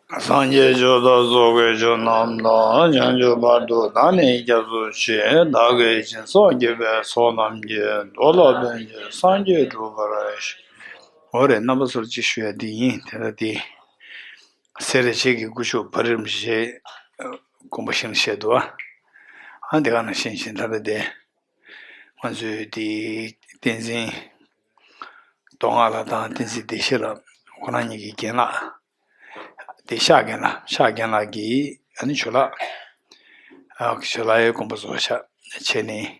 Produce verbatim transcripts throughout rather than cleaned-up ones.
སངས་རྒྱས་ཆོས་དང་ཚོགས་ཀྱི་མཆོག་རྣམས་ལ། བྱང་ཆུབ་བར་དུ་བདག་ནི་སྐྱབས་སུ་མཆི། བདག་གིས་སྦྱིན་སོགས་བགྱིས་པའི་ཚོགས་རྣམས་ཀྱིས། འགྲོ་ལ་ཕན་ཕྱིར་སངས་རྒྱས་འགྲུབ་པར་ཤོག་འོ་རེད། རྣམ་པ་ཚོར་གཅིག་ཞུ་ཡ་འདི་ཡིན། དེ་ལྟ་སྟེ། སེ་ར་བྱེས་ཀྱི་སྐུ་ཞབས་བ་རིམ་བྱེད་དགོངས་པ་བཞེངས་བཤད་འདུག་ཨ། ཨ་འདི་ག་ནང་བཞིན་བཞིན་ད་ལྟ་དེ། ང་ཚོའི་དེ་བསྟན་འཛིན་མདོ་སྔགས་ལགས་དང་བསྟན་འཛིན་བདེ་གཤེགས་ལགས། ཁོ་རང་གཉིས་ཀྱི་རྒན་ལགས། དེ་ཤག་རྒན་ལགས། ཤག་རྒན་ལགས་ཀྱིས་ཨ་ནི་ཇོ་ལགས། ཨ་ཇོ་ལགས་ཡའི་དགོངས་པ་རྫོགས་བྱ་བྱས་ནས།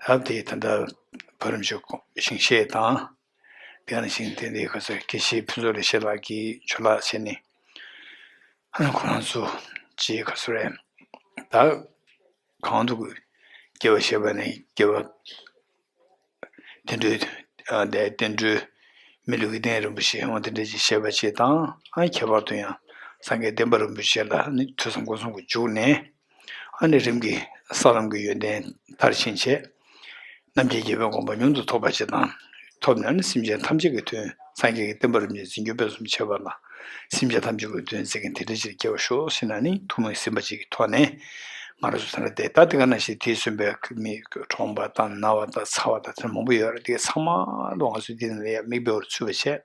ཨ་དེ་ད་ལྟ་བ་རིམ་བྱེད་བཞེངས་བཤད་དང་། དེ་ནང་བཞིན་དེ་འདི་ག་ཚོད་དགེ་བཤེས་ཕུན་ཚོགས་ལེགས་བཤད་ལགས་ཀྱིས་ཇོ་ལགས་བྱས་ནས། ཨ་ནི་ཁོ་རང་ཚོ་ཅིག་ག་ཚོད་རེད། ད་གང་དུ་དགེ་བ་བཤད་པ་ནི་དགེ་བ། བསྟན་འགྲོའི། ཨ་དེ་བསྟན་འགྲོའི་མི་ལུས་ཀྱི་རྟེན་རིན་པོ་ཆེ་འོ་དེ་འདྲ་ཅིག་བཤད་པ་ཅིག་དང་། ཨ་ཁྱད་པར་དུ་ཡང་སངས་རྒྱས་བསྟན་པ་རིན་པོ་ཆེ་ལ་ནི་ཐོས་བསམ་སྒོམ་གསུམ་གྱི་འཇུག་ནས། ཨ་ནི་རིམ་གྱིས་ས་ལམ་གྱི་ཡོན་ཏན་མཐར་ཕྱིན་བྱས། རྣམ་མཁྱེན་རྒྱལ་པོའི་དགོངས་པ་མྱུར་དུ་ཐོབ་པ་ཅིག་དང་། ཐོབ་ནས་ནི་སེམས་ཅན་ཐམས་ཅད་ཀྱི་དོན། སངས་རྒྱས་ཀྱི་བསྟན་པ་རིན་པོ་ཆེ་འཛིན་སྐྱོང་སྤེལ་གསུམ་བྱེད་པ་ལ། སེམས་ཅན་ཐམས་ཅད་ཀྱི་དོན་མཛད་མཁན་དེ་འདྲ་ཅིག་སྐྱེ་བར་ཤོག་ཟེར་ན་ནི་ཐུགས་སྨོན་གཟིམ་པ་ཅིག་གི་ཐོག་ནས། ང་རང་ཚོ་ད་ལྟ་དེ་ད་དེ་ག་ནང་བཞིན་དེས་གསོན་པའི་མི་གྲོངས་པ་དང་ན་བ་དང་ཚ་བ་དང་དེ་མང་པོ་ཡོད་རེད། དེ་ཚང་མ་ལོ་ང་ཚོས་འདི་ནས་ཡང་མིག་དཔེ་བར་ཚུད་པ་བྱས།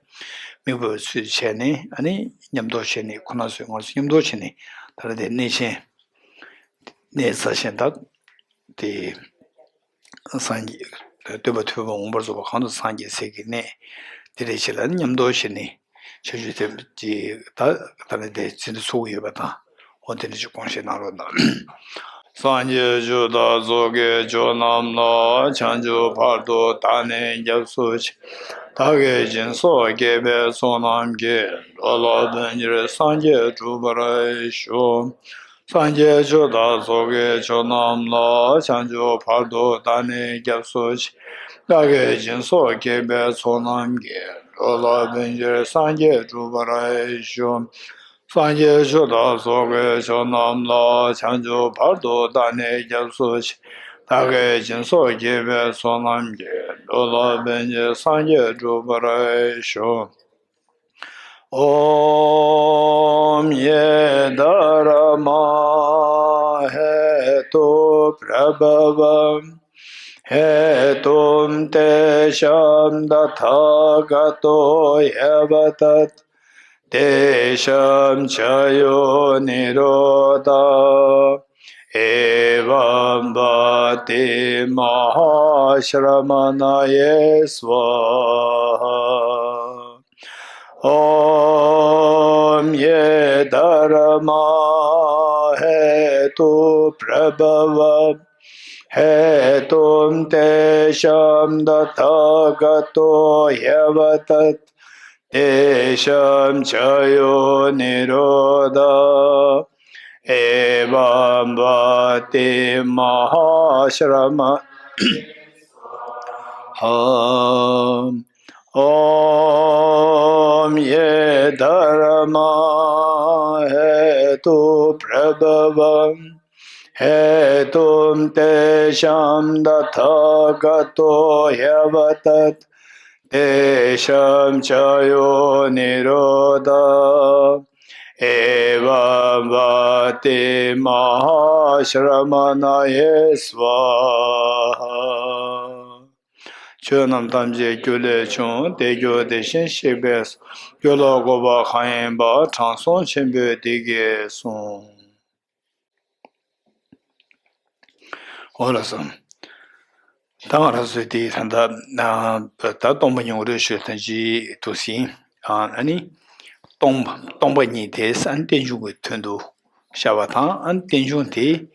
མིག་དཔེ་བར་ཚུད་བྱས་ནས་ཨ་ནི་མཉམ་དུ་བྱས་ནས་ཁོ་ན་ཚོས་ང་ཚོ་མཉམ་དུ་བྱས་ནས་ད་ལྟ་དེ་གནས་ཆེན། གནས་རྩ་ཆེན་ད་དེ། སངས་རྒྱས། སྟོན་པ་ཐོས་པ་མངོན་པར་རྫོགས་པ་གང་དུ་སངས་རྒྱས་སྲས་ཀྱི་གནས། དེ་འདྲ་ཅིག་ལ་མཉམ་དུ་བྱས་ནས་ཆོས་ཞུ་ཐེངས་ཅིག་ད་ད་ནི་དེ་ཚིག་འདི་ཚུགས་ཡོད་པ་དང་། འོ་དེ་འདྲ་ཅིག་དགོངས་བཞེས་གནང་རོགས་གནང་། སངས་རྒྱས་ཆོས་དང་ཚོགས་ཀྱི་མཆོག་རྣམས་ལ། བྱང་ཆུབ་བར་དུ་བདག་ནི་སྐྱབས་སུ་མཆི། བདག་གིས་སྦྱིན་སོགས་བགྱིས་པའི་ཚོགས་རྣམས་ཀྱིས། འགྲོ་ལ་ཕན་ཕྱིར་སངས་རྒྱས་འགྲུབ་པར་ཤོག་སངས་རྒྱས་ཆོས་དང་ཚོགས་ཀྱི་མཆོག་རྣམས་ལ། བྱང་ཆུབ་བར་དུ་བདག་ནི་སྐྱབས་སུ་མཆི། བདག་གིས་སྦྱིན་སོགས་བགྱིས་པའི་ཚོགས་རྣམས་ཀྱིས། འགྲོ་ལ་ཕན་ཕྱིར་སངས་རྒྱས་འགྲུབ་པར་ཤོག་སངས་རྒྱས་ཆོས་དང་ཚོགས་ཀྱི་མཆོག་རྣམས་ལ། བྱང་ཆུབ་བར་དུ་བདག་ནི་སྐྱབས་སུ་མཆི། བདག་གིས་སྦྱིན་སོགས་བགྱིས་པའི་ཚོགས་རྣམས་ཀྱིས། འགྲོ་ལ་ཕན་ཕྱིར་སངས་རྒྱས་འགྲུབ་པར་ཤོག ॐ ये धर्मा हेतुप्रभवा हेतुं तेषां तथागतो ह्यवदत् तेषां च यो निरोधा एवं वाति महाश्रमणये स्वाहा। ॐ ये धर्मा हेतुप्रभवा हेतुं तेषां तथागतो ह्यवदत् तेषां च यो निरोधा एवं वाति महाश्रम ॐ ये धर्मा हेतुप्रभवा हेतुं तेषां तथागतो ह्यवदत् तेषां च यो निरोधा एवं वाति महाश्रमणये स्वाहा। ཆོས་རྣམས་ཐམས་ཅད་རྒྱུ་ལས་བྱུང་། དེ་རྒྱུ་དེ་བཞིན་གཤེགས་པས་སོ། རྒྱུ་ལ་འགོད་པ་གང་ཡིན་པ། དྲང་སྲོང་ཆེན་པོས་འདི་སྐད་གསུངས། འོ་ལགས་སོ། ད་ང་རང་ཚོས་དེ་ད་ལྟ་ད་སྟོང་པ་ཉིད་ངོ་སྤྲོད་ཞུས་ཐོན་གྱི་འདུག་ཟིན། ཨ་ནི་སྟོང་པ་སྟོང་པ་ཉིད་དེ་ཨ་ནི་རྟེན་འབྱུང་གི་དོན་དུ་ཤར་བ་དང་། ཨ་ནི་རྟེན་འབྱུང་དེ་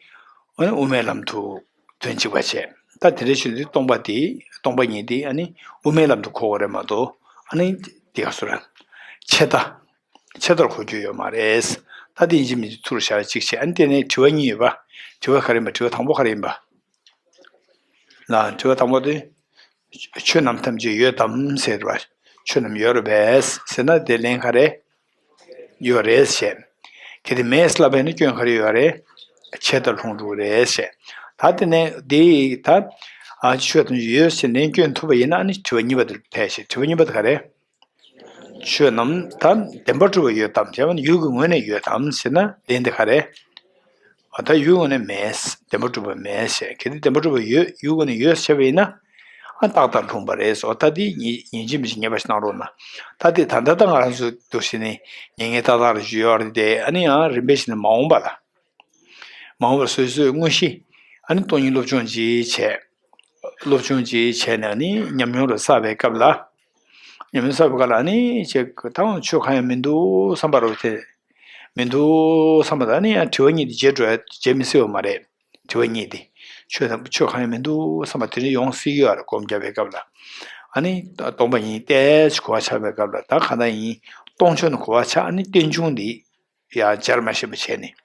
ཨ་ནི་དབུ་མའི་ལམ་དུ་དོན་གཅིག་པ་བྱས། ད་དེ་འདྲ་ཞུ་དུས་སྟོང་པ་དེ་སྟོང་པ་ཉིད་དེ་ཨ་ནི་དབུ་མའི་ལམ་དུ་གོ་དགོས་རེད་མ་གཏོགས། ཨ་ནི་དེ་ག་སོ་ར་ཆད་ལྟ། ཆད་ལྟར་གོ་རྒྱུ་ཡོད་མ་རེད། ད་དེ་ཡིན་གཅིག་མིན་གཅིག་ཚུར་བཞག་གཅིག་བྱས། ཨ་ནི་དེ་ནས་དྲི་བ་གཉིས་ཡོད་པ། དྲི་བ་ག་རེ་ཡིན་པ། དྲི་བ་དང་པོ་ག་རེ་ཡིན་པ། ལ་དྲི་བ་དང་པོ་དེ། ཆོས་རྣམས་ཐམས་ཅད་ཡོད་དམ་ཟེར་བ། ཆོས་རྣམས་ཡོད་རེད་པས་ཟེར་ན་དེ་ལན་ག་རེ། ཡོད་རེད་བྱས། གལ་ཏེ་མེད་ལབ་པ་ཡིན་ན་སྐྱོན་ག་རེ་ཡོད་རེད། ཆད་ལྟར་ལྷུང་འགྲོ་རེད་བྱས། ད་དེ་ནས་དེ་ད། ཨ་ཆོས་ཐམས་ཅད་ཡོད་ཟེར་ནས་སྐྱོན་ཐུབ་པ་ཡིན་ན་ཨ་ནི་དྲི་བ་གཉིས་པ་དེར་ཐལ་བྱས། དྲི་བ་གཉིས་པ་དེ་ག་རེ། ཆོས་རྣམས་ད་བདེན་པར་གྲུབ་པ་ཡོད་དམ་ཞེས་པ་ནི་ཡུལ་གྱི་ངོས་ནས་ཡོད་དམ་ཞེ་ན་ལན་དེ་ག་རེ། ཨ་ད་ཡུལ་ངོས་ནས་མེད། བདེན་པར་གྲུབ་པ་མེད་ཞེས། གལ་ཏེ་བདེན་པར་གྲུབ་པ་ཡོད། ཡུལ་ངོས་ནས་ཡོད་ཟེར་བ་ཡིན་ན། ཨ་རྟག་མཐར་ལྷུང་བ་རེད་ཟེར། ད་དེ་ཉན་ཉན་གཅིག་མིན་གཅིག་ངེས་པ་ཞིག་གནང་རོགས་གནང་། ད་དེ་ད་ལྟ་ད་ང་རང་ཚོ་འདུག་བྱས་ནས་ཉན་ངེས་རྟག་མཐར་ཞུ་ཡོད་རེད་དེ། ཨ་ནི་ཡང་རིམ་པས་བྱས་ནས་མ་འོངས་པ་ལ། མ་འོངས་པར་སོ་སོའི་དངོས་གཞི། ཨ་ནི་སྟོང་ཉིད་སློབ་སྦྱོང་ཅིག་བྱས། སློབ་སྦྱོང་ཅིག་བྱས་ནས་ཨ་ནི་ཉམས་མྱོང་རུ་བསགས་པའི་སྐབས་ལ། ཉམས་མྱོང་བསགས་པའི་སྐབས་ལ་ཨ་ནི་ཅིག་ད་ཆོས་གང་ཡང་མི་འདུག་བསམ་པ་རུ་དེ། མི་འདུག་བསམ་པ་དང་ཨ་ནི་ཡང་དྲི་བ་གཉིས་དེ་བརྗེད་འགྲོ་ཡ་བརྗེད་མི་སྲིད་པ་མ་རེད། དྲི་བ་གཉིས་དེ། ཆོས་དང་ཆོས་གང་ཡང་མི་འདུག་བསམ་པ་དེ་འདྲ་ཡོང་སྲིད་ཀྱི་ཡོད་རེད། སྒོམ་རྒྱབ་པའི་སྐབས་ལ། ཨ་ནི་སྟོང་པ་ཉིད་ཏོག་ཙམ་གོ་བ་ཆགས་པའི་སྐབས་ལ། ད་གང་ལྟར་ཡིན། སྟོང་ཆོས་ནི་གོ་བ་ཆགས། ཨ་ནི་རྟེན་འབྱུང་འདི་ཡང་སྦྱར་མ་ཤེས་པ་བྱས་ནས།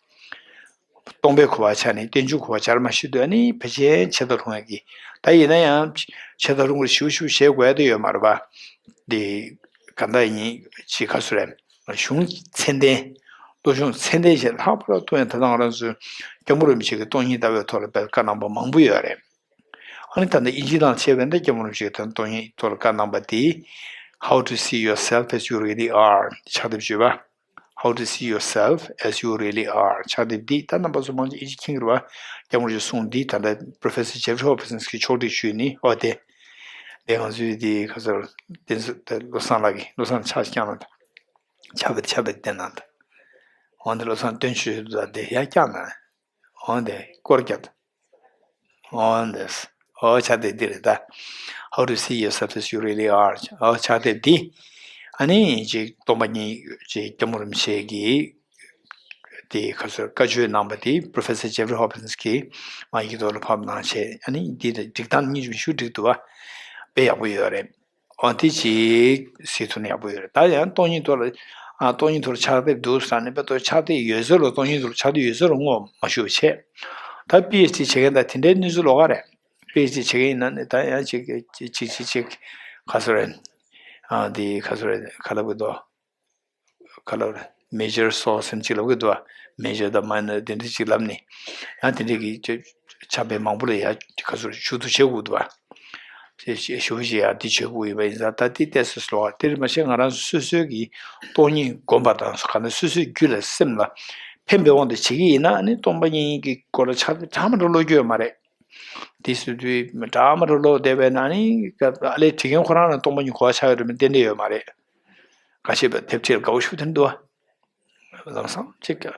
སྟོང་པའི་གོ་བ་ཆགས་ནས་རྟེན་འབྱུང་གོ་བ་སྦྱར་མ་ཤེས་དུས་ཨ་ནི་ཕལ་ཆེར་ཆད་མཐར་ལྷུང་ཡ་གི། ད་ཡིན་ན་ཡང་ཆད་མཐར་ལྷུང་གི་ཞིབ་ཞིབ་བྱེད་དགོས་ཡ་དེ་ཡོད་མ་རེད་པ། འདི་ག་འདྲ་ཡིན་ཅིག་ག་ཚོད་རེད། གཞུང་ཚད་ལྡན། སློབ་སྦྱོང་ཚད་ལྡན་ཞིག་ལྷག་པར་དུ་ཡང་ད་ལྟ་ང་རང་ཚོའི་སྐྱབས་མགོན་རིན་པོ་ཆེ་གི་སྟོང་ཉིད་ལྟ་བའི་ཐོག་ལ་དཔེ་བཀའ་གནང་པ་མང་པོ་ཡོད་རེད། ཨ་ནི་ད་ལྟ་དབྱིན་ཇི་ནང་བྱས་པས་ན་སྐྱབས་མགོན་རིན་པོ་ཆེ་གི་སྟོང་ཉིད་ཐོག་ལ་བཀའ་གནང་པ་དེ། How to see yourself as you really are ཕྱག་དེབ་བརྗོད་པ། How to see yourself as you really are ཕྱག་དེབ་འདི་ད་རྣམ་པ་ཚོ་མང་ཆེ་ཨིན་ཇི་མཁྱེན་གྱི་རེད་པ། སྐྱབས་མགོན་རིན་པོ་ཆེས་གསུངས་འདི་ད་ལྟ་Professor Jeffrey Hopkins གིས་ཕྱོགས་སྒྲིག་ཞུས་ནི་ཨོ་དེ། དེ་ང་ཚོའི་དེ་ག་ཚོད་དེ་ཚོ་དེ་བློ་བཟང་ལགས་ཀྱིས་བློ་བཟང་ཕྱག་བརྐྱངས་གནང་དང་། ཕྱག་དཔེ་ཕྱག་དཔེ་བསྟན་གནང་དང་། འོན་ཏེ་བློ་བཟང་བསྟན་ཆོས་དང་དེ་ཡར་བརྐྱངས་གནང་། འོན་ཏེ་སྐོར་བརྒྱབ་དང་། འོན་ཏེ། ཨོ་ཕྱག་དེབ་འདི་རེད་ད། How to see yourself as you really are ཨོ་ཕྱག་དེབ་འདི། ཨ་ནི་ཅིག་སྟོང་པ་ཉིད་ཅིག་སྐྱབས་མགོན་རིན་པོ་ཆེ་གིས། དེ་ག་ཚོད་བཀའ་ཆོས་གནང་པ་དེ་Professor Jeffrey Hopkins གིས་མ་ཡིག་ཐོག་ལ་ཕབ་གནང་བྱས། ཨ་ནི་འདི་ལ་སྒྲིག་སྟངས་གཉིས་ཤུ་སྒྲིག་འདུག་བ། དཔེ་ཡག་པོ་ཡོད་རེད། འོ་དེ་ཅིག་གཟིགས་ཐུབ་ན་ཡག་པོ་ཡོད་རེད། ད་ཡང་སྟོང་ཉིད་ཐོག་ལ། ཨ་སྟོང་ཉིད་ཐོག་ལ་ཕྱག་དེབ་འདུག་ཟེར་ནས་དཔེ་ཐོག་ཕྱག་དེབ་ཡོད་ཚད་ལ་སྟོང་ཉིད་ཐོག་ལ་ཕྱག་དེབ་ཡོད་ཚད་ལ་ངོ་མ་ཞུ་བ་བྱས། ད་པི་ཨེཆ་ཌི་བྱེད་མཁན་དང་དེ་འདྲའི་གནས་ཚུལ་ལོགས་ཀ་རེད། པི་ཨེཆ་ཌི་བྱེད་མཁན་ཡིན་ན་ནི་ད་ཡང་ཅིག་ཅིག་ཅིག་ཅིག་ག་ཚོད་རེད། ཨ་དེ་ག་ཚོད་རེད་ག་ལབ་གི་འདུག་ག་ལབ་རེད། Major Source ཟེར་ཅིག་ལབ་གི་འདུག་བ། Major དང་Minor དེ་འདྲ་ཅིག་ལབ་ནས། ཡང་དེ་འདྲ་གི་ཕྱག་དཔེ་མང་པོ་ལ་ཡང་ག་ཚོད་ཞུ་གཏུག་བྱེད་དགོས་འདུག་བ། ཞུ་བ་ཞིག་ཡང་འདི་བྱེད་དགོས་ཡོད་པ་ཡིན་ཙང་ད་དེ་ཏོག་ཙམ་ལོགས་ཀ་དེར་མ་ཤེས་ང་རང་སོ་སོའི་གི་སྟོང་ཉིད་སྒོམ་པ་དང་གང་ལྟར་སོ་སོའི་རྒྱུད་ལ་སེམས་ལ་ཕན་པའི་དབང་དུ་བྱེད་ཀྱི་ཡིན་ན་ནི་སྟོང་པ་ཉིད་ཀྱི་སྐོར་ལ་ཕྱག་དཔེ་གྲངས་མང་པོ་ཀློག་རྒྱུ་ཡོད་མ་རེད། དེ་སོ་སོའི་གྲངས་མང་པོ་ཀློག་བསྡད་པས་ན་ནི་ཨ་ལས་བྲིས་མཁན་ཁོ་རང་ལ་སྟོང་པ་ཉིད་གོ་བ་ཆགས་ཡོད་རེད་མིན་ཏན་ཏན་ཡོད་མ་རེད། ཁ་ཤས་པ་དེབ་ཁྲིད་ལ་དགའ་བོ་ཞུ་དེ་འདུག་བ། ལམ་སང་ཅིག་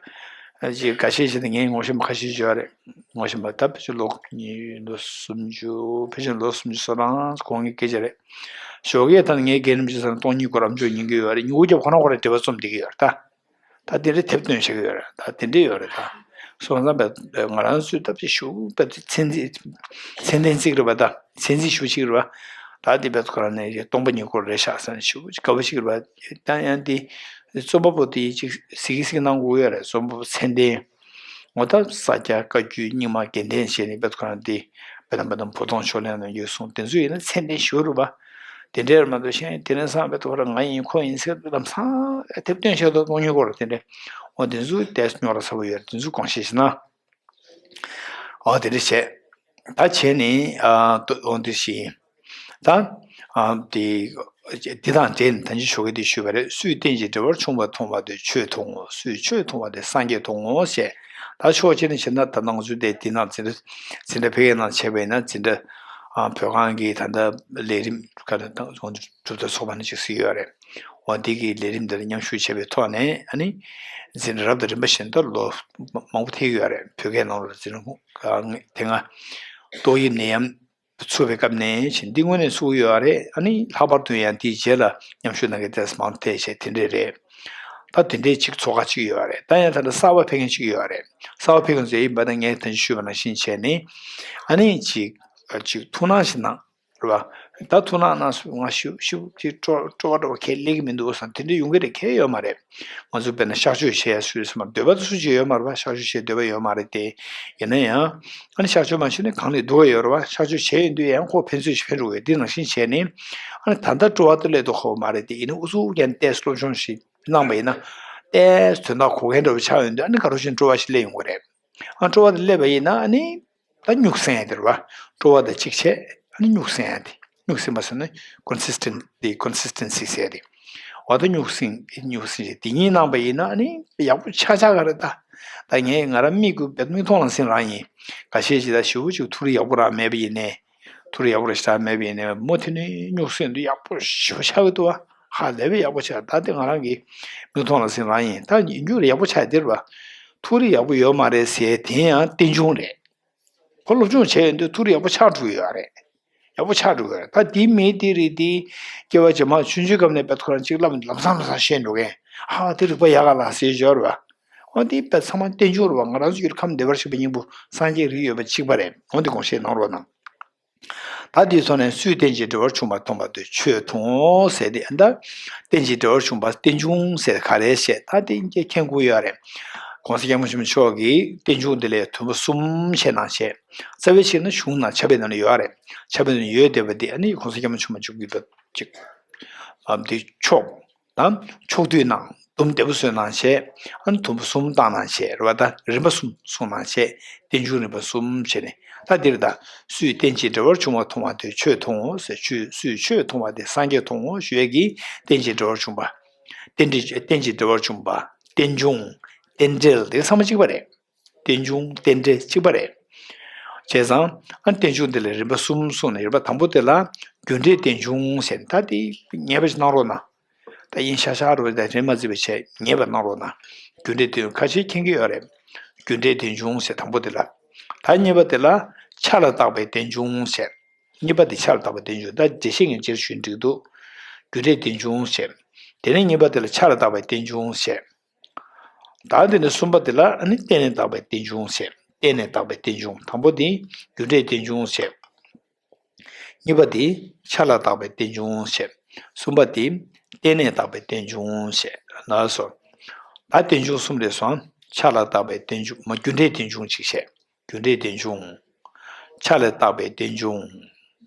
ཅིག་ཁ་ཤས་ཤིག་དང་ངའི་ངོ་ཤེས་པ་ཁ་ཤས་ཤིག་ཡོད་རེད། ངོ་ཤེས་པ་ད་ཕལ་ཆེར་ལོ་ཉི་ལོ་སུམ་ཅུ་ཕལ་ཆེར་ལོ་སུམ་ཅུ་སོ་གྲངས་གོང་གི་སྐད་ཆ་རེད། ཞོགས་ཀས་ད་ངའི་རྒན་རིན་པོ་ཆེ་ཚང་སྟོང་ཉིད་སྐོར་ཨམ་ཅོག་ཉན་གི་ཡོད་རེད། ཉི་གུ་རྒྱབ་ཁོ་རང་ཁོ་རང་འབྲེལ་བ་རྩོམ་བསྡད་ཀྱི་ཡོད་རེད་ད། ད་དེ་འདྲའི་དེབ་སྟོན་བྱེད་ཀྱི་ཡོད་རེད། ད་དེ་འདྲའི་ཡོད་རེད་ད། སོང་ཙང་བས་ང་རང་ཚོའི་སྟབས་ཀྱིས་ཞུ་བས་ཚད་འཛིན་ཚད་ལྡན་བརྩི་གི་རེད་པ། ད་ཚད་འཛིན་ཞུ་བྱེད་ཀྱི་རེད་པ། ད་དེ་བས་ཁོ་རང་ནས་སྟོང་པ་ཉིད་སྐོར་རེད་ཤག་ཟེར་ནས་ཞུ་དགའ་པོ་བྱེད་ཀྱི་རེད་པ། ད་ཡང་དེ་རྩོམ་པ་པོ་དེ་ཅིག་གཟིགས་གཟིགས་གནང་དགོས་ཡོད་རེད། རྩོམ་པ་པོ་ཚད་ལྡན། ངོ་ད་ས་སྐྱ་བཀའ་བརྒྱུད་རྙིང་མ་དགེ་ལྡན་བྱས་ནས་བས་ཁོ་རང་དེ་བས་ན་བས་ན་བོ་དོང་ཕྱོགས་གླེང་ནང་ཡོད་གསུངས་དེ་ཚོ་ཡིན་ན་ཚད་ལྡན་ཞུ་རུ་བ། དེ་འདྲའི་མ་གཏོགས་གཞན་དེ་ནས་བསམ་པའི་ཐོག་ལ་ང་ཡིན་ཁོ་ཡིན་ཟེར་ལམ་སང་དེབ་སྟོན་བྱས་ཏོ་གཏོང་མྱོང་གོ་ར་དེ་འདྲ། འོ་དེ་ཚོ་ཏོག་ཙམ་རྙོག་དྲ་ཚ་པོ་ཡོད་རེད། དེ་ཚོ་དགོངས་བཞེས་ཞུ་ན། འོ་དེ་འདྲ་བྱས། ད་བྱས་ནས་ཨ་ཏོ་འོ་འདི་ཞིག་ཡིན། ད་ཨ་དེ་འདི་དང་འབྲེལ་ནས་ད་ཅི་ཞོགས་ཀས་དེ་ཞུས་པ་རེད། སུས་རྟེན་ཅིང་འབྲེལ་བར་འབྱུང་བ་མཐོང་བ་དེ་ཆོས་མཐོང་ངོ་། སུས་ཆོས་མཐོང་བ་དེ་སངས་རྒྱས་མཐོང་ངོ་ཞེས། ད་ཕྱོགས་གཅིག་ནས་བྱས་ན་ད་ང་ཚོ་དེ་འདི་ནང་འཛིན་གྲྭ་འཛིན་གྲྭ་ཕ་གིའི་ནང་བྱས་པ་ཡིན་ན་འཛིན་གྲྭ་ཨ་བོད་ཁང་གི་ད་ལྟ་ལས་རིམ་ག་རེ་དང་གྲུབ་མཐའ་ཚོགས་པ་ནས་ཅིག་གཟིགས་ཡོད་རེད། འོ་འདི་གི་ལས་རིམ་འདིར་མཉམ་ཞུགས་བྱས་པའི་ཐོག་ནས་ཨ་ནི་འཛིན་གྲྭ་རབ་དང་རིམ་པ་བཞིན་དུ་ལོ་མང་པོ་ཐེག་ཡོད་རེད། བོད་སྐད་ནང་ལ་འཛིན་གྲྭ་དེ་སྔ་ཏོག་དབྱིབས་ནད་ཡམས་ཚུགས་པའི་སྐབས་ནས་བྱས་འདི་སྔོན་ནས་ཚུགས་ཡོད་རེད། ཨ་ནི་ལྷག་པར་དུ་ཡང་དེའི་རྗེས་ལ་མཉམ་ཞུགས་གནང་མཁན་ཏོག་ཙམ་མང་དུ་ཐེག་བྱས་དེ་འདྲས་རེད། ད་དེ་འདྲས་ཅིག་ཚོགས་ཁག་ཅིག་ཡོད་རེད། ད་ཡང་ད་ལྟ་གསར་པ་ཕེབས་མཁན་ཅིག་ཡོད་རེད། གསར་པ་ཕེབས་མཁན་ཚོས་ཡིན་པ་ན་ངས་ད་ཅི་ཞུས་པ་ནང་བཞིན་བྱས་ནས་ཨ་ནི་ཅིག་ཅིག་ཐུགས་སྣང་ཞིག་གནང་། རེད་བ། ད་ཐུགས་སྣང་གནང་སོང་། ང་ཞུ་ཞུ་ཅིག་སྤྲོ་སྤྲོ་བ་འདྲ་བོ་ཁས་ལེན་གྱི་མི་འདུག་བསམ་དེ་འདྲ་ཡོང་གི་རེད། གལ་ཡོད་མ་རེད། ང་ཚོ་དཔེར་ན་གཤག་བཅོས་བྱེད་ཡ་སུས་སུ་མ་འདོད་པ་སུ་ཅིག་ཡོད་མ་རེད་བ། གཤག་བཅོས་བྱེད་འདོད་པ་ཡོད་མ་རེད་དེ། ཡིན་ན་ཡང་ཨ་ནི་གཤག་བཅོས་མ་བྱས་ནས་གང་ལས་སྡུག་ག་ཡོད་རེད་བ། གཤག་བཅོས་བྱས་ཡོང་དུས་ཡང་ཁོ་ཕན་ཚུན་ཞིག་ཕན་འགྲོ་གི། འདི་ནང་བཞིན་བྱས་ནས་ཨ་ནི་ད་ལྟ་སྤྲོ་བ་དེ་སླེབས་འདུག་གོ་མ་རེད་དེ། ཡིན་ན་ཨུ་ཚུགས་ཀྱང་ཏོག་ཙམ་སློབ་སྦྱོང་ཞིག་གནང་པ་ཡིན་ན་ཏོག་ཙམ་དོན་དག་གོ་མཁན་འདྲ་བོ་ཆགས་ཡོང་དུས་ཨ་ནི་ག་རེ་བྱས་ནས་སྤྲོ་བ་ཞིག་སླེབས་ཡོང་གི་རེད། ཨ་སྤྲོ་བ་དེ་སླེབས་པ་ཡིན་ན་ཨ་ནི་ད་སྨྱུག་སེང་ཡ་དེ་རེད་བ། སྤྲོ་བ་དང་གཅིག་བྱས་ཨ་ནི་སྨྱུག་སེང་ཡ་དེ། སྨྱུག་སྲིང་པ་ཟེར་ན་ཀོན་སིས་ཊེན་ཊི། ཀོན་སིས་ཊེན་སི་ཟེར་ཏེ། འོ་ད་སྨྱུག་སྲིང་། སྨྱུག་སྲིང་ཞིག་དེ་གཉིས་གནང་པ་ཡིན་ན་ཨ་ནི་ཡག་པོ་ཆགས་ཆགས་ག་རེད་ད། ད་ངས་ང་རང་མིག་གིས་བེད་མིག་མཐོང་ལ་སྲིང་རང་ཡིན། འགའ་ཤས་ཅིག་ད་ཞེ་པོ་ཅིག་ཐུགས་རིག་ཡག་པོ་རང་མེད་པ་ཡིན་ནའི། ཐུགས་རིག་ཡག་པོ་རང་ཞེ་དྲག་མེད་པ་ཡིན་ནའི་མོ་དེ་ནི་སྨྱུག་སྲིང་དུ་ཡག་པོ་ཞེ་པོ་ཆགས་ཀྱི་འདུག་བ། ཧ་ལས་པའི་ཡག་པོ་ཆགས། ད་དེ་ང་རང་གིས་མིག་མཐོང་ལ་སྲིང་རང་ཡིན། ད་ཡིན་རྒྱུ་རེད། ཡག་པོ་ཆགས་དེ་རེད་བ། ཐུགས་རིག་ཡག་པོ་ཡོད་མ་རེད་ཟེར་དེ་ཡང་རྟེན་འབྱུང་རེད། ཁོ་སློབ་སྦྱོང་བྱས་ཡོང་དུས་ཐུགས་རིག་ཡག་པོ་ཆགས་འགྲོ་གི་ཡོད་རེད། ཡག་པོ་ཆགས་འགྲོ་གི་ཡོད་རེད། ད་དེའི་མི་དེ་རིགས་དེ་སྐྱེ་བ་རྗེས་མ་ཆུང་ཆུང་སྐབས་ནས་བེད་ཁོ་རང་གཅིག་ལམ་ལམ་སང་ལམ་སང་ཤེས་འགྲོ་མཁན། ཧ་དེ་རིག་པ་ཡག་ག་ལ་ཟེར་ཡོད་རེད་བ། འོ་དེ་བེད་ཚང་མ་རྟེན་འབྱུང་རེད་བ། ང་རང་ཚོ་ཡུལ་ཁམས་བདེ་བར་གཤེགས་པའི་སྙིང་པོ་སངས་རྒྱས་རིགས་ཡོད་པ་གཅིག་པ་རེད། འོ་དེ་དགོངས་བཞེས་གནང་རོགས་གནང་། ད་དེའི་ཐོག་ནས་སུས་རྟེན་ཅིང་འབྲེལ་བར་འབྱུང་བ་མཐོང་བ་དེ་ཆོས་མཐོང་ཟེར་ཏེ། ད་རྟེན་ཅིང་འབྲེལ་བར་འབྱུང་བ་རྟེན་འབྱུང་ཟེར་ག་རེ་བཤད། ད་དེ་མཁྱེན་གྱི་ཡོད་རེད། གོང་ས་སྐྱབས་མགོན་ཆེན་པོ་མཆོག་གིས་རྟེན་འབྱུང་དེ་ལ་དུམ་བུ་གསུམ་བྱས་གནང་བྱས། རྩ་བའི་ཆ་ནས་གཞུང་ནང་ཕྱྭ་པའི་ནང་ལ་ཡོད་རེད། ཕྱྭ་པའི་ནང་ཡོད་བསྡད་པ་དེ་ཨ་ནི་གོང་ས་སྐྱབས་མགོན་ཆེན་པོ་མཆོག་གིས་ཅིག་ཨ་དེ་ཕྱོགས་དང་ཕྱོགས་བསྡུས་གནང་། དུམ་བདེ་པོ་བཟོས་གནང་བྱས། ཨ་ནི་དུམ་བུ་གསུམ་བཏང་གནང་བྱས་རེད་བ། ད་རིམ་པ་གསུམ་གསུངས་གནང་བྱས། རྟེན་འབྱུང་རིམ་པ་གསུམ་བྱས་ནས། ད་འདིར་ད་སུས་རྟེན་ཅིང་འབྲེལ་བར་འབྱུང་བ་མཐོང་བ་དེ་ཆོས་མཐོང་ངོ་ཟེར། ཆོས། སུས་ཆོས་མཐོང་བ་དེ་སངས་རྒྱས་མཐོང་ངོ་ཞུ་ཡས་ཀྱི་རྟེན་ཅིང་འབྲེལ་བར་འབྱུང་བ། རྟེན་འབྲེལ། རྟེན་ཅིང་འབྲེལ་བར་འབྱུང་བ། རྟེན་འབྱུང་། རྟེན་འབྲེལ་དེ་ཚང་མ་གཅིག་པ་རེད། རྟེན་འབྱུང་རྟེན་འབྲེལ་གཅིག་པ་རེད། བྱས་ཙང་ཨ་རྟེན་འབྱུང་འདི་ལ་རིམ་པ་གསུམ་གསུངས་ནས། རིམ་པ་དང་པོ་དེ་ལ་རྒྱུ་འབྲས་རྟེན་འབྱུང་ཟེར། ད་དེ་ངེས་པ་ཞིག་གནང་རོགས་གནང་། ད་དབྱིན་ཞ་ཞ་རུ་ད་རེད་མ་བརྩི་བའི་ཆེད་ངེས་པ་གནང་རོགས་གནང་། རྒྱུ་འབྲས་རྟེན་འབྱུང་ཁ་ཤས་མཁྱེན་གྱི་ཡོད་རེད། རྒྱུ་འབྲས་རྟེན་འབྱུང་ཟེར་དང་པོ་དེ་ལ། ད་གཉིས་པ་དེ་ལ་ཆ་ལ་བཏགས་པའི་རྟེན་འབྱུང་ཟེར། གཉིས་པ་དེ་ཆ་ལ་བཏགས་པའི་རྟེན་འབྱུང་། ད་འགྲེལ་བཤད་ངས་སྤྱིར་ཞུས་འགྲིག་འདུག་རྒྱུ་འབྲས་རྟེན་འབྱུང་ཟེར། དེ་ནས་གཉིས་པ་དེ་ལ་ཆ་ལ་བཏགས་པའི་རྟེན་འབྱུང་ཟེར། ད་དེ་ནས་གསུམ་པ་དེ་ལ་ཨ་ནི་རྟེན་ལས་བཏགས་པའི་རྟེན་འབྱུང་ཟེར། རྟེན་ལས་བཏགས་པའི་རྟེན་འབྱུང་། དང་པོ་དེ་རྒྱུ་འབྲས་རྟེན་འབྱུང་ཟེར། གཉིས་པ་དེ་ཆ་ལ་བཏགས་པའི་རྟེན་འབྱུང་ཟེར། གསུམ་པ་དེ་རྟེན་ལས་བཏགས་པའི་རྟེན་འབྱུང་ཟེར། ལགས་སོ། ད་རྟེན་འབྱུང་གསུམ་རེད་སོང་། ཆ་ལ་བཏགས་པའི་རྟེན་འབྱུང་། མ་རྒྱུ་འབྲས་རྟེན་འབྱུང་གཅིག་བྱས། རྒྱུ་འབྲས་རྟེན་འབྱུང་། ཆ་ལ་བཏགས་པའི་རྟེན་འབྱུང་།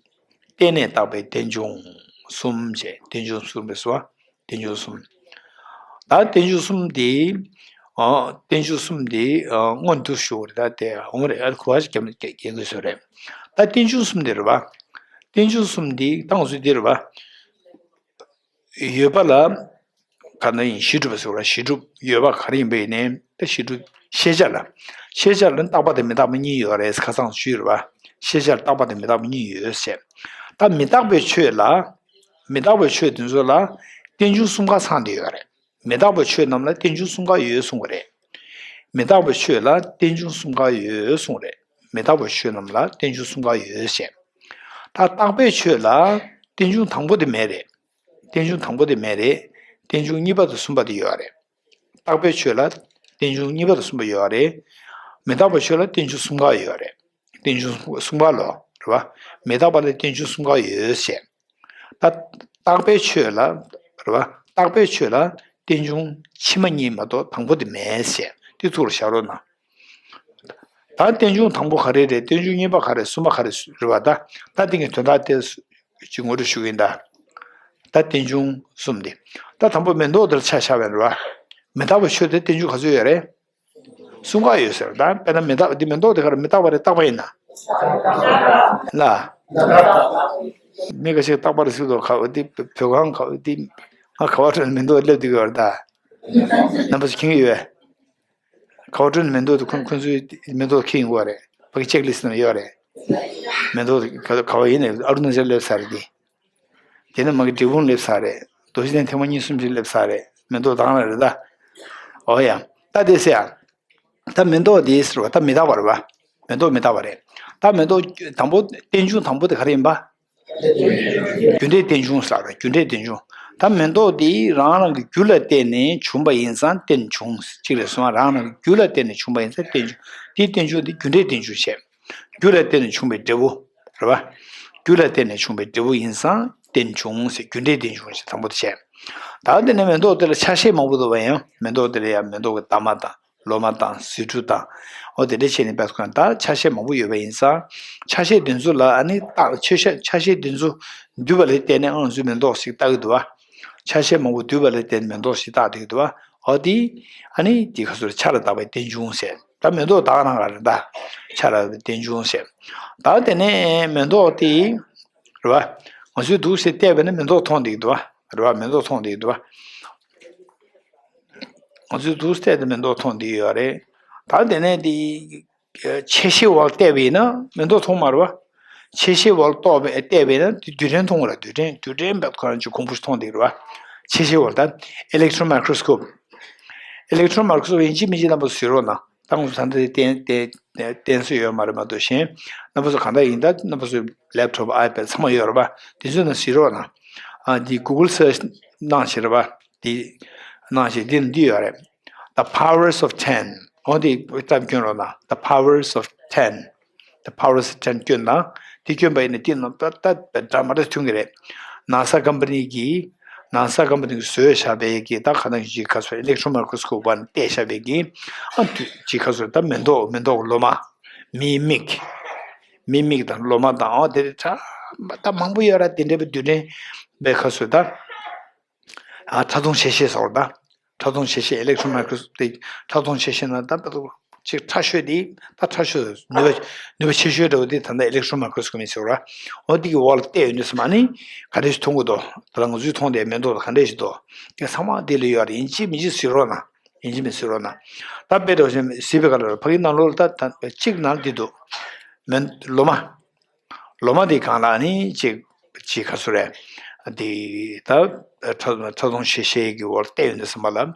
རྟེན་ལས་བཏགས་པའི་རྟེན་འབྱུང་གསུམ་བྱས། རྟེན་འབྱུང་གསུམ་རེད་སོང་། རྟེན་འབྱུང་གསུམ། ད་རྟེན་འབྱུང་གསུམ་དེ། ཨ། རྟེན་འབྱུང་གསུམ་དེ། ཨ། སྔོན་དུ་ཞུ་བ་རེད། ད་དེ་འོང་རེད། ཨ། གོ་བ་ཞིག་རྒྱབ་ནས་རྒྱག་དགོས་བཟོ་རེད། ད་རྟེན་འབྱུང་གསུམ་དེ་རེད་བ། རྟེན་འབྱུང་གསུམ་དེ་ཏང་ཚུལ་དེ་རེད་བ། ཡོད་པ་ལ། ག་ན་ཡིན། གཞི་གྲུབ་པ་ཟེར་བ་ལ། གཞི་གྲུབ་ཡོད་པ་ག་རེ་ཡིན་པ་ཡིན་ནའི། ད་གཞི་གྲུབ་ཤེས་བྱ་ལ། ཤེས་བྱ་ལ་རྟག་པ་དང་མི་རྟག་པ་གཉིས་ཡོད་རེད། ཁ་སང་ཞུས་རེད་བ། ཤེས་བྱ་ལ་རྟག་པ་དང་མི་རྟག་པ་གཉིས་ཡོད་ཟེར། ད་མི་རྟག་པའི་ཆོས་ལ། མི་རྟག་པའི་ཆོས་དེ་ཚོ་ལ་རྟེན་འབྱུང་གསུམ་ཀ་ཚང་བསྡད་ཡོད་རེད། མི་རྟག་པའི་ཆོས་རྣམས་ལ་རྟེན་འབྱུང་གསུམ་ཀ་ཡོད་གསུངས་པ་རེད། མི་རྟག་པའི་ཆོས་ལ་རྟེན་འབྱུང་གསུམ་ཀ་ཡོད་གསུངས་རེད། མི་རྟག་པའི་ཆོས་རྣམས་ལ་རྟེན་འབྱུང་གསུམ་ཀ་ཡོད་ཟེར། ད་རྟག་པའི་ཆོས་ལ་རྟེན་འབྱུང་དང་པོ་དེ་མེད་རེད། རྟེན་འབྱུང་དང་པོ་དེ་མེད་རེད། རྟེན་འབྱུང་གཉིས་པ་དང་གསུམ་པ་དེ་ཡོད་རེད། རྟག་པའི་ཆོས་ལ་རྟེན་འབྱུང་གཉིས་པ་དང་གསུམ་པ་ཡོད་རེད། མི་རྟག་པའི་ཆོས་ལ་རྟེན་འབྱུང་གསུམ་ཀ་ཡོད་རེད། རྟེན་འབྱུང་གསུམ་ཀ་ལོ། རེད་བ། མི་རྟག་པ་ལ་རྟེན་འབྱུང་གསུམ་ཀ་ཡོད་ཟེར། ད་རྟག་པའི་ཆོས་ལ། རེད་བ། རྟག་པའི་ཆོས་ལ་རྟེན་འབྱུང་ཕྱི་མ་གཉིས་མ་གཏོགས་དང་པོ་དེ་མེད་ཟེར། དེ་ཚུར་བཞག་རོགས་གནང་། ད་རྟེན་འབྱུང་དང་པོ་ག་རེ་རེད། རྟེན་འབྱུང་གཉིས་པ་ག་རེ། གསུམ་པ་ག་རེ་རེད་བ། ད་ད་དེ་གི་དོན་དག་དེ་ཅིག་ངོ་སྤྲོད་ཞུ་གི་ཡིན་ད། ད་རྟེན་འབྱུང་གསུམ་དེ། ད་དང་པོ་མེ་ཏོག་དེར་ཆ་བཞག་པ་ཡིན་རེད་བ། མི་རྟག་པའི་ཆོས་དེ་རྟེན་འབྱུང་ག་ཚོད་ཡོད་རེད། གསུམ་ཀ་ཡོད་ཟེར། ད་དཔེར་ན་མེ་ཏོག་འདི་མེ་ཏོག་འདི་ག་རེ། མི་རྟག་པ་རེད། རྟག་པ་ཡིན་ན། ལ། མི་ཁ་ཤས་རྟག་པ་རེད་ཟེར་དོ། ག་འོ་འདི་བོད་ཁང་ག་འོ་འདི། ང་ག་བ་འགྲོ་ནས་མེ་ཏོག་སླེབས་འདི་ག་བར་ད། རྣམ་པ་ཚོ་མཁྱེན་གྱི་ཡོད། ག་བ་འགྲོ་ནས་མེ་ཏོག་འདི་ཁོ་ཁོ་ཚོའི་མེ་ཏོག་ཁྱེར་ཡོང་གི་རེད། ཕ་གི་ཅེག་ལིས་ནང་ཡོད་རེད། མེ་ཏོག་ག་ག་བ་ཡིན་ནས་ཨ་རུ་ན་ཅལ་སླེབས་ས་རེད་འདི། དེ་ནས་མ་གི་འབྲས་སྤུངས་སླེབས་ས་རེད། རྡོ་རྗེ་གདན་ཐེངས་མ་གཉིས་གསུམ་ཅིག་སླེབས་ས་རེད། མེ་ཏོག་དང་ལ་རེད་ད། འོ་ཡ། ད་དེ་ཟེར་ཡ། ད་མེ་ཏོག་དེ་ཟེར་བ་ད་མི་རྟག་པ་རེད་བ། མེ་ཏོག་མི་རྟག་པ་རེད། ད་མེ་ཏོག་དང་པོ་རྟེན་འབྱུང་དང་པོ་དེ་ག་རེ་ཡིན་པ། རྒྱུ་འབྲས་རྟེན་འབྱུང་ཟེར་བ་རེད། རྒྱུ་འབྲས་རྟེན་འབྱུང་། ད་མེ་ཏོག་དེ་རང་རང་གི་རྒྱུ་ལ་བརྟེན་ནས་བྱུང་བ་ཡིན་ཙང་རྟེན་འབྱུང་གཅིག་རེད་སོང་། རང་རང་གི་རྒྱུ་ལ་བརྟེན་ནས་བྱུང་བ་ཡིན་ཙང་རྟེན་འབྱུང་། དེའི་རྟེན་འབྱུང་དེ་རྒྱུ་འབྲས་རྟེན་འབྱུང་བྱས། རྒྱུ་ལ་བརྟེན་ནས་བྱུང་བའི་འབྲས་བུ། རེད་བ། རྒྱུ་ལ་བརྟེན་ནས་བྱུང་བའི་འབྲས་བུ་ཡིན་ཙང་རྟེན་འབྱུང་ཟེར། རྒྱུ་འབྲས་རྟེན་འབྱུང་ཞེས་དང་པོ་དེ་བྱས། ད་དེ་ནས་མེ་ཏོག་དེ་ལ་ཆ་ཤས་མང་པོ་འདུག་བ། ཡང་མེ་ཏོག་དེ་ལ་ཡང་མེ་ཏོག་གི་འདབ་མ་དང་ལོ་མ་དང་ཟེའུ་འབྲུ་དང་། འོ་དེ་འདྲ་བྱས་ནས་བས་ཁོ་ན་ད་ཆ་ཤས་མང་པོ་ཡོད་པ་ཡིན་ཙང་། ཆ་ཤས་དེ་ཚོ་ལ་ཨ་ནི་བཏགས་ཆ་ཤས་ཆ་ཤས་དེ་ཚོ་འདུས་པ་ལ་བརྟེན་ནས་ཨང་ཚོའི་མེ་ཏོག་ཞིག་བཏགས་ཀྱི་འདུག་བ། ཆ་ཤས་མང་པོ་འདུས་པ་ལ་བརྟེན་ནས་མེ་ཏོག་ཞིག་བཏགས་བསྡད་ཀྱི་འདུག་བ། འོ་དེ་ཨ་ནི་དེ་ག་ཚོད་ཆ་ལ་བཏགས་པའི་རྟེན་འབྱུང་ཟེར། ད་མེ་ཏོག་དག་རང་ག་རེ་ད། ཆ་ལ་བཏགས་པའི་རྟེན་འབྱུང་ཟེར། ད་དེ་ནས་མེ་ཏོག་དེ། རེད་བ། ང་ཚོས་འདུག་སེ་བལྟས་པས་ན་མེ་ཏོག་མཐོང་བསྡད་ཀྱི་འདུག་བ། རེད་བ། མེ་ཏོག་མཐོང་བསྡད་ཀྱི་འདུག་བ། ང་ཚོས་འདུག་སེ་བལྟས་ཏེ་མེ་ཏོག་མཐོང་བསྡད་ཡོད་རེད། ད་དེ་ནས་དེ། ཆེ་ཤེལ་འོག་ལ་བལྟས་པ་ཡིན་ན་མེ་ཏོག་མཐོང་མ་རེད་བ། ཆེ་ཤེལ་འོག་ལ་གཏོགས་པའི་བལྟས་པ་ཡིན་ན་དེ་རྡུལ་ཕྲན་མཐོང་གི་རེད། རྡུལ་ཕྲན་རྡུལ་ཕྲན་བས་ཁོ་རང་ཅིག་གོང་བུ་ཞིག་མཐོང་བསྡད་ཀྱི་རེད་བ། ཆེ་ཤེལ་འོག་ལ་ད་electron microscope electron microscope ཡིན་གཅིག་མིན་གཅིག་རྣམ་པ་ཚོ་གཟིགས་རོགས་གནང་། ད་ང་ཚོ་ད་ལྟ་བསྟན་བསྟན་བསྟན་སྲོལ་ཡོད་མ་རེད་མ་གཏོགས་གཞན། རྣམ་པ་ཚོ་གང་ལྟར་ཡིན་ད་རྣམ་པ་ཚོ་laptop iPad ཚང་མ་ཡོད་རེད་པ། དེ་ཚོའི་ནང་གཟིགས་རོགས་གནང་། ཨ་འདི་Google search གནང་བྱས་རེད་པ། འདི་གནང་བྱས་འདི་ནི་འདི་ཡོད་རེད། The Powers of Ten འོ་འདི་སྟབས་སྐྱོན་རོགས་གནང་། The Powers of Ten The Powers of Ten སྐྱོན་དང་། དེ་སྐྱོན་པ་ཡིན་ན་དེ་ནང་ད་ད་འདྲ་མ་འདྲ་ཐོན་གི་རེད། NASA company གིས NASA company གིས་བཟོས་བཞག་པའི་གི་ད་ག་ནང་ཅིག་ག་ཚོད་electron microscope བར་བལྟས་བཞག་པའི་གི་ཨ་དུ་ཅིག་ག་ཚོད་ད་མེ་ཏོག་མེ་ཏོག་ལོ་མ། མིའི་མིག་མིའི་མིག་དང་ལོ་མ་དང་ཨོ་དེ་རེད་ད། ད་མང་པོ་ཡོད་ར་དེ་འདྲ་པའི་རྡུལ་ཕྲན་པའི་ག་ཚོད་ད། ཨ་ཕྲ་མཐོང་ཆེ་ཤེལ་ཟེར་བ་ད། ཕྲ་མཐོང་ཆེ་ཤེལ་electron microscope དེ་ཕྲ་མཐོང་ཆེ་ཤེལ་ན་ད་ད་ཅིག་ཕྲ་ཤོས་དེ་ད་ཕྲ་ཤོས་ནུས་པ་ནུས་པ་ཆེ་ཤོས་འདྲ་བོ་དེ་ད་ལྟ་electron microscope ཡིན་ཟེར་བ་ར། འོ་དེ་གི་འོག་ལ་བལྟས་ཡོང་དུས་ཙམ་པ་ནི་ག་འདྲ་ཞིག་མཐོང་གི་འདུག་ད་ལ་ང་ཚོས་མཐོང་བསྡད་མེ་ཏོག་ད་ག་འདྲ་ཞིག་འདུག་དེ་ཚང་མ་དེ་ལ་ཡོད་རེད། ཡིན་གཅིག་མིན་གཅིག་གཟིགས་རོགས་གནང་། ཡིན་གཅིག་མིན་གཟིགས་རོགས་གནང་། ད་དཔེ་འདྲ་བོ་ཞིག་གཟིགས་པའི་སྐབས་ལ་ཕ་གིའི་ནང་ལོགས་ལ་ད་ད་གཅིག་ནང་འདི་འདུག་མེ་ལོ་མ། ལོ་མ་དེ་སྒང་ལ་ནི་ཅིག་ཅིག་ག་ཚོད་རེད། དེ་ད་ཕྲ་ཕྲ་མཐོང་ཆེ་ཤེལ་གྱི་འོག་བལྟས་ཡོང་དུས་ཙམ་པ་ལ་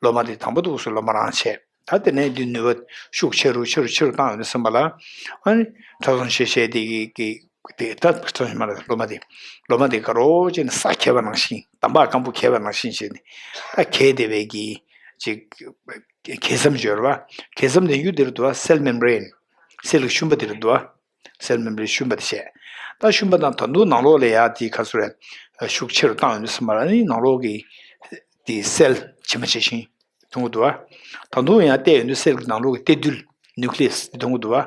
ལོ་མ་དེ་དང་པོ་འདུག་སེ་ལོ་མ་རང་བྱས། ད་དེ་ནས་འདི་ནུས་པ་ཤུགས་ཆེ་རུ་ཆེ་རུ་ཆེ་རུ་བཏང་ཡོང་དུས་ཙམ་པ་ལ་ཨ་ནི་ཕྲ་མཐོང་ཆེ་ཤེལ་དེ་གི་གི་དེ་ད་ཕྲ་མཐོང་མ་རེད། ལོ་མ་དེ་ལོ་མ་དེ་དགའ་རོགས་བྱས་ནས་ས་གས་པ་ནང་བཞིན་འདམ་བག་སྐམ་པོ་གས་པ་ནང་བཞིན་བྱས་ནས་ད་གས་བསྡད་པའི་གི་ཅིག་གས་མཚམས་སྦྱོར་བ། གས་མཚམས་དེ་ཡུལ་དེ་རུ་འདུག་བ། cell membrane cell གི་ཤུན་པ་དེ་རུ་འདུག་བ། cell membrane ཤུན་པ་དེ་བྱས། ད་ཤུན་པ་དང་ད་དུང་ནང་ལོགས་ལ་ཡ་དེ་ག་ཚོད་རེད། ཤུགས་ཆེ་རུ་བཏང་ཡོང་དུས་ཙམ་པ་ལ་ནི་ནང་ལོགས་ཀྱི་དེ་cell ཇི་མ་ཇི་བཞིན་མཐོང་གི་འདུག་བ། ད་དུང་ཡང་བལྟས་ཡོང་དུས་cell གི་ནང་ལོགས་ཀྱི་གཏེར་རྡུལ་nucleus དེ་མཐོང་གི་འདུག་བ།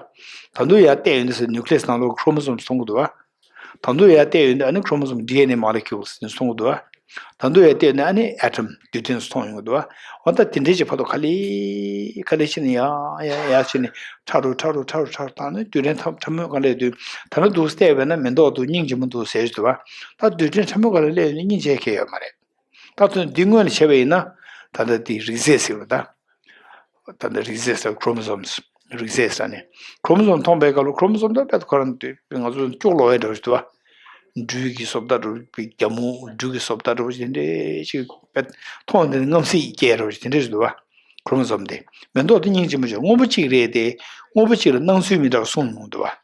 ད་དུང་ཡང་བལྟས་ཡོང་དུས་nucleus ནང་ལོགས་ཀྱི་chromosomes མཐོང་གི་འདུག་བ། ད་དུང་ཡང་བལྟས་ཡོང་དུས་ཨ་ནི་chromosome D N A molecules དེ་མཐོང་གི་འདུག་བ། ད་དུང་ཡང་བལྟས་ཡོང་དུས་ཨ་ནི་atom རྡུལ་ཕྲན་མཐོང་ཡོང་གི་འདུག་བ། འོ་ད་དེ་འདྲའི་ཅིག་བར་དུ་ག་ལེ་ག་ལེ་བྱས་ནས་ཡར་ཡར་ཡར་བྱས་ནས་ཕྲ་རུ་ཕྲ་རུ་ཕྲ་རུ་ཕྲ་རུ་བཏང་ནས་རྡུལ་ཕྲན་ཕྲ་ཕྲ་མོ་ག་ལེ་དུས་ད་ནི་འདུག་བལྟས་པས་ན་མེ་ཏོག་འདུག་སྙིང་རྗེ་མོ་འདུག་ཟེར་གྱི་འདུག་བ། ད་རྡུལ་ཕྲན་ཕྲ་མོ་ག་ལེ་སླེབས་ནས་སྙིང་རྗེ་ཁེལ་ཡོད་མ་རེད། ད་དོན་འདི་སྔོན་ལ་བྱས་པ་ཡིན་ན་ད་ལྟ་འདི་རིགས་རྫས་ཟེར་བ་ད། ད་ལྟ་རིགས་རྫས་ཟེར་chromosomes རིགས་རྫས་ཟེར་ནས་chromosome མཐོང་པའི་སྐབས་ལ་chromosome ད་དཔེ་ཁོ་རང་དེ་ང་ཚོ་སྐྱོག་ལོག་ཡ་འདྲ་བོ་ཞིག་འདུག་བ། སྦྲུལ་གྱི་བཟོ་ལྟ་འདྲ་བོ་རྒྱ་མོ་སྦྲུལ་གྱི་བཟོ་ལྟ་འདྲ་བོ་ཞིག་དེ་འདྲས་ཞིག་དཔེ་མཐོང་དེ་རྔམ་སེ་སྐྱེ་འདྲ་བོ་ཞིག་དེ་འདྲས་ཞིག་འདུག་བ། chromosome དེ་མེ་ཏོག་དེ་སྙིང་རྗེ་མོ་ཞིག་སྔོན་པོ་གཅིག་རེད་དེ་སྔོན་པོ་གཅིག་ལ་སྣང་ཚུལ་མི་འདྲ་བ་གསུམ་འདུག་བ།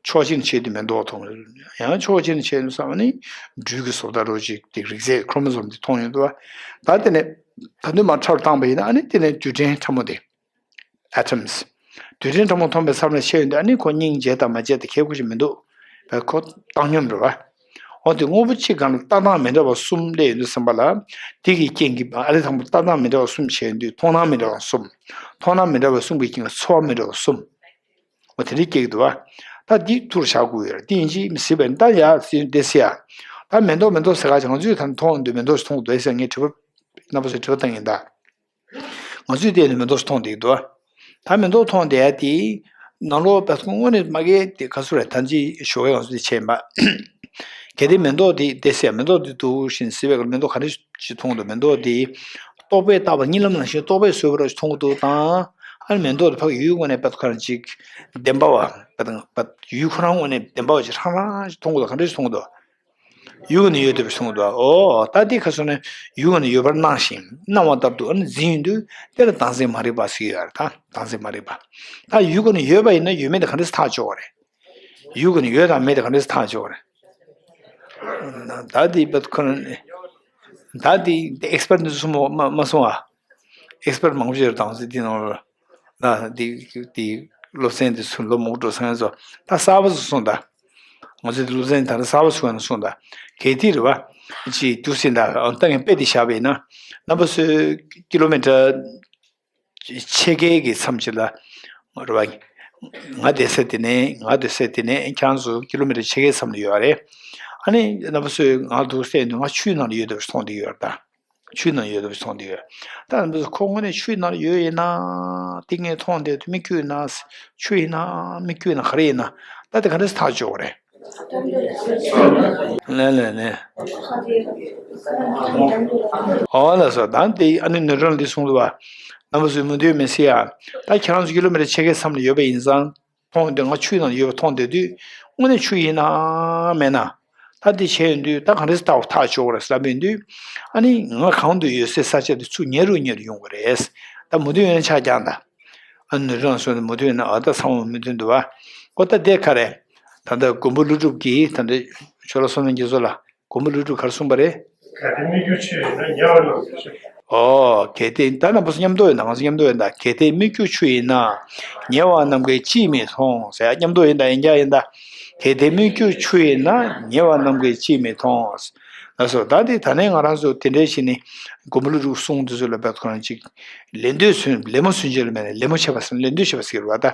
ཕྱོགས་གཅིག་ནས་བྱས་དུས་མེ་ཏོག་མཐོང་། ཡང་ཕྱོགས་གཅིག་ནས་བྱས་དུས་བསམ་ནི་སྦྲུལ་གྱི་བཟོ་ལྟ་འདྲ་བོ་ཅིག་དེ་རིགས་རྫས་chromosome དེ་མཐོང་ཡོང་འདུག་བ། ད་དེ་ནས་ད་དུང་མར་ཕྲ་རུ་བཏང་པ་ཡིན་ན་ཨ་ནི་དེ་ནས་རྡུལ་ཕྲན་ཕྲ་མོ་དེ་atoms རྡུལ་ཕྲན་ཕྲ་མོ་མཐོང་པའི་མཚམས་ལ་ཤེས་ཡོང་དུས་ཨ་ནི་ཁོ་སྙིང་རྗེ་དང་མ་རྗེ་དང་ཁྱད་པར་ཅིག་མི་འདུག་བས་ཁོ་བཏང་སྙོམས་རེད་བ། འོ་དེ་དངོས་པོ་གཅིག་སྒང་ལ་ལྟ་སྟངས་མི་འདྲ་བ་གསུམ་སླེབས་ཡོང་དུས་ཙམ་པ་ལ་དེ་གི་རྐྱེན་གྱིས་ཨ་ལས་དང་པོ་ལྟ་སྟངས་མི་འདྲ་བ་གསུམ་བྱས་ཡོང་དུས་མཐོང་སྣང་མི་འདྲ་བ་གསུམ། མཐོང་སྣང་མི་འདྲ་བ་གསུམ་གྱི་རྐྱེན་གྱིས་ཚོར་བ་མི་འདྲ་བ་གསུམ། འོ་དེ་འདྲའི་སྐྱེ་གི་འདུག་བ། ད་འདི་ཐུར་བཞག་དགོས་ཡོད་རེད། འདི་ཡིན་གཅིག་མིན་གཅིག་བྱས་ན་ད་ཡ་སྲིད་དེ་སྲིད་ཡ། ད་མེ་ཏོག་མེ་ཏོག་ཟེར་ག་ཅིག་ང་ཚོས་ད་མཐོང་འདུག་མེ་ཏོག་ཞིག་མཐོང་འདུག་ཟེར་ངས་དྲི་བ་རྣམ་པ་ཚོས་དྲི་བ་བཏང་ཡིན་ད། ང་ཚོས་བལྟས་ནས་མེ་ཏོག་ཞིག་མཐོང་བསྡད་ཀྱི་འདུག་བ། ད་མེ་ཏོག་མཐོང་བསྡད་ཡ་དེ་ནང་ལོགས་པ་ཚོ་དངོས་གནས་མ་གས་དེ་ག་ཚོད་རེད། ད་ཅི་ཞོགས་ཀས་ང་ཚོ་དེ་བྱས་ཡིན་པ། གལ་ཏེ་མེ་ཏོག་དེ་བལྟས་ཟེར་མེ་ཏོག་དེ་འདུག་བཞིན་ཟེར་བའི་མེ་ཏོག་ག་འདྲ་ཞིག་མཐོང་འདུག་མེ་ཏོག་དེ་རྟོག་པས་བཏགས་པ་གཉིད་ལམ་ནང་བཞིན་རྟོག་པས་བཟོས་པ་འདྲ་ཞིག་མཐོང་གི་འདུག་དང་། ཨ་ནི་མེ་ཏོག་དེ་ཕ་གི་ཡུལ་དངོས་གནས་པད་ཁ་རང་ཅིག་བདེན་པ་བ། པད་པད་ཡུལ་ཁོ་རང་དངོས་གནས་བདེན་པ་བ་ཅིག་ཧྲང་ཧྲང་ཞིག་མཐོང་གི་འདུག་ག་འདྲ་ཞིག་མཐོང་གི་འདུག་ཡུལ་ནི་ཡོད་བསྡད་པ་མཐོང་གི་འདུག་ཨོ་ད་འདི་ཁ་སོ་ནས་ཡུལ་ནི་ཡོད་པར་སྣང་ཞིང་སྣང་བ་ལྟར་དུ་ཨ་ནི་འཛིན་ཡོང་དུས་དེ་ལ་བདག་འཛིན་མ་རིག་པ་ཟེར་ཡོད་རེད། ད་བདག་འཛིན་མ་རིག་པ། ད་ཡུལ་ནི་ཡོད་པ་ཡིན་ན་ཡོད་མེད་དེ་ག་འདྲ་ཞིག་ཐག་གཅོད་པ་རེད། ཡུལ་ནི་ཡོད་དང་མེད་དེ་ག་འདྲ་ཞིག་ཐག་གཅོད་པ་རེད། ད་འདི་པད་ཁོ་ན་ད་འདི་ཨེག་སི་པར་འདི་ཚོ་མ་མ་གསུང་ཨ། ཨེག་སི་པར་མང་པོ་ཞིག་རེད། དང་སྲིད་འདི་ནང་ལ་ན་འདི་འདི་སློབ་ཚན་འདི་ཚོ་ལོ་མང་པོ་འགྲོ་སོང་ཡ་ཚོ་ད་གསར་པ་ཚོ་གསུངས་ད། ང་ཚོ་འདི་སློབ་ཚན་ད་ལྟ་གསར་པ་ཚོ་ཡང་གསུངས་ད། གལ་ཏེ་རེད་བ། ཅིག་འདུག་སེ་ད་ཨང་ད་ངས་དཔེ་འདི་བཞག་པ་ཡིན་ན་རྣམ་པ་ཚོའི་ཀི་ལོ་མི་ཊར་ཕྱེད་ཀའི་གི་མཚམས་ཅིག་ལ་རེད་བ། ང་བསྡད་ས་དེ་ནས་ང་སྡོད་ས་དེ་ནས་ཁྱེད་རང་ཚོ་ཀི་ལོ་མི་ཊར་ཕྱེད་ཀའི་མཚམས་ལ་ཡོད་རེད། ཨ་ནི་རྣམ་པ་ཚོས་ང་འདུག་སེ་འདུག་ང་ཆུའི་ནང་ལ་ཡོད་འདུག་མཐོང་བསྡད་ཡོད་རེད་ད། ཆུའི་ནང་ཡོད་དུ་སོང་དུས། ད་འདི་ཁོ་དངོས་གནས་ཆུའི་ནང་ཡོད་ཡིན་ན། དེ་ངས་མཐོང་བསྡད་དུས་མི་སྐྱོ་ཡིན་ན། ཆུ་ཡིན་ན་མི་སྐྱོ་ཡིན་ན་ག་རེ་ཡིན་ན། ད་དེ་ག་འདྲ་ཐག་གཅོད་དགོས་རེད། ལན་ལན་ལན། ཨོ་ལ་སོ་ད་དེ་ཨ་ནི་ནོར་སྒྲོན་འདི་གསུངས་འདུག་བ། རྣམ་པ་ཚོས་མུ་མཐུད་མི་སྲིད་ཡ། ད་ཁྱེད་རང་ཚོ་ཀི་ལོ་མི་ཊར་ཕྱེད་ཀའི་མཚམས་ལ་ཡོད་པ་ཡིན་ཙང་། མཐོང་དུས་ང་ཆུའི་ནང་ཡོད་པ་མཐོང་བསྡད་དུས་དངོས་གནས་ཆུ་ཡིན་ན་མེད་ན། ད་འདི་བྱས་ཡོང་དུས་ད་གང་འདྲས་ལྟ་བ་ཐག་ཆོད་རེད་ལབ་ཡོང་དུས། ཨ་ནི་ང་གང་དུ་ཡོད་སའི་ས་ཆ་དེ་ཚུར་ཉེ་རུ་ཉེ་རུ་ཡོང་གི་རེད། ད་མུ་མཐུད་ཡོང་ཆ་རྐྱང་ད། ཨ་ནི་རང་སོང་ནས་མུ་མཐུད་ཡོང་ན་ཨ་ད་ཚང་མ་མུ་མཐུད་འདུག་བ། ཨོ་ད་དེ་ག་རེད། ད་ལྟ་མགོན་པོ་ཀླུ་སྒྲུབ་ཀྱིས་ད་ལྟ་ཆོ་ལ་བསོད་ནམས་རྒྱ་མཚོ་ལ། མགོན་པོ་ཀླུ་སྒྲུབ་ག་རེ་གསུངས་པ་རེད། གལ་ཏེ་སྨིག་རྒྱུ་ཆུ་ཡིན་ན་ཉེ་བར་སྣང་བའི་ཆུ། ཨོ། གལ་ཏེ་ད་རྣམ་པ་ཚོ་མཉམ་དུ་ཡོད་ན་ང་ཚོ་མཉམ་དུ་ཡོད་ན། གལ་ཏེ་སྨིག་རྒྱུ་ཆུ་ཡིན་ན། ཉེ་བར་ནམ་མཁའི་དཔྱིས་མི་མཐོང་ཟེར་ཡ་མཉམ་དུ་ཡིན་ད་ཡིན་རྒྱ་ཡིན་ད། གལ་ཏེ་སྨིག་རྒྱུ་ཆུ་ཡིན་ན་ཉེ་བར་ནམ་མཁའི་དཔྱིས་མི་མཐོང་། ལགས་སོ་ད་དེ་ད་ནས་ང་རང་ཚོ་དེ་འདྲའི་ཞིག་ནི། མགོན་པོ་ཀླུ་སྒྲུབ་གསུང་དེ་ཚོ་ལ་བབ་ཁོ་རང་ཅིག་ལད་ཟློས་སུ་ལད་མོ་སུན་འབྱིན་ལ་མེད་ན་ལད་མོ་བྱས་པ་ཟེར་ན་ལད་ཟློས་བྱས་པ་ཟེར་གི་རེད་བ་ད།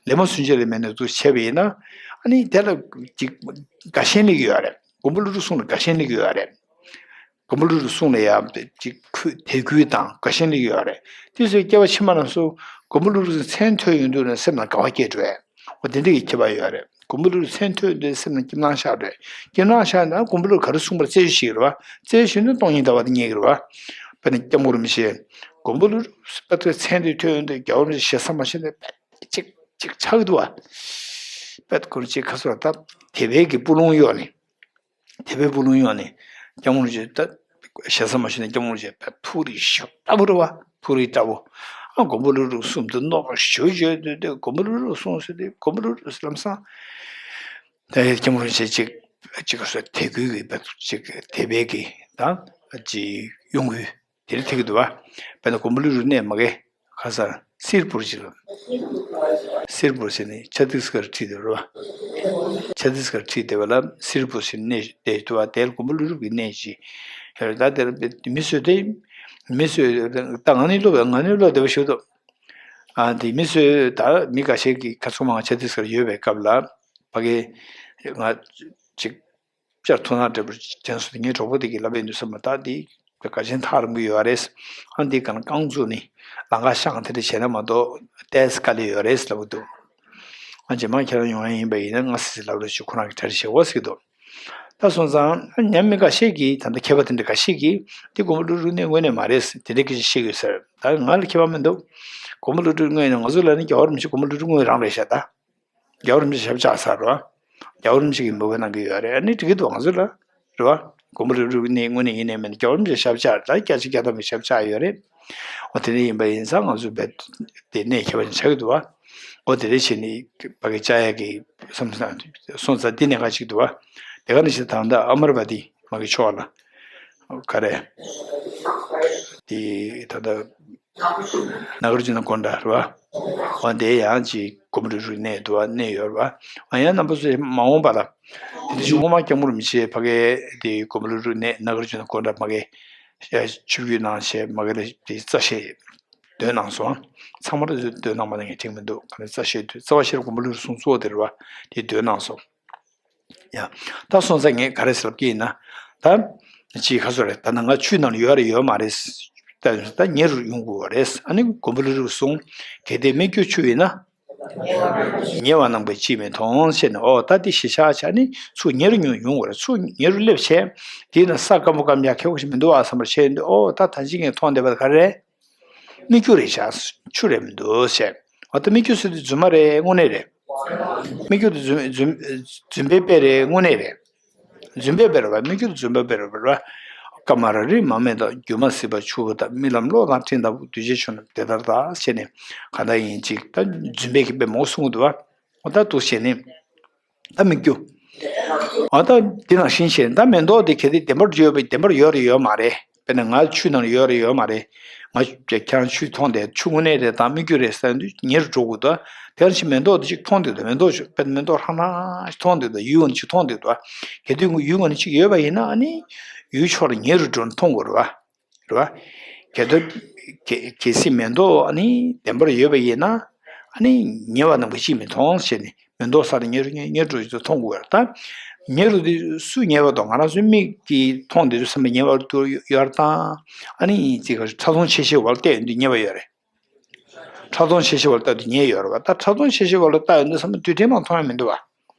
ལད་མོ་སུན་འབྱིན་ལ་མེད་ན་འདུག་བྱས་པ་ཡིན་ན། ཨ་ནི་དེ་ལ་ཅིག་དགའ་ཞེན་སླེབས་ཀྱི་ཡོད་རེད། མགོན་པོ་ཀླུ་སྒྲུབ་གསུང་ལ་དགའ་ཞེན་སླེབས་ཀྱི་ཡོད་རེད། མགོན་པོ་ཀླུ་སྒྲུབ་གསུང་ལ་ཡང་ཅིག་ཁུ་དད་གུས་དང་དགའ་ཞེན་སླེབས་ཀྱི་ཡོད་རེད། དེ་ཚོའི་སྐྱེ་བ་ཕྱི་མ་རྣམས་སུ་མགོན་པོ་ཀླུ་སྒྲུབ་མཚན་ཐོས་ཡོང་དུས་ན་སེམས་ལ་དགའ་བ་སྐྱེ་འགྲོ་བས། འོ་དེ་འདྲ་གི་ཁྱད་པར་ཡོད་རེད། མགོན་པོ་ཀླུ་སྒྲུབ་མཚན་ཐོས་དུས་སེམས་ལ་སྐྱིད་སྣང་ཤར་འགྲོ་བས། སྐྱིད་སྣང་ཤར་ན་མགོན་པོ་ཀླུ་སྒྲུབ་ག་རེ་གསུངས་པར་རྩད་གཅོད་བྱེད་ཀྱི་རེད་བ། རྩད་གཅོད་བྱེད་ན་སྟོང་ཉིད་ལྟ་བ་དེ་རྙེད་ཀྱི་རེད་བ། དཔེར་ན་སྐྱབས་མགོན་རིན་པོ་ཆེ། མགོན་པོ་ཀླུ་སྒྲུབ་པད་མཚན་དེ་ཐོས་ཡོང་དུས་རྒྱལ་བ་རིན་པོ་ཆེ་ཞེ་ས་མ་ཞུས་ནས་ཅིག་ཅིག་ཆགས་འདུག་བ། པད་ཁོ་རང་ཅིག་ཁ་སོར་ད་དད་པའི་གི་སྤུ་ལོང་གཡོགས་ནས། དད་པའི་སྤུ་ལོང་གཡོགས་ནས་སྐྱབས་མགོན་རིན་པོ་ཆེ་ད་ཞེ་ས་མ་ཞུས་ནས་སྐྱབས་མགོན་རིན་པོ་ཆེ་ཐུགས་རིག་ཞབས་ལྟ་བུ་རེད་བ། ཐུགས་རིག་ལྟ་བུ། ཨ་མགོན་པོ་ཀླུ་སྒྲུབ་གསུང་དུ་རྣོ་ཞུ་ཞུ་དུས་དུས་མགོན་པོ་ཀླུ་སྒྲུབ་གསུང་ཟེར་དུས་མགོན་པོ་ཀླུ་སྒྲུབ་ལམ་སང་། ད་སྐྱབས་མགོན་རིན་པོ་ཆེ་ཅིག་ཅིག་ག་སོ་དད་གུས་ཀྱི་པད་ཅིག་དད་པའི་གི་ད་ཅིག་གཡོ་འགུལ། དེ་རིང་ཐེག་གི་འདུག་བ། དཔེར་ན་མགོན་པོ་ཀླུ་སྒྲུབ་གནས་མ་གི་ཁ་སང་སིར་པུར་ཅིག་ལ། སིར་པུར་ཟེར་ནས་ཆ་ཏིས་ཀར་ཁྲིད་དེ་རེད་བ། ཆ་ཏིས་ཀར་ཁྲིད་དེ་བ་ལ་སིར་པུར་ཟེར་ནས་གནས་བསྡད་འདུག་བ། དེ་ལ་མགོན་པོ་ཀླུ་སྒྲུབ་ཀྱི་གནས་ཅིག་ཡོད་རེད། ད་དེར་མི་གསོད་དེ། མི་གསོད་ད་ང་ནི་སློབ་ང་ནི་སློབ་དེ་བ་ཞུ་དོ། ཨ་དེ་མི་གསོད་ད་མི་འགའ་ཤས་ཀྱི་ཁ་ཚུར་མང་ཆ་ཏིས་ཀར་ཡོད་པའི་སྐབས་ལ། ཕ་གི་ང་ཅིག་བཅར་ཐུག་ན་འདྲ་པོ་དྲན་སོང་། ངའི་གྲོགས་པོ་དེ་གིས་ལབ་ཡོང་དུས་ཙམ་པ་ད་འདི་ག་ཅན་ཐག་རིང་པོ་ཡོད་རེད། ཨ་འདི་ག་ན་རྐང་བཙུགས་ནས་ལམ་ཁ་བཤང་དེ་འདྲ་བྱས་ན་མ་གཏོགས་ཏོག་ཙམ་དཀའ་ལས་ཡོད་རེད་ལབ་ཀྱི་འདུག་ཨ་རྗེས་མ་ཁྱེད་རང་ཡོང་ཡ་ཡིན་པ་ཡིན་ན་ང་སི་སི་ལབ་རོགས་བྱེད། ཁོ་རང་གིས་གྲ་སྒྲིག་བྱེད་དགོས་ཟེར་གྱི་འདུག་ད་སོང་ཙང་ཉམས་མི་འགའ་ཤས་ཀྱིས་ད་ལྟ་མཁས་པ་དེ་འདྲ་འགའ་ཤས་ཀྱིས་འདི་མགོན་པོ་ཀླུ་སྒྲུབ་གནས་དངོས་གནས་མ་རེད་དེ་འདྲ་སྐད་ཆ་བཤད་ཀྱི་ཡོད་ཟེར། ད་ང་ལ་ཁྱད་པར་མི་འདུག་མགོན་པོ་ཀླུ་སྒྲུབ་དངོས་ནས་ང་ཚོ་ལ་ནི་རྒྱལ་བ་རིན་པོ་ཆེ་མགོན་པོ་ཀླུ་སྒྲུབ་དངོས་རང་རེད་ཤག་ད། རྒྱལ་བ་རིན་པོ་ཆེ་ཞབས་བཅགས་ས་རེད་བ། རྒྱལ་བ་རིན་པོ་ཆེ་གིས་འབོད་སྐུལ་གནང་གི་ཡོད་རེད། ཨ་ནི་འགྲིག་གི་འདུག་ང་ཚོ་ལ་རེད་བ། མགོན་པོ་ཀླུ་སྒྲུབ་གནས་དངོས་གནས་ཡིན་ནའི་མིན་ནའི་རྒྱལ་བ་རིན་པོ་ཆེ་ཞབས་བཅགས་ད་སྐྱ་ཆ་སྐྱ་ཐམ་གྱི་ཞབས་བཅགས་ཡོད་རེད། འོ་དེ་འདྲ་ཡིན་པ་ཡིན་ཙང་ང་ཚོ་བས་དེ་གནས་ཁྱད་པར་ཅན་ཆགས་ཀྱི་འདུག་བ། འོ་དེ་འདྲ་བྱས་ནས་ཕ་གི་བཅའ་ཡག་གི་བསམ་བསམ་སོང་ཙང་འདི་གནད་འགག་ཅིག་འདུག་བ། དེ་ག་ནང་བཞིན་ད་ལྟ་ཨ་མར་པ་ཏི་མ་གི་ཕྱོགས་ལ། ག་རེ། དེ་ད་ལྟ་ནཱ་གར་ཇུ་ན་ཀོན་ཌ་རེད་བ། འོ་དེ་ཡང་ཅིག་མགོན་པོ་ཀླུ་སྒྲུབ་གནས་འདུག་བ། གནས་ཡོད་རེད་བ། འོ་ཡང་རྣམ་པ་ཚོས་མ་འོངས་པ་ལ། དེ་དུས་སྔོན་མ་སྐྱབས་མགོན་རིན་པོ་ཆེ་ཕ་གིའི་དེ་མགོན་པོ་ཀླུ་སྒྲུབ་གནས་ནཱ་གར་ཇུ་ན་ཀོན་ཌ་མ་གི་ཆིབས་བསྒྱུར་གནང་བྱས་མ་གི་ལ་དེ་རྩ་བཤད་འདོན་གནང་སོང་། ཚང་མ་ལ་འདོན་གནང་མ་གནང་ངས་དྲན་མི་འདུག་ག་ནས་རྩ་བཤད་དུས་རྩ་བ་ཤེར་མགོན་པོ་ཀླུ་སྒྲུབ་གསུང་གཙོ་བོ་དེ་རེད་བ། དེ་འདོན་གནང་སོང་། ཡ། ད་སོང་ཙང་ངས་ག་རེ་ཟེར་ལབ་ཀྱི་ཡིན་ན། ད། ཅིག་ག་ཚོད་རེད། ད་ནང་ང་ཆུའི་ནང་ལ་ཡོད་རེད་ཡོད་མ་རེད། ད་ད་ཉེ་རུ་ཡོང་དགོས་པ་རེད། ཨ་ནི་མགོན་པོ་ཀླུ་སྒྲུབ་གསུང་། གལ་ཏེ་སྨིག་རྒྱུ་ཆུ་ཡིན་ན། ཉེ་བར་སྣང་བས་དཔྱིས་མི་མཐོང་ཞེས་ནས། ཨོ་ད་འདི་གཞིར་བཞག་བྱས་ནས་ཚུར་ཉེ་རུ་ཉུང་ཡོང་དགོས་རེད། ཚུར་ཉེ་རུ་སླེབས་བྱས། དེ་ན་ས་སྐམ་པོ་སྐམ་ཡག་ཁེ་པོ་ཞིག་མི་འདུག་ཨ་བསམ་པར་བྱས་ཡོང་དུས་ཨོ་ད་ད་ཅི་ངས་མཐོང་བསྡད་པ་ག་རེ་རེད། སྨིག་རྒྱུ་རེད་ཤག་ཆུ་རེད་མི་འདུག་ཟེར། འོ་ད་སྨིག་རྒྱུ་ཟེར་དུས་རྫུན་མ་རེད་དངོས་གནས་རེད། སྨིག་རྒྱུ་དེ་རྫུན་རྫུན་རྫུན་པའི་དཔེ་རེད་དངོས་གནས་རེད། རྫུན་པའི་དཔེ་རེད་བ། སྨིག་རྒྱུ་དེ་རྫུན་པའི་དཔེ་རེད་བ། སྐར་མ་རེ་རེའི་མ་སྨད་དང་། སྒྱུ་མ་སྲིད་པ་ཆུ་བོ་ལྟར། རྨི་ལམ་གློག་དང་སྤྲིན་ལྟ་བུ། འདུས་བྱས་ཆུ་རྣམས་དེ་ལྟར་གདའ། ཟེར་ནས་གང་ལྟར་ཡིན་ཅིག་ད་རྫུན་པའི་གི་དཔེ་མང་པོ་གསུངས་འདུག་བ། འོ་ད་འདུག་བྱས་ནས། ད་སྨིག་རྒྱུ། ཨ་ད་འདི་ནང་བཞིན་བྱས་ད་མེ་ཏོག་དེ་གལ་ཏེ་བདེན་པར་ཡོད་པའི་བདེན་པར་ཡོད་རེད་ཡོད་མ་རེད། དཔེར་ན་ང་ཆུ་ནང་ཡོད་རེད་ཡོད་མ་རེད། ང་ཁྱེད་རང་ཆུ་མཐོང་དེ་ཆུ་དངོས་གནས་རེད་དང་སྨིག་རྒྱུ་རེད་ཟེར་དུས་ཉེ་རུ་འགྲོ་དགོས་དོ། དེ་ནང་བཞིན་མེ་ཏོག་དེ་ཅིག་མཐོང་དུས་དོ་མེ་ཏོག་ཆུ་དཔེར་ན་མེ་ཏོག་ཧྲང་ཧྲང་ཞིག་མཐོང་དུས་དོ་ཡུལ་ངོ་ནས་ཅིག་མཐོང་དུས་དོ། གལ་ཏེ་ཡུལ་ངོ་ནས་ཅིག་ཡོད་པ་ཡིན་ན་ཨ་ནི་ཡུལ་ཕྱོགས་ལ་ཉེ་རུ་འགྲོ་ནས་མཐོང་དགོས་རེད་བ། རེད་བ། གལ་ཏེ། གལ་གལ་སྲིད་མེ་ཏོག་ཨ་ནི་བདེན་པར་ཡོད་པ་ཡིན་ན། ཨ་ནི་ཉེ་བར་སྣང་བས་དཔྱིས་མི་མཐོང་ཞེས་ནས་མེ་ཏོག་ས་ལ་ཉེ་རུ་ཉེ་ཉེ་རུ་འགྲོ་ཡོད་ཚུལ་མཐོང་དགོས་པར་ད། ཉེ་རུ་དེ་སུ་ཉེ་བར་དང་ང་རང་ཚོའི་མིག་གིས་མཐོང་བསྡད་དུས་ཙམ་པ་ཉེ་བར་དུ་ཡོད་རེད་དང་། ཨ་ནི་ཅིག་ཁྲ་ཚོམ་ཆེ་ཤོས་བར་བལྟས་ཡོང་དུས་ཉེ་བ་ཡོད་རེད། ཁྲ་ཚོམ་ཆེ་ཤོས་བར་བལྟས་དུས་ཉེ་ཡོད་རེད་བ། ད་ཁྲ་ཚོམ་ཆེ་ཤོས་བར་ལ་བལྟས་ཡོང་དུས་ཙམ་པ་དུས་དྲན་མ་མཐོང་ཡ་མི་འདུག་བ།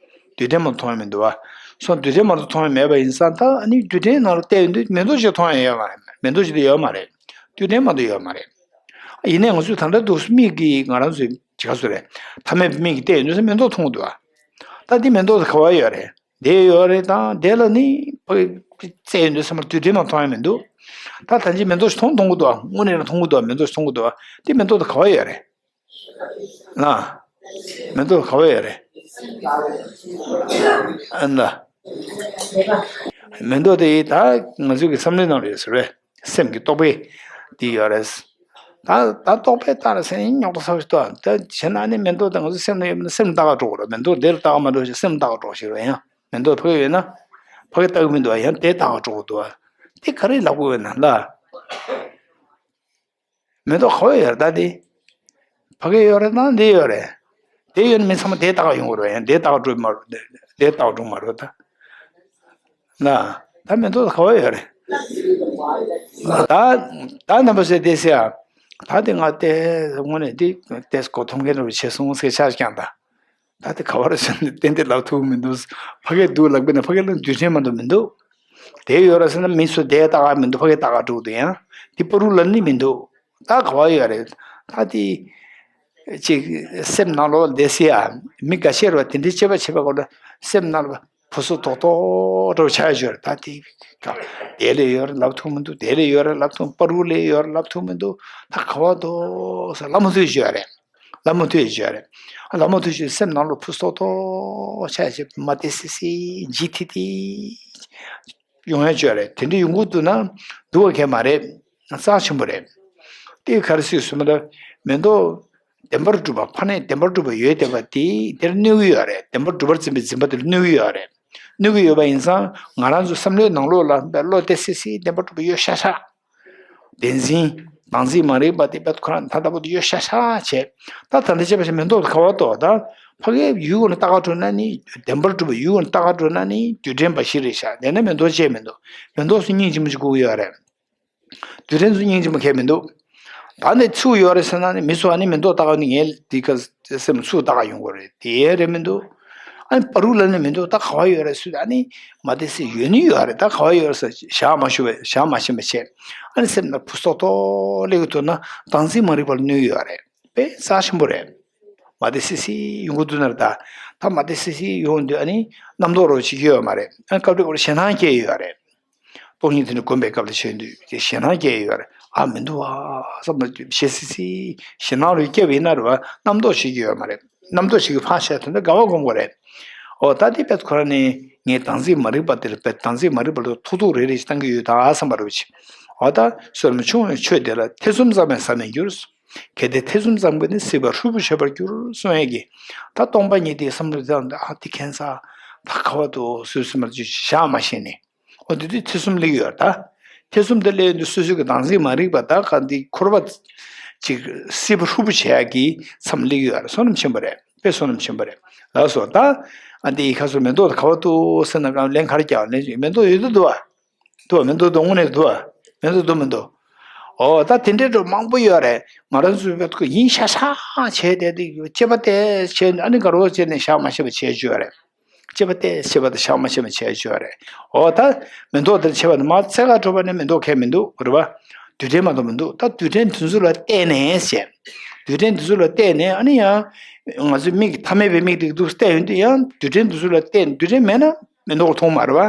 རྡུལ་ཕྲན་མ་གཏོགས་མཐོང་ཡ་མི་འདུག་བ། སོ་རྡུལ་ཕྲན་མ་གཏོགས་མཐོང་ཡ་མེད་པ་ཡིན་ཙང་ད་ཨ་ནི་རྡུལ་ཕྲན་ནང་ལ་བལྟས་ཡོང་དུས་མེ་ཏོག་ཅིག་མཐོང་ཡ་ཡོད་མ་རེད། མེ་ཏོག་ཅིག་དེ་ཡོད་མ་རེད། རྡུལ་ཕྲན་མ་གཏོགས་ཡོད་མ་རེད། ཡིན་ནའི་ང་ཚོས་ད་ལྟ་འདུག་མིག་གིས་ང་རང་ཚོའི་ཇི་ག་སུ་རེད། ཐ་མལ་པའི་མིག་གིས་བལྟས་ཡོང་དུས་མེ་ཏོག་མཐོང་གི་འདུག་བ། ད་འདི་མེ་ཏོག་དེ་ག་བ་ཡོད་རེད། དེ་ཡོད་རེད་དང་དེ་ལ་ནི་ཕ་གི་བཙལ་ཡོང་དུས་ཚང་མ་རྡུལ་ཕྲན་མ་མཐོང་ཡ་མི་འདུག་ད་ད་ཅི་མེ་ཏོག་ཞིག་མཐོང་མཐོང་གི་འདུག་དངོས་གནས་ལ་མཐོང་གི་འདུག་མེ་ཏོག་ཞིག་མཐོང་གི་འདུག་དེ་མེ་ཏོག་དེ་ག་བ་ཡོད་རེད། ལ། མེ་ཏོག་ག་བ་ཡོད་རེད། ཨ་ན། མེ་ཏོག་དེ་ད་ང་ཚོའི་གི་བསམ་བློའི་ནང་ལ་ཡོད་ཟེར་བས། སེམས་ཀྱི་རྟོག་པས་དེ་ཡོད་རེད། ད་ད་རྟོག་པས་ལྟ་ར་ཟེར་ནས་རྙོག་དྲ་ཚ་པོ་ཞིག་འདུག་ད་བྱས་ན་ནི་མེ་ཏོག་དེ་ང་ཚོའི་སེམས་ལ་ཡོད་ན་སེམས་ལ་ལྟ་ག་འགྲོ་གི་རེད། མེ་ཏོག་དེ་ལ་ལྟ་ག་མ་འགྲོ་ཞིག་སེམས་ལ་ལྟ་ག་འགྲོ་ཞིག་རེད། ཡང་མེ་ཏོག་ཕ་གི་ཡོད་ན་ཕ་གི་ལྟ་གི་མི་འདུག་ཡང་དེ་ལྟ་ག་འགྲོ་གི་འདུག་དེ་ག་རེ་ལབ་དགོས་ཡོད་ན་ལ། མེ་ཏོག་ག་བ་ཡོད་རེད་ད་དེ། ཕ་གི་ཡོད་རེད་དང་འདི་ཡོད་རེད། དེ་ཡོད་ན་མི་ཚང་མ་དེ་ལྟ་ག་ཡོང་གི་རེད། ཡང་དེ་ལྟ་ག་འགྲོ་མ་རེད། དེ་ལྟ་ག་འགྲོ་མ་རེད་ད། ལ། ད་མེ་ཏོག་ག་བ་ཡོད་རེད། ད་ད་རྣམ་པ་ཚོས་དེ་ཟེར་ཡ། ད་དེ་ང་དེ་དངོས་གནས་དེ་དེ་གོ་མཐོང་མཁན་རེ་བྱས་སོང་ཟེར་ཆགས་ཀྱང་ད། ད་དེ་ག་བ་རེད་ཟེར་ན་ཏན་ཏན་ལབ་ཐུབ་མི་འདུག་ཕ་གིར་འདུག་ལབ་པས་ན་ཕ་གི་ལ་རྡུལ་ཕྲན་མ་གཏོགས་མི་འདུག་དེ་ཡོད་རེད་ཟེར་ན་མི་ཚོ་དེ་ལྟ་ག་མི་འདུག་ཕ་གི་ལྟ་ག་འགྲོ་གི་འདུག་ཡང་དེ་པ་རུ་ལ་ནི་མི་འདུག་ད་ག་བ་ཡོད་རེད། ད་དེ་ཅིག་སེམས་ནང་ལོགས་བསྡད་སྲིད་ཡ། མི་འགའ་ཤས་རེད་བ། དེ་འདྲའི་དཔྱད་པ་བྱེད་པ་གོ་ལ་སེམས་ནང་ལ་ཕུ་སུ་ཐོག་ཐོག་འགྲོ་ཆགས་ཡོད་རེད། ད་དེ་དེ་ལས་ཡོད་རེད་ལབ་ཐུབ་མི་འདུག་དེ་ལས་ཡོད་རེད་ལབ་ཐུབ། པ་རུ་ལས་ཡོད་རེད་ལབ་ཐུབ་མི་འདུག་ད་ག་བ་འདུག་ཟེར་ལབ་མ་ཐུབ་ཡོད་རེད། ལབ་མ་ཐུབ་ཡོད་རེད། ལབ་མ་ཐུབ་ཞིག་སེམས་ནང་ལ་ཕུ་སུ་ཐོག་ཐོག་ཆགས་བྱས་མ་བདེ་སི་སི་ལྗིད་ཐི་ཐི་ཡོང་ཡ་ཡོད་རེད། དེ་འདྲ་ཡོང་གི་འདུག་ན་སྡུག་པ་གང་ཡང་མ་རེད། རྩ་ཆེན་པོ་རེད། དེ་ག་རེ་སྲིད་གསུངས་པ་ལ་མེ་ཏོག་བདེན་པར་གྲུབ་པ་ཕ་ནས་བདེན་པར་གྲུབ་པ་ཡོད་བསྡད་པ་དེ་དེར་གནོད་ཀྱི་ཡོད་རེད། བདེན་པར་གྲུབ་པར་འཛིན་པའི་འཛིན་པ་དེར་གནོད་ཀྱི་ཡོད་རེད། གནོད་ཀྱི་ཡོད་པ་ཡིན་ཙང་ང་རང་ཚོའི་བསམ་བློའི་ནང་ལོགས་ལ་བློ་བདེ་སི་སི་བདེན་པར་གྲུབ་པ་ཡོད་ཤག་ཤག་བདེན་འཛིན། བདག་འཛིན་མ་རིག་པ་དེ་བས་ཁོ་རང་ད་ལྟ་བུ་དེ་ཡོད་ཤག་ཤག་བྱས། ད་ད་ལྟ་བྱས་པ་ཞིག་མེ་ཏོག་ག་བ་ཏོ་ད་ཕ་གིའི་ཡུལ་སྒོ་ནས་ལྟ་ག་འགྲོ་ན་ནི་བདེན་པར་གྲུབ་པའི་ཡུལ་སྒོ་ནས་ལྟ་ག་འགྲོ་ན་ནི་རྡུལ་ཕྲན་འབའ་ཞིག་རེད་ཤག་དེ་ནས་མེ་ཏོག་ཅེས་མི་འདུག་མེ་ཏོག་སུ་སྙིང་རྗེ་མོ་ཅིག་དགོས་ཀྱི་ཡོད་རེད། རྡུལ་ཕྲན་ཚོ་སྙིང་རྗེ་མོ་གས་མི་འདུག་ད་ནི་ཚུར་ཡོད་རེད་ཟེར་ན་ནི་མི་ཚོ་ཨ་ནི་མེ་ཏོག་ལྟ་ག་ནི་ངས་འདི་ག་སེམས་ཚུར་ལྟ་ག་ཡོང་དགོས་རེད། དེ་རེད་མི་འདུག་ཨ་ནི་པ་རུ་ལ་ནི་མི་འདུག་ད་ག་བ་ཡོད་རེད་སུས་ཨ་ནི་མ་བདེ་སི་ཡོད་ནི་ཡོད་རེད། ད་ག་བ་ཡོད་རེད་ཟེར་བཞག་མ་ཞུ་བས་བཞག་མ་ཤེས་པ་བྱས་ཨ་ནི་སེམས་ནང་ཕུ་སོག་ཏོ་སླེབས་ཀྱི་འདུག་ན་བདག་འཛིན་མ་རིག་པར་གནོད་ཡོད་རེད། དཔེ་རྩ་ཆེན་པོ་རེད། མ་བདེ་སི་སི་ཡོང་གི་འདུག་ན་རེད། ད་ད་མ་བདེ་སི་སི་ཡོང་དུས་ཨ་ནི་རྣམ་རྟོག་རོ་ཅིག་ཡོད་མ་རེད། ཨ་ནི་སྐབས་རེ་སྐབས་རེ་ཞེད་སྣང་སྐྱེ་ཡོད་རེད། སྟོང་ཉིད་དེ་ནི་བསྒོམ་པའི་སྐབས་ལ་བྱེད་དུས་ཀྱི་ཞེད་སྣང་སྐྱེ་ཡོད་རེད། ཨ་མི་འདུག་ཨ་བསམ་པ་ཞེ་སི་སི་ཞེད་སྣང་རུ་སྐྱེ་བ་ཡིན་ན་རེད་བ། རྣམ་རྟོག་ཞིག་ཡོད་མ་རེད། རྣམ་རྟོག་ཞིག་གི་ཕར་བཤད་དོན་དུ་དགའ་བ་སྒོམ་དགོས་རེད། འོ་ད་དེ་བས་ཁོ་རང་ནི་ངས་བདག་འཛིན་མ་རིག་པ་དེ་ལ་བས་བདག་འཛིན་མ་རིག་པ་ལ་ཐུག་ཐུག་རེ་རེ་ཞིག་བཏང་གི་ཡོད་ད་བསམ་པ་རེད་བ། འོ་ད་བསོད་ནམས་ཆུང་བའི་ཆོས་དེ་ལ་ཐེ་ཚོམ་ཙམ་ཡང་ཟ་མི་འགྱུར། གལ་ཏེ་ཐེ་ཚོམ་ཙམ་གྱིས་ནི་སྲིད་པ་ཧྲུལ་པོ་བྱེད་པར་འགྱུར་གསུང་ཡས་ཀྱི། ད་སྟོང་པ་ཉིད་དེའི་བསམ་བློ་དེ་ཨ་དེ་ཁེན་ས་ད་ག་བ་དུ་སུས་སུ་མར་ཅིག་བཞག་མ་ཤེས་ནས། འོ་དེ་དུས་ཐེ་ཚོམ་སླེབས་ཡོད་ད། ཐེ་ཚོམ་དེ་སླེབས་ཡོང་དུས་སོ་སོའི་གི་བདག་འཛིན་མ་རིག་པ་ད་ག་འདི་འཁོར་བ་ཅིག་སྲིད་པ་ཧྲུལ་པོ་བྱེད་ཡག་གི་མཚམས་སླེབས་ཡོད་རེད། བསོད་ནམས་ཆེན་པོ་རེད། དཔེ་བསོད་ནམས་ཆེན་པོ་རེད། ལགས་སོ་ད། ཨ་འདི་ཡི་ཁ་སོ་མེ་ཏོག་ད་ག་བ་འདུག་ཟེར་ན་གང་ལན་ག་རེ་རྒྱག་ལན་མེ་ཏོག་ཡོད་དུ་འདུག་ཨ། འདུག་མི་འདུག་འདུག་དངོས་གནས་འདུག་མི་འདུག་འདུག་མི་འདུག་འོ་ད་དེ་འདྲའི་འགྲོ་མང་པོ་ཡོད་རེད། ང་རང་ཚོའི་བོད་ཁུལ་ཡིན་ཤག་ཤག་བྱས་ཏེ་དེ་དཔྱད་པ་དེ་བྱས་ཨ་ནི་དགའ་རོགས་བྱས་ནས་བཞག་མ་ཤེས་པ་བྱས་བཅུག་ཡོད་རེད། དཔྱད་པ་དེ་བྱས་པ་དང་བཞག་མ་ཤེས་པ་བྱས་བཅུག་ཡོད་རེད། འོ་ད་མེ་ཏོག་དེ་བྱས་པ་དང་མ་ཚད་ག་འགྲོ་བ་ནི་མེ་ཏོག་གས་མི་འདུག་རེད་བ། རྡུལ་ཕྲན་མ་གཏོགས་མི་འདུག་ད་རྡུལ་ཕྲན་དེ་ཚོ་ལ་བལྟས་ནས་བྱས། རྡུལ་ཕྲན་དེ་ཚོ་ལ་བལྟས་ནས་ཨ་ནི་ཡང་། ང་ཚོའི་མིག་གི་ཐ་མལ་པའི་མིག་དེ་འདུག་བལྟས་ཡོང་དུས་ཡང་རྡུལ་ཕྲན་དེ་ཚོ་ལ་བལྟས་རྡུལ་ཕྲན་མེད་ན། མེ་ཏོག་མཐོང་མ་རེད་བ།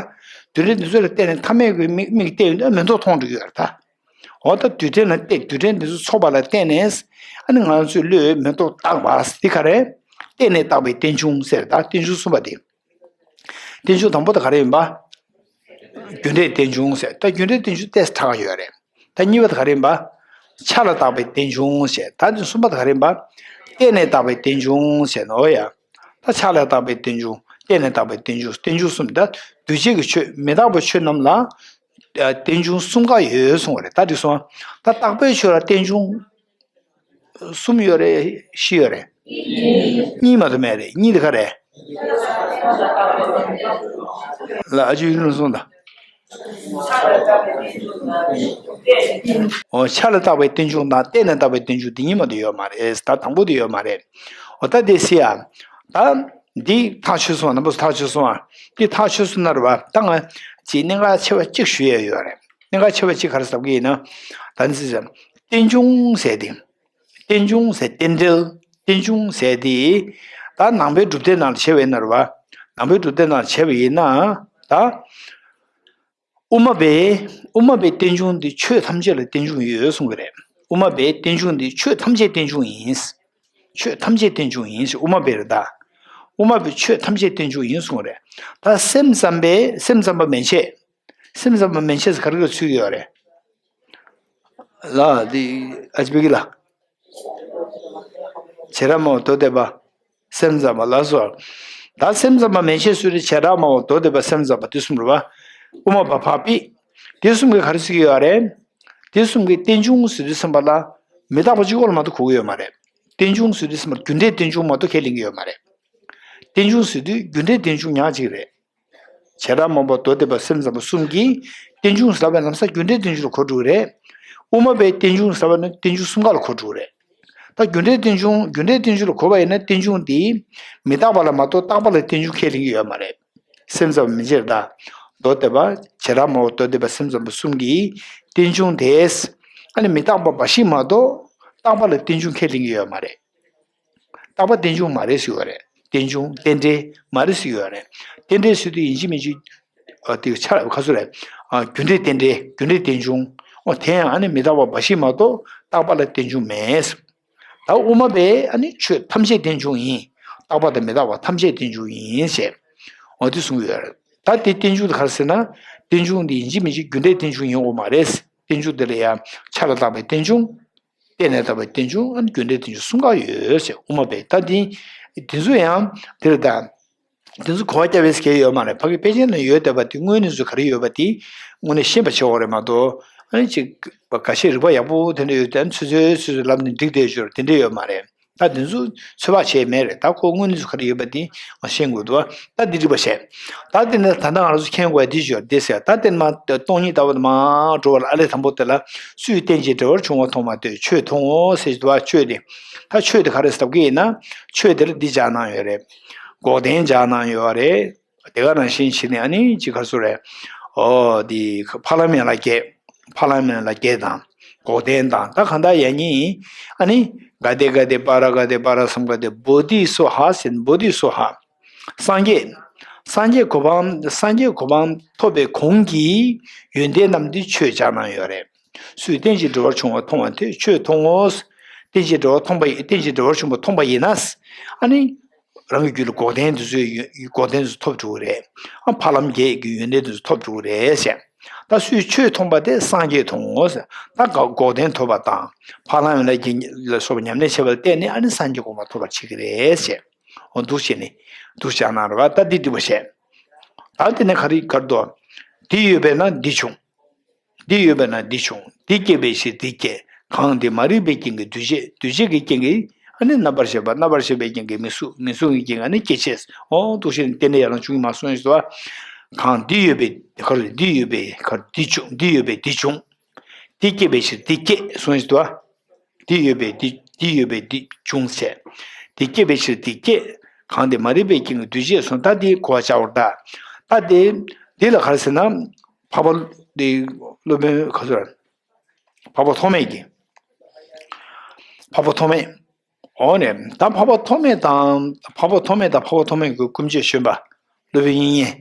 རྡུལ་ཕྲན་འདི་ཚོ་ལ་བལྟས་ནས་ཐ་མལ་གྱི་མིག་མིག་བལྟས་ཡོང་དུས་མེ་ཏོག་མཐོང་འགྲོ་གི་ཡོད་རེད་ད། འོ་ད་རྡུལ་ཕྲན་ལ་བལྟས་རྡུལ་ཕྲན་འདི་ཚོ་ཚོགས་པ་ལ་བལྟས་ནས་ཨ་ནི་ང་ཚོའི་བློས་མེ་ཏོག་བཏགས་པ་འདི་ག་རེ། བལྟས་ནས་བཏགས་པའི་རྟེན་འབྱུང་ཟེར་ད་རྟེན་འབྱུང་གསུམ་པ་དེ། རྟེན་འབྱུང་དང་པོ་དེ་ག་རེ་ཡིན་པ། རྒྱུ་འབྲས་རྟེན་འབྱུང་ཟེར་ད་རྒྱུ་འབྲས་རྟེན་འབྱུང་ཏོག་ཙམ་ཕྲ་བ་ཡོད་རེད། ད་གཉིས་པ་དེ་ག་རེ་ཡིན་པ། ཆ་ལ་བཏགས་པའི་རྟེན་འབྱུང་ཟེར་ད་དེ་གསུམ་པ་དེ་ག་རེ་ཡིན་པ། བལྟས་ནས་བཏགས་པའི་རྟེན་འབྱུང་ཟེར་ནོ་ཡ། ད་ཆ་ལ་བཏགས་པའི་རྟེན་འབྱུང་བལྟས་ནས་བཏགས་པའི་རྟེན་འབྱུང་རྟེན་འབྱུང་གསུམ་ད་འདུས་བྱས་ཀྱི་ཆོས་མི་རྟག་པའི་ཆོས་རྣམས་ལ། རྟེན་འབྱུང་གསུམ་ཀ་ཡོད་གསུངས་པ་རེད་ད་འགྲིག་སོང་ད་རྟག་པའི་ཆོས་ལ་རྟེན་འབྱུང་གསུམ་ཡོད་རེད་བཞི་ཡོད་རེད། གཉིས་མ་གཏོགས་མེད་རེད་གཉིས་དེ་ག་རེད། ལ་ཨ་ཅུ་ཡིན་ལུང་སོང་ད། འོ་ཆ་ལ་བཏགས་པའི་རྟེན་འབྱུང་དང་བལྟས་ནས་བཏགས་པའི་རྟེན་འབྱུང་འདི་གཉིས་མ་གཏོགས་ཡོད་མ་རེད་ད་དང་པོ་དེ་ཡོད་མ་རེད། འོ་ད་དེ་སི་ཡ། ད། འདི་ཐག་ཆོད་སོང་བ། རྣམ་པ་ཚོ་ཐག་ཆོད་སོང་བ། འདི་ཐག་ཆོད་སོང་ན་རེད་བ། ད་ང་ཅིག་གནད་འགག་ཆེ་བ་གཅིག་ཞུ་ཡས་ཡོད་རེད། གནད་འགག་ཆེ་བ་གཅིག་ག་རེ་ཟེར་གི་ཡིན་ན། ད་འདི་ཟེར། རྟེན་འབྱུང་ཟེར་ཏེ། རྟེན་འབྱུང་ཟེར། རྟེན་འབྲེལ། རྟེན་འབྱུང་ཟེར་དེ། ད་ནང་པའི་སྒྲུབ་སྡེ་ནང་ལ་བྱས་པ་ཡིན་ན་རེད་བ། ནང་པའི་སྒྲུབ་སྡེ་ནང་ལ་བྱས་པ་ཡིན་ན། ད་དབུ་མ་པས། དབུ་མ་པའི་རྟེན་འབྱུང་འདི་ཆོས་ཐམས་ཅད་ལ་རྟེན་འབྱུང་ཡོད་གསུང་གི་རེད། དབུ་མ་པའི་རྟེན་འབྱུང་འདི་ཆོས་ཐམས་ཅད་རྟེན་འབྱུང་ཡིན། ཆོས་ཐམས་ཅད་རྟེན་འབྱུང་ཡིན་ཞེས་དབུ་མ་པས་རེད་ད། དབུ་མ་པས་ཆོས་ཐམས་ཅད་རྟེན་འབྱུང་ཡིན་གསུང་གི་རེད། ད་སེམས་ཙམ་པས། སེམས་ཙམ་པ་མན་ཆད། སེམས་ཙམ་པ་མན་ཆད་ཟེར་ག་རེ་ག་ཚུད་ཀྱི་ཡོད་རེད། ལ་འདི་ཨ་ཅི་པི་ཀི་ལ། བྱེ་བྲག་སྨྲ་བ་མདོ་སྡེ་པ། སེམས་ཙམ་པ་ལ་སོགས། ད་སེམས་ཙམ་པ་མན་ཆད་སུ་རེད། བྱེ་བྲག་སྨྲ་བ་མདོ་སྡེ་པ། སེམས་ཙམ་པ་དེ་གསུམ་རེད་བ། དབུ་མ་པ་འཕགས་པའི། དེ་གསུམ་གྱིས་ག་རེ་ཟེར་གྱི་ཡོད་རེད། དེ་གསུམ་གྱིས་རྟེན་འབྱུང་ཟེར་དུས་ཙམ་པ་ལ། མི་རྟག་པ་གཅིག་པོ་ལ་མ་གཏོགས་གོ་གི་ཡོད་མ་རེད། རྟེན་འབྱུང་ཟེར་དུས་ཙམ་པར་རྒྱུ་འབྲས་རྟེན་འབྱུང་མ་གཏོགས་ཁས་ལེན་གྱི་ཡོད་མ་རེད། རྟེན་འབྱུང་ཟེར་དུས་རྒྱུ་འབྲས་རྟེན་འབྱུང་ཉག་གཅིག་རེད། བྱེ་བྲག་སྨྲ་བ་མདོ་སྡེ་པ་སེམས་ཙམ་པ་གསུམ་གྱིས་རྟེན་འབྱུང་ཟེར་བའི་ལམ་སང་རྒྱུ་འབྲས་རྟེན་འབྱུང་ལ་གོ་འགྲོ་གི་རེད། དབུ་མ་པས་རྟེན་འབྱུང་ཟེར་བ་ནི་རྟེན་འབྱུང་གསུམ་ཀ་ལ་གོ་འགྲོ་གི་རེད། ད་རྒྱུ་འབྲས་རྟེན་འབྱུང་། རྒྱུ་འབྲས་རྟེན་འབྱུང་ལ་གོ་བ་ཡིན་ན་རྟེན་འབྱུང་དེ་མི་རྟག་པ་ལ་མ་གཏོགས་རྟག་པ་ལ་རྟེན་འབྱུང་ཁས་ལེན་གྱི་ཡོད་མ་རེད། སེམས་ཙམ་པ་མན་ཆད་ད། མདོ་སྡེ་པ། བྱེ་བྲག་སྨྲ་བ་མདོ་སྡེ་པ་སེམས་ཙམ་པ་གསུམ་གྱིས་རྟེན་འབྱུང་དེས། ཨ་ནི་མི་རྟག་པ་འབའ་ཞིག་མ་གཏོགས་རྟག་པ་ལ་རྟེན་འབྱུང་ཁས་ལེན་གྱི་ཡོད་མ་རེད། རྟག་པ་རྟེན་འབྱུང་མ་རེད་ཟེར་བ་རེད། རྟེན་འབྱུང་རྟེན་འབྲེལ་མ་རེད་ཟེར་བ་རེད། རྟེན་འབྲེལ་ཟེར་དུས་ཡིན་གཅིག་མིན་གཅིག་ཨ་དེ་ཆ་ལ་ཁ་སོ་རེད། ཨ་རྒྱུ་འབྲས་རྟེན་འབྲེལ། རྒྱུ་འབྲས་རྟེན་འབྱུང་། ཨོ་དེ་ཡང་ཨ་ནི་མི་རྟག་པ་འབའ་ཞིག་མ་གཏོགས་རྟག་པ་ལ་རྟེན་འབྱུང་མེད། ད་དབུ་མ་པས་ཨ་ནི་ཆོས་ཐམས་ཅད་རྟེན་འབྱུང་ཡིན། རྟག་པ་དང་མི་རྟག་པ་ཐམས་ཅད་རྟེན་འབྱུང་ཡིན་ཞེས། འོ་དེ་གསུངས་ཡོད་རེད། ད་དེ་རྟེན་འབྱུང་དེ་ག་རེ་ཟེར་ན། རྟེན་འབྱུང་དེ་ཡིན་གཅིག་མིན་གཅིག་རྒྱུ་འབྲས་རྟེན་འབྱུང་ཡིན་དགོས་མ་རེད། རྟེན་འབྱུང་དེ་ལ་ཡང་ཆ་ལ་བཏགས་པའི་རྟེན་འབྱུང་། གཏན་ལ་དབབ་པའི་རྟེན་འབྱུང་། ཨ་ནི་རྒྱུ་འབྲས་རྟེན་འབྱུང་གསུམ་ཀ་ཡོད་ཟེར། དབུ་མ་པས་ད་འདི། འདི་ཚོ་ཡང་འདིར་ད། འདི་ཚོ་གོ་བ་རྒྱབ་པའི་སྐལ་ཡོད་མ་རེད། ཕ་གི་དཔེ་ཆ་ནང་ཡོད་བསྡད་པ་དེ་དངོས་གནས་ཚོ་ག་རེ་ཡོད་པ་དེ་དངོས་གནས་ཤེས་པ་བྱེད་དགོས་རེད་མ་གཏོགས། ཨ་ནི་ཅིག་འགའ་ཤས་རིག་པ་ཡག་པོ་དེ་འདྲ་ཡོད་དེ། ཨ་ནི་ཚོད་ཚོད་ཚོད་ཚོད་ལབ་ནས་འགྲིག་བསྡད་ཞོར་དེ་འདྲ་ཡོད་མ་རེད། ད་དེ་ཚོ་ཚོད་དཔག་བྱས་མེད་རེད། ད་ཁོ་དངོས་གནས་ཚོ་ག་རེ་ཡོད་པ་དེ་ང་ཤེས་དགོས་འདུག་ད་འདི་འགྲིག་པ་བྱས། ད་དེ་ནས་ད་ལྟ་ང་རང་ཚོ་མཁྱེན་དགོས་ཡ་འདི་ཞོར་འདི་ཟེར། ད་དེ་མ་སྟོང་ཉིད་ལྟ་བ་དེ་མར་འགྲོ་བ་ལ། ཨ་ལས་དང་པོ་དེ་ལ། སུས་རྟེན་ཅིང་འབྲེལ་བར་འབྱུང་བ་མཐོང་བ་དེས་ཆོས་མཐོང་ངོ་ཟེར་གྱི་འདུག་བ། ཆོས་དེ། ད་ཆོས་དེ་ག་རེ་ཟེར་གྱི་ཡིན་ན། ཆོས་དེ་ལ་འདི་སྦྱར་གནང་ཡོད་རེད། འགོག་བདེན་སྦྱར་གནང་ཡོད་རེད། དེ་ག་ནང་བཞིན་བྱས་ནས་ཨ་ནི་ཅིག་ག་རེ་ཟེར་རེད། ཨོ་འདི་ཕ་ལམ་ཡན་ལག་བརྒྱད། ཕ་ལམ་ཡན་ལག་བརྒྱད་དང་། འགོག་བདེན་དང་། ད་གང་ལྟར་ཡང་སྙིང་ཨ་ནི། ག་ཏེ་ག་ཏེ་པཱ་ར་ག་ཏེ་པཱ་ར་སཾ་ག་ཏེ་བོ་དྷི་སྭཱ་ཧཱ་ཟེར། བོ་དྷི་སྭཱ་ཧཱ། སངས་རྒྱས། སངས་རྒྱས་གོ་འཕང་། སངས་རྒྱས་གོ་འཕང་ཐོབ་པའི་གོང་གི་ཡོན་ཏན་རྣམས་འདི་ཆོས་སྦྱར་གནང་ཡོད་རེད། སུས་རྟེན་ཅིང་འབྲེལ་བར་འབྱུང་བ་མཐོང་བ་དེས་ཆོས་མཐོང་ངོ་། རྟེན་ཅིང་འབྲེལ་བར་མཐོང་པ་ཡི། རྟེན་ཅིང་འབྲེལ་བར་འབྱུང་བ་མཐོང་པ་ཡིན་ན། ཨ་ནི། རང་གི་རྒྱུད་ལ་འགོག་བདེན་དེ་ཚོའི་ཡོན། འགོག་བདེན་དེ་ཚོ་ཐོབ་འགྲོ་གི་རེད། ཨ་ཕ་ལམ་བརྒྱད་ཀྱི་ཡོན་ཏན་དེ་ཚོ་ཐོབ་འགྲོ་གི་རེད་ཟེར། ད་སུས་ཆོས་མཐོང་པ་དེས་སངས་རྒྱས་མཐོང་ངོ་ཟེར། ད་འགོག་བདེན་ཐོབ་པ་དང་། ཕ་ལམ་ཡན་ལག་བརྒྱད་ལ་སོགས་པ་ཉམས་ལེན་བྱས་པ་ལ་བརྟེན་ནས་ཨ་ནི་སངས་རྒྱས་གོ་འཕང་ཐོབ་པར་བྱེད་ཀྱི་རེད་ཟེར། འོ་འདུག་བྱས་ནས་འདུག་སྦྱར་གནང་རེད་བ། ད་འདི་འདི་པ་བྱས། ད་དེ་ནས་ག་རེ་ག་རེ་འདུག་འདི་ཡོད་པས་ན་འདི་བྱུང་། འདི་ཡོད་པས་ན་འདི་བྱུང་། འདི་སྐྱེས་པའི་ཕྱིར་འདི་སྐྱེ། གང་འདི་མ་རིག་པའི་རྐྱེན་གྱིས་འདུ་བྱེད། འདུ་བྱེད་ཀྱི་རྐྱེན་གྱིས་ཨ་ནི་རྣམ་པར་ཤེས་པ། རྣམ་པར་ཤེས་པའི་རྐྱེན་གྱིས་མིང་གཟུགས། མིང་གཟུགས་ཀྱི་རྐྱེན་གྱིས་ཨ་ནི་སྐྱེ་བྱེད། འོ་འདུག་བྱས་ནས་རྟེན་འབྲེལ་ཡར་ལངས་བྱུང་གི་མ་སོང་ཞིག་འདུག་བ། གང་འདི་ཡོད་པས་ག་རེ། འདི་ཡོད་པས་ག་རེ། འདི་བྱུང་། འདི་ཡོད་པས་འདི་བྱུང་། འདི་སྐྱེས་པའི་ཕྱིར་འདི་སྐྱེ་གསུངས་ཤིག་འདུག་བ། འདི་ཡོད་པས་འདི། འདི་ཡོད་པས་འདི་བྱུང་ཟེར། འདི་སྐྱེས་པའི་ཕྱིར་འདི་སྐྱེ། གང་འདི་མ་རིག་པའི་རྐྱེན་གྱིས་འདུ་བྱེད་གསུངས། ད་འདི་གོ་བ་ཆགས་པར་གདའ། ད་འདི། འདི་ལ་ག་རེ་ཟེར་ན། འཕགས་པ་འདི་སློབ་དཔོན་ག་ཚོད་རེད། འཕགས་པ་ཐོགས་མེད་ཀྱིས། འཕགས་པ་ཐོགས་མེད། འོ་ནས་ད་འཕགས་པ་ཐོགས་མེད་དང་། འཕགས་པ་ཐོགས་མེད་དང་འཕགས་པ་ཐོགས་མེད་ཀྱི་སྐུ་མཆེད་གཞོན་པ། སློབ་དཔོན་དབྱིག་གཉེན།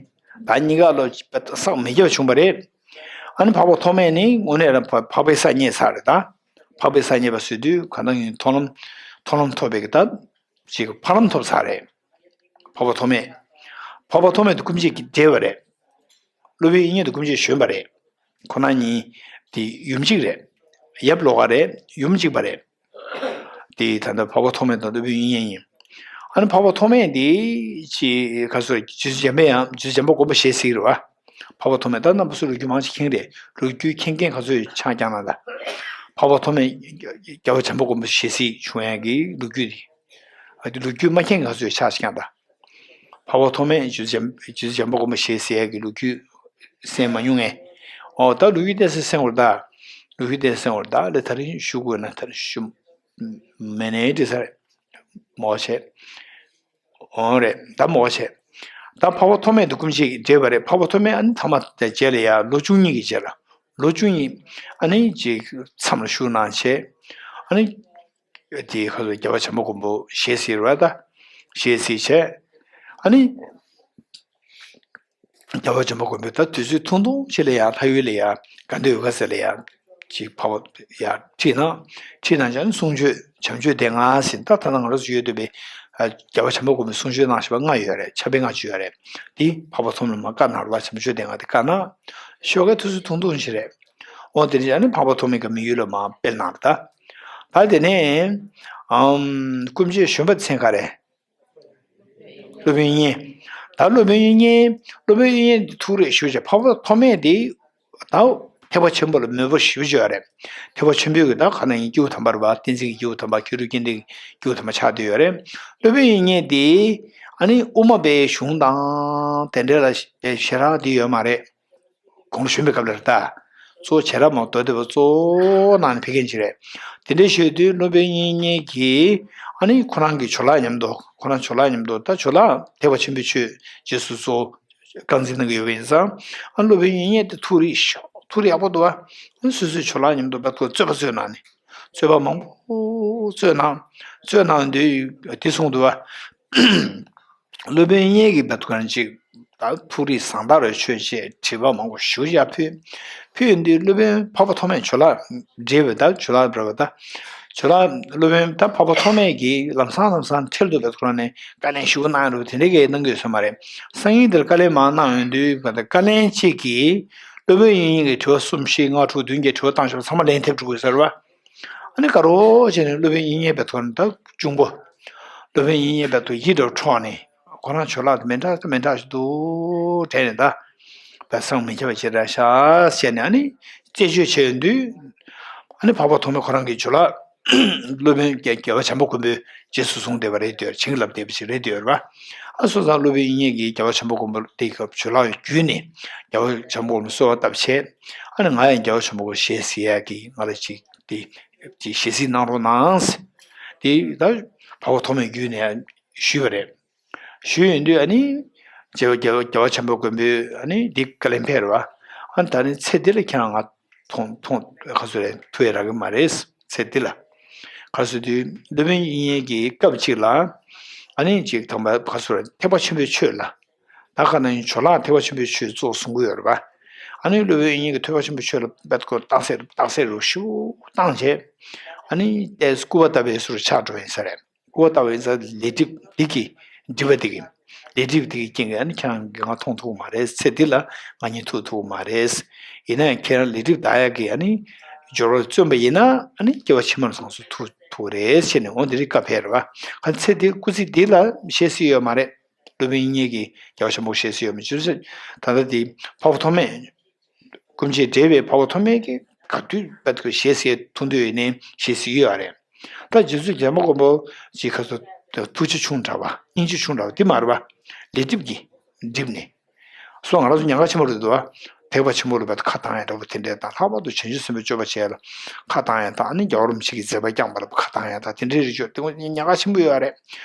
ད་གཉིས་ཀ་ལོ་བསགས་མི་རྒྱབ་བྱུང་བ་རེད། ཨ་ནི་འཕགས་པ་ཐོགས་མེད་ནི་དངོས་གནས་རང་འཕགས་པའི་ས་རྙེད་ཚར་རེད་ད། འཕགས་པའི་ས་རྙེད་པ་ཟེར་དུས་གང་ལྟར་ཡིན། མཐོང་ལམ། མཐོང་ལམ་ཐོབ་པའི་གི་ད་ཅིག་ཕ་ལམ་ཐོབ་ཚར་རེད། འཕགས་པ་ཐོགས་མེད། འཕགས་པ་ཐོགས་མེད་དུ་སྐུ་མཆེད་ཀྱིས་བགྲེས་པ་རེད། སློབ་དཔོན་དབྱིག་གཉེན་དུ་སྐུ་མཆེད་གཞོན་པ་རེད། ཁོ་ན་གཉིས་དེ་ཡུམ་གཅིག་རེད། ཡབ་ལོགས་ཀ་རེད། ཡུམ་གཅིག་པ་རེད། དེ་ད་ལྟ་འཕགས་པ་ཐོགས་མེད་དང་སློབ་དཔོན་དབྱིག་གཉེན་ཡིན། ཨ་ནི་འཕགས་པ་ཐོགས་མེད་དེ་ཅི་ག་ཚོད་རྗེ་བཙུན་འཇམ་པའི་དབྱངས། རྗེ་བཙུན་འཇམ་དཔལ་མགོན་པོ་ཞེས་ཟེར་གྱི་རེད་བ། འཕགས་པ་ཐོགས་མེད་ད་རྣམ་པ་ཚོ་ལོ་རྒྱུས་མང་ཆེ་མཁྱེན་རེད། ལོ་རྒྱུས་མཁྱེན་མཁན་ག་ཚོད་ཆགས་ཀྱང་ན་ད། འཕགས་པ་ཐོགས་མེད་རྒྱལ་བ་འཇམ་དཔལ་མགོན་པོ་ཞེས་ཟེར་བྱུང་ཡག་གི་ལོ་རྒྱུས་དེ། ཨ་དེ་ལོ་རྒྱུས་མ་མཁྱེན་མཁན་ག་ཚོད་ཆགས་ཀྱང་ད། འཕགས་པ་ཐོགས་མེད་རྗེ་བཙུན་འཇམ། རྗེ་བཙུན་འཇམ་དཔལ་མགོན་པོ་ཞེས་ཟེར་ཡག་གི་ལོ་རྒྱུས་གསན་མ་མྱོང་ངས། ཨོ་ད་ལོ་རྒྱུས་ཏོག་ཙམ་གསན་དགོས་རེད་ད། ལོ་རྒྱུས་ཏོག་ཙམ་གསན་དགོས་རེད་ད། ལས་ད་རིང་ཞུ་དགོས་ན་ད་རིང་ཞུ་མེད་ནའི་འགྲིག་ས་རེད། མོ་བྱས། འོང་རེད། ད་མོ་བྱས། ད་འཕགས་པ་ཐོགས་མེད་དེ་སྐུ་མཆེད་ཀྱིས་བགྲེས་པ་རེད། འཕགས་པ་ཐོགས་མེད་ཨ་ནི་ཐ་མ་དེ་རྗེས་ལ་ཡ་ལོ་བཅུ་གཉིས་ཀྱི་རྗེས་ལ། ལོ་བཅུ་གཉིས་ཨ་ནི་ཅིག་མཚམས་ལ་བཞུགས་གནང་བྱས། ཨ་ནི་དེ་ཁ་ལོ་རྒྱལ་བ་བྱམས་པ་མགོན་པོ་ཞལ་གཟིགས་རེད་བ། ད་ཞལ་གཟིགས་བྱས། ཨ་ནི། རྒྱལ་བ་བྱམས་པ་མགོན་པོས་ད་དུས་ཚོད་ཐུང་ཐུང་ཅིག་ལ་ཡང་ལྷ་ཡུལ་ལ་ཡང་དགའ་ལྡན་འོལ་ཁ་ཟེར་ལ་ཡང་ཅིག་ཕ་བ་ཡང་ཁྲིད་གནང་། ཁྲིད་གནང་བྱས་ནས་གསུང་ཆོས་བྱམས་ཆོས་སྡེ་ལྔ་ཟེར། ད་ད་ལྟ་ང་རང་ཚོ་ཡོད་འདུག་པའི་རྒྱལ་བ་བྱམས་པ་མགོན་པོའི་གསུང་ཆོས་གནང་བཞིན་པ་ལྔ་ཡོད་རེད། ཕྱག་དཔེ་ལྔ་བཅུ་ཡོད་རེད། འདི་འཕགས་པ་ཐོགས་མེད་མར་བཀའ་གནང་རོགས་བྱམས་ཆོས་སྡེ་ལྔ་དེ་བཀའ་གནང་། ཞོགས་ཀའི་དུས་ཚོད་ཐུང་ཐུང་ཞིག་རེད། འོ་དེ་ནས་ཨ་ནི་འཕགས་པ་ཐོགས་མེད་ཀྱི་མི་ཡུལ་ལ་མར་སྤེལ་གནང་རེད་ད། ད་དེ་ནས་ཨམ་སྐུ་མཆེད་གཞོན་པ་མཚན་ག་རེ། སློབ་དཔོན་དབྱིག་གཉེན། ད་སློབ་དཔོན་དབྱིག་གཉེན། སློབ་དཔོན་དབྱིག་གཉེན་འདི་ཐུགས་རིག་ཞུ་བྱས། འཕགས་པ་ཐོགས་མེད་འདི་ད་ཐེག་པ་ཆེན་པོ་ལ་མོས་པ་ཞེ་པོ་ཅིག་ཡོད་རེད། ཐེག་པ་ཆེན་པོའི་གི་ད་ག་ན་ཡིན་སྐྱེས་བུ་དམ་པ་རེད་བ། བསྟན་འཛིན་གྱི་སྐྱེས་བུ་དམ་པ། ཁྱོད་རང་སྐལ་ལྡན་གྱི་སྐྱེས་བུ་དམ་པ་ཆགས་བསྡད་ཡོད་རེད། སློབ་དཔོན་དབྱིག་གཉེན་འདི་ཨ་ནི་དབུ་མ་པའི་གཞུང་དང་དེ་འདྲ་ལ་ཞེ་དྲག་འདི་ཡོད་མ་རེད། གོང་ཞུས་པའི་སྐབས་ལ་རེད་ད། གཙོ་བོ་བྱེ་བྲག་མ་མདོ་སྡེ་པ་གཙོ་བོ་གནང་ནས་ཕེབས་མཁན་ཅིག་རེད། དེ་འདྲའི་ཞུས་དུས་སློབ་དཔོན་དབྱིག་གཉེན་གྱིས་ཨ་ནི་ཁོ་རང་གི་ཇོ་ལགས་མཉམ་དུ། ཁོ་རང་ཇོ་ལགས་མཉམ་དུ། ད་ཇོ་ལགས་ཐེག་པ་ཆེན་པོའི་ཆོས་རྗེས་སུ་གཙོ་བོ་རྐང་འཛིན་གནང་གི་ཡོད་པ་ཡིན་ཙང་། ཨ་སློབ་དཔོན་དབྱིག་གཉེན་དེ་ཐུགས་རིག་ཤོག་ཐུགས་རིག་ཡག་པོ་འདུག་བ། སོ་སོའི་ཇོ་ལགས་མཉམ་དུ་བར་དུ་རྩོད་པ་རྩོད་གནང་ནས། རྩོད་པ་མང་པོ་རྩོད་གནང་། རྩོད་གནང་དུས་དེ་གསུངས་འདུག་བ། སློབ་དཔོན་དབྱིག་གཉེན་གྱིས་བར་དུ་གང་ཅིག་ད་ཐུགས་རིག་བཟང་དར་བའི་ཆོས་བཅས་དྲི་བ་མང་པོ་ཞེ་པོ་ཅིག་ཕུལ། ཕུལ་དུས་སློབ་དཔོན་འཕགས་པ་ཐོགས་མེད་ཇོ་ལགས་བགྲེས་པའི་ད་ཇོ་ལགས་འདྲ་བ་ད། ཇོ་ལགས་སློབ་དཔོན་ད་འཕགས་པ་ཐོགས་མེད་ཀྱིས་ལམ་སང་ལམ་སང་འཕྲལ་དུ་བར་དུ་གང་ནས་བཀའ་ལན་ཞུ་གནང་རུ་དེ་འདྲ་གས་གནང་གི་ཡོད་ས་མ་རེད། སང་ཉིན་དེར་བཀའ་ལན་མར་གནང་ཡོང་དུས་བར་དུ་བཀའ་ལན་གཅིག་གིས་སློབ་དཔོན་དབྱིག་གཉེན་གྱི་དྲི་བ་གསུམ་བཞི་ལྔ་དྲུག་བདུན་བརྒྱད་དྲི་བ་བཏང་ཞོར་ཚང་མ་ལན་ཐེབས་འགྲོ་དགོས་ས་རེད་བ། ཨ་ནི་དགའ་རོགས་བྱས་ནས་སློབ་དཔོན་དབྱིག་གཉེན་བར་དུ་ད་གཅུང་པོ། སློབ་དཔོན་དབྱིག་གཉེན་བར་དུ་ཡིད་འདྲ་འཕྲོག་ནས་ཁོ་རང་ཇོ་ལགས་དེ་མི་འདྲ་མི་འདྲ་ཞིག་འདུག་དྲན་ནས་ད། བས་སང་མི་ཁྱབ་པ་ཅིག་རེད་ཤག་བྱས་ནས་ཨ་ནི་རྩད་གཅོད་བྱས་ཡོང་དུས། ཨ་ནི་འཕགས་པ་ཐོགས་མེད་ཁོ་རང་གིས་ཇོ་ལགས་སློབ་དཔོན་རྒྱལ་རྒྱལ་བ་བྱམས་པ་མགོན་པོའི་རྗེས་སུ་བཟུང་བསྡད་པ་རེད་འདོད། བྱིན་གྱིས་བརླབས་བསྡད་པ་ཞིག་རེད་འདོད་རེད་བ། ཨ་སོང་ཙང་སློབ་དཔོན་དབྱིག་གཉེན་གྱིས་རྒྱལ་བ་བྱམས་པ་མགོན་པོ་དེའི་སྐབས་ཇོ་ལགས་བརྒྱུད་ནས་རྒྱལ་བ་བྱམས་པ་མགོན་པོ་གསོལ་བ་བཏབ་བྱས། ཨ་ནི་ང་ཡང་རྒྱལ་བ་བྱམས་པ་མགོན་པོ་ཞལ་གཟིགས་ཡག་གི་ང་ལ་ཅིག་དེ་ཅིག་ཞལ་གཟིགས་གནང་རོགས་གནང་། དེ་ད་འཕགས་པ་ཐོགས་མེད་བརྒྱུད་ནས་ཞུས་པ་རེད། ཞུས་ཡོང་དུས་ཨ་ནི། རྒྱལ་བ་རྒྱལ་བ་རྒྱལ་བ་བྱམས་པ་མགོན་པོས་ཨ་ནི་འདི་བཀའ་ལན་ཕེབས་རེད་བ། ཨ་ནི་ད་ནི་ཚེ་འདི་ལ་ཁྱེད་རང་ང་མཐོང་མཐོང་ག་ཚོད་རེད་ཐུག་ཡ་རག་གི་མ་རེད། ཚེ་འདི་ལ། ག་ཚོད་དུས་སློབ་དཔོན་དབྱིག་གཉེན་གྱིས་སྐབས་གཅིག་ལ། ཨ་ནི་ཅིག་དང་པ་ག་ཚོད་རེད་ཐེག་པ་ཆེན་པོའི་ཆོས་ལ། ད་ག་ན་ཡིན་ཇོ་ལགས་ཐེག་པ་ཆེན་པོའི་ཆོས་གཙོ་བཟུང་གི་ཡོད་རེད་བ། ཨ་ནི་སློབ་དཔོན་དབྱིག་གཉེན་གྱིས་ཐེག་པ་ཆེན་པོའི་ཆོས་ལ་རྦད་ཁོ་རྟགས་གསལ་རྟགས་གསལ་རུ་ཞུ་བཏང་བྱས། ཨ་ནི་ཏེ་སྐུར་བ་བཏབ་པའི་ཟུར་ཆགས་འགྲོ་ཡིན་ས་རེད། སྐུར་བ་བཏབ་པའི་ས་ལས་སྒྲིབ་འདི་གིས་སྒྲིབ་པ་འདི་གིས་ལས་སྒྲིབ་འདི་གིས་རྐྱེན་གྱིས་ཨ་ནི་ཁྱེད་རང་གིས་ང་མཐོང་ཐུབ་ཀྱི་མ་རེད། ཚེ་འདི་ལ་ང་གཉིས་ཐུག་ཐུབ་ཀྱི་མ་རེད། ཡིན་ན་ཡང་ཁྱེད་རང་ལས་སྒྲིབ་དག་ཡག་གི་ཨ་ནི་སྦྱོར་བར་བརྩོན་པ་ཡིན་ན་ཨ་ནི་སྐྱེ་བ་ཕྱི་མ་ལ་སོང་སུ་ཐུག་ཐུག་རེད་ཟེར་ནས་འོ་འདི་རིགས་བཀའ་ཕེབས་རེད་བ། ཁ་ཚེ་འདི་སྐུ་ཚེ་འདི་ལ་ཞེ་སྲིད་ཡོད་མ་རེད། སློབ་དཔོན་དབྱིག་གཉེན་གྱིས་རྒྱལ་བ་བྱམས་པ་ཞེས་ཟེར་ཡོད་མི་ཅུང་ཟད་ད་ལྟ་དེ་འཕགས་པ་ཐོགས་མེད། སྐུ་མཆེད་བགྲེས་པའི་འཕགས་པ་ཐོགས་མེད་ཀྱིས་ག་དུས་བད་ཀྱི་ཞེས་ཟེར་ཐུག་འདོད་ཡོད་ནའི་ཞེས་ཟེར་ཡོད་རེད། ད་རྗེ་བཙུན་རྒྱལ་མོ་མགོན་པོ་ཅིག་ཁ་སོ་ཐུགས་རྗེ་ཆུང་དྲགས་པ་སྙིང་རྗེ་ཆུང་དྲགས་པ་དེ་མ་རེད་པ། ལས་སྒྲིབ་ཀྱིས་སྒྲིབ་ནས། སོ་ང་རང་ཚོ་ཉག་ག་ཆེན་པོ་རེད་འདུག་བ། ཐེག་པ་ཆེན་པོ་ལ་བད་ཁ་བཏང་ཡ་འདྲ་པོ་དེ་འདྲས་དང་ལྷག་པར་དུ་བྱང་ཆུབ་སེམས་དཔའི་སྤྱོད་པ་བྱས་ལ་ཁ་བཏང་ཡ་དང་ཨ་ནི་རྒྱལ་བ་རིན་པོ་ཆེ་གི་མཛད་པ་བསྐྱངས་པ་ལ་ཁ་བཏང་ཡ་དང་དེ་འདྲའི་རིགས་ཆོས་དེ་ཉག་ག་ཆེན་པོ་ཡོད་རེད།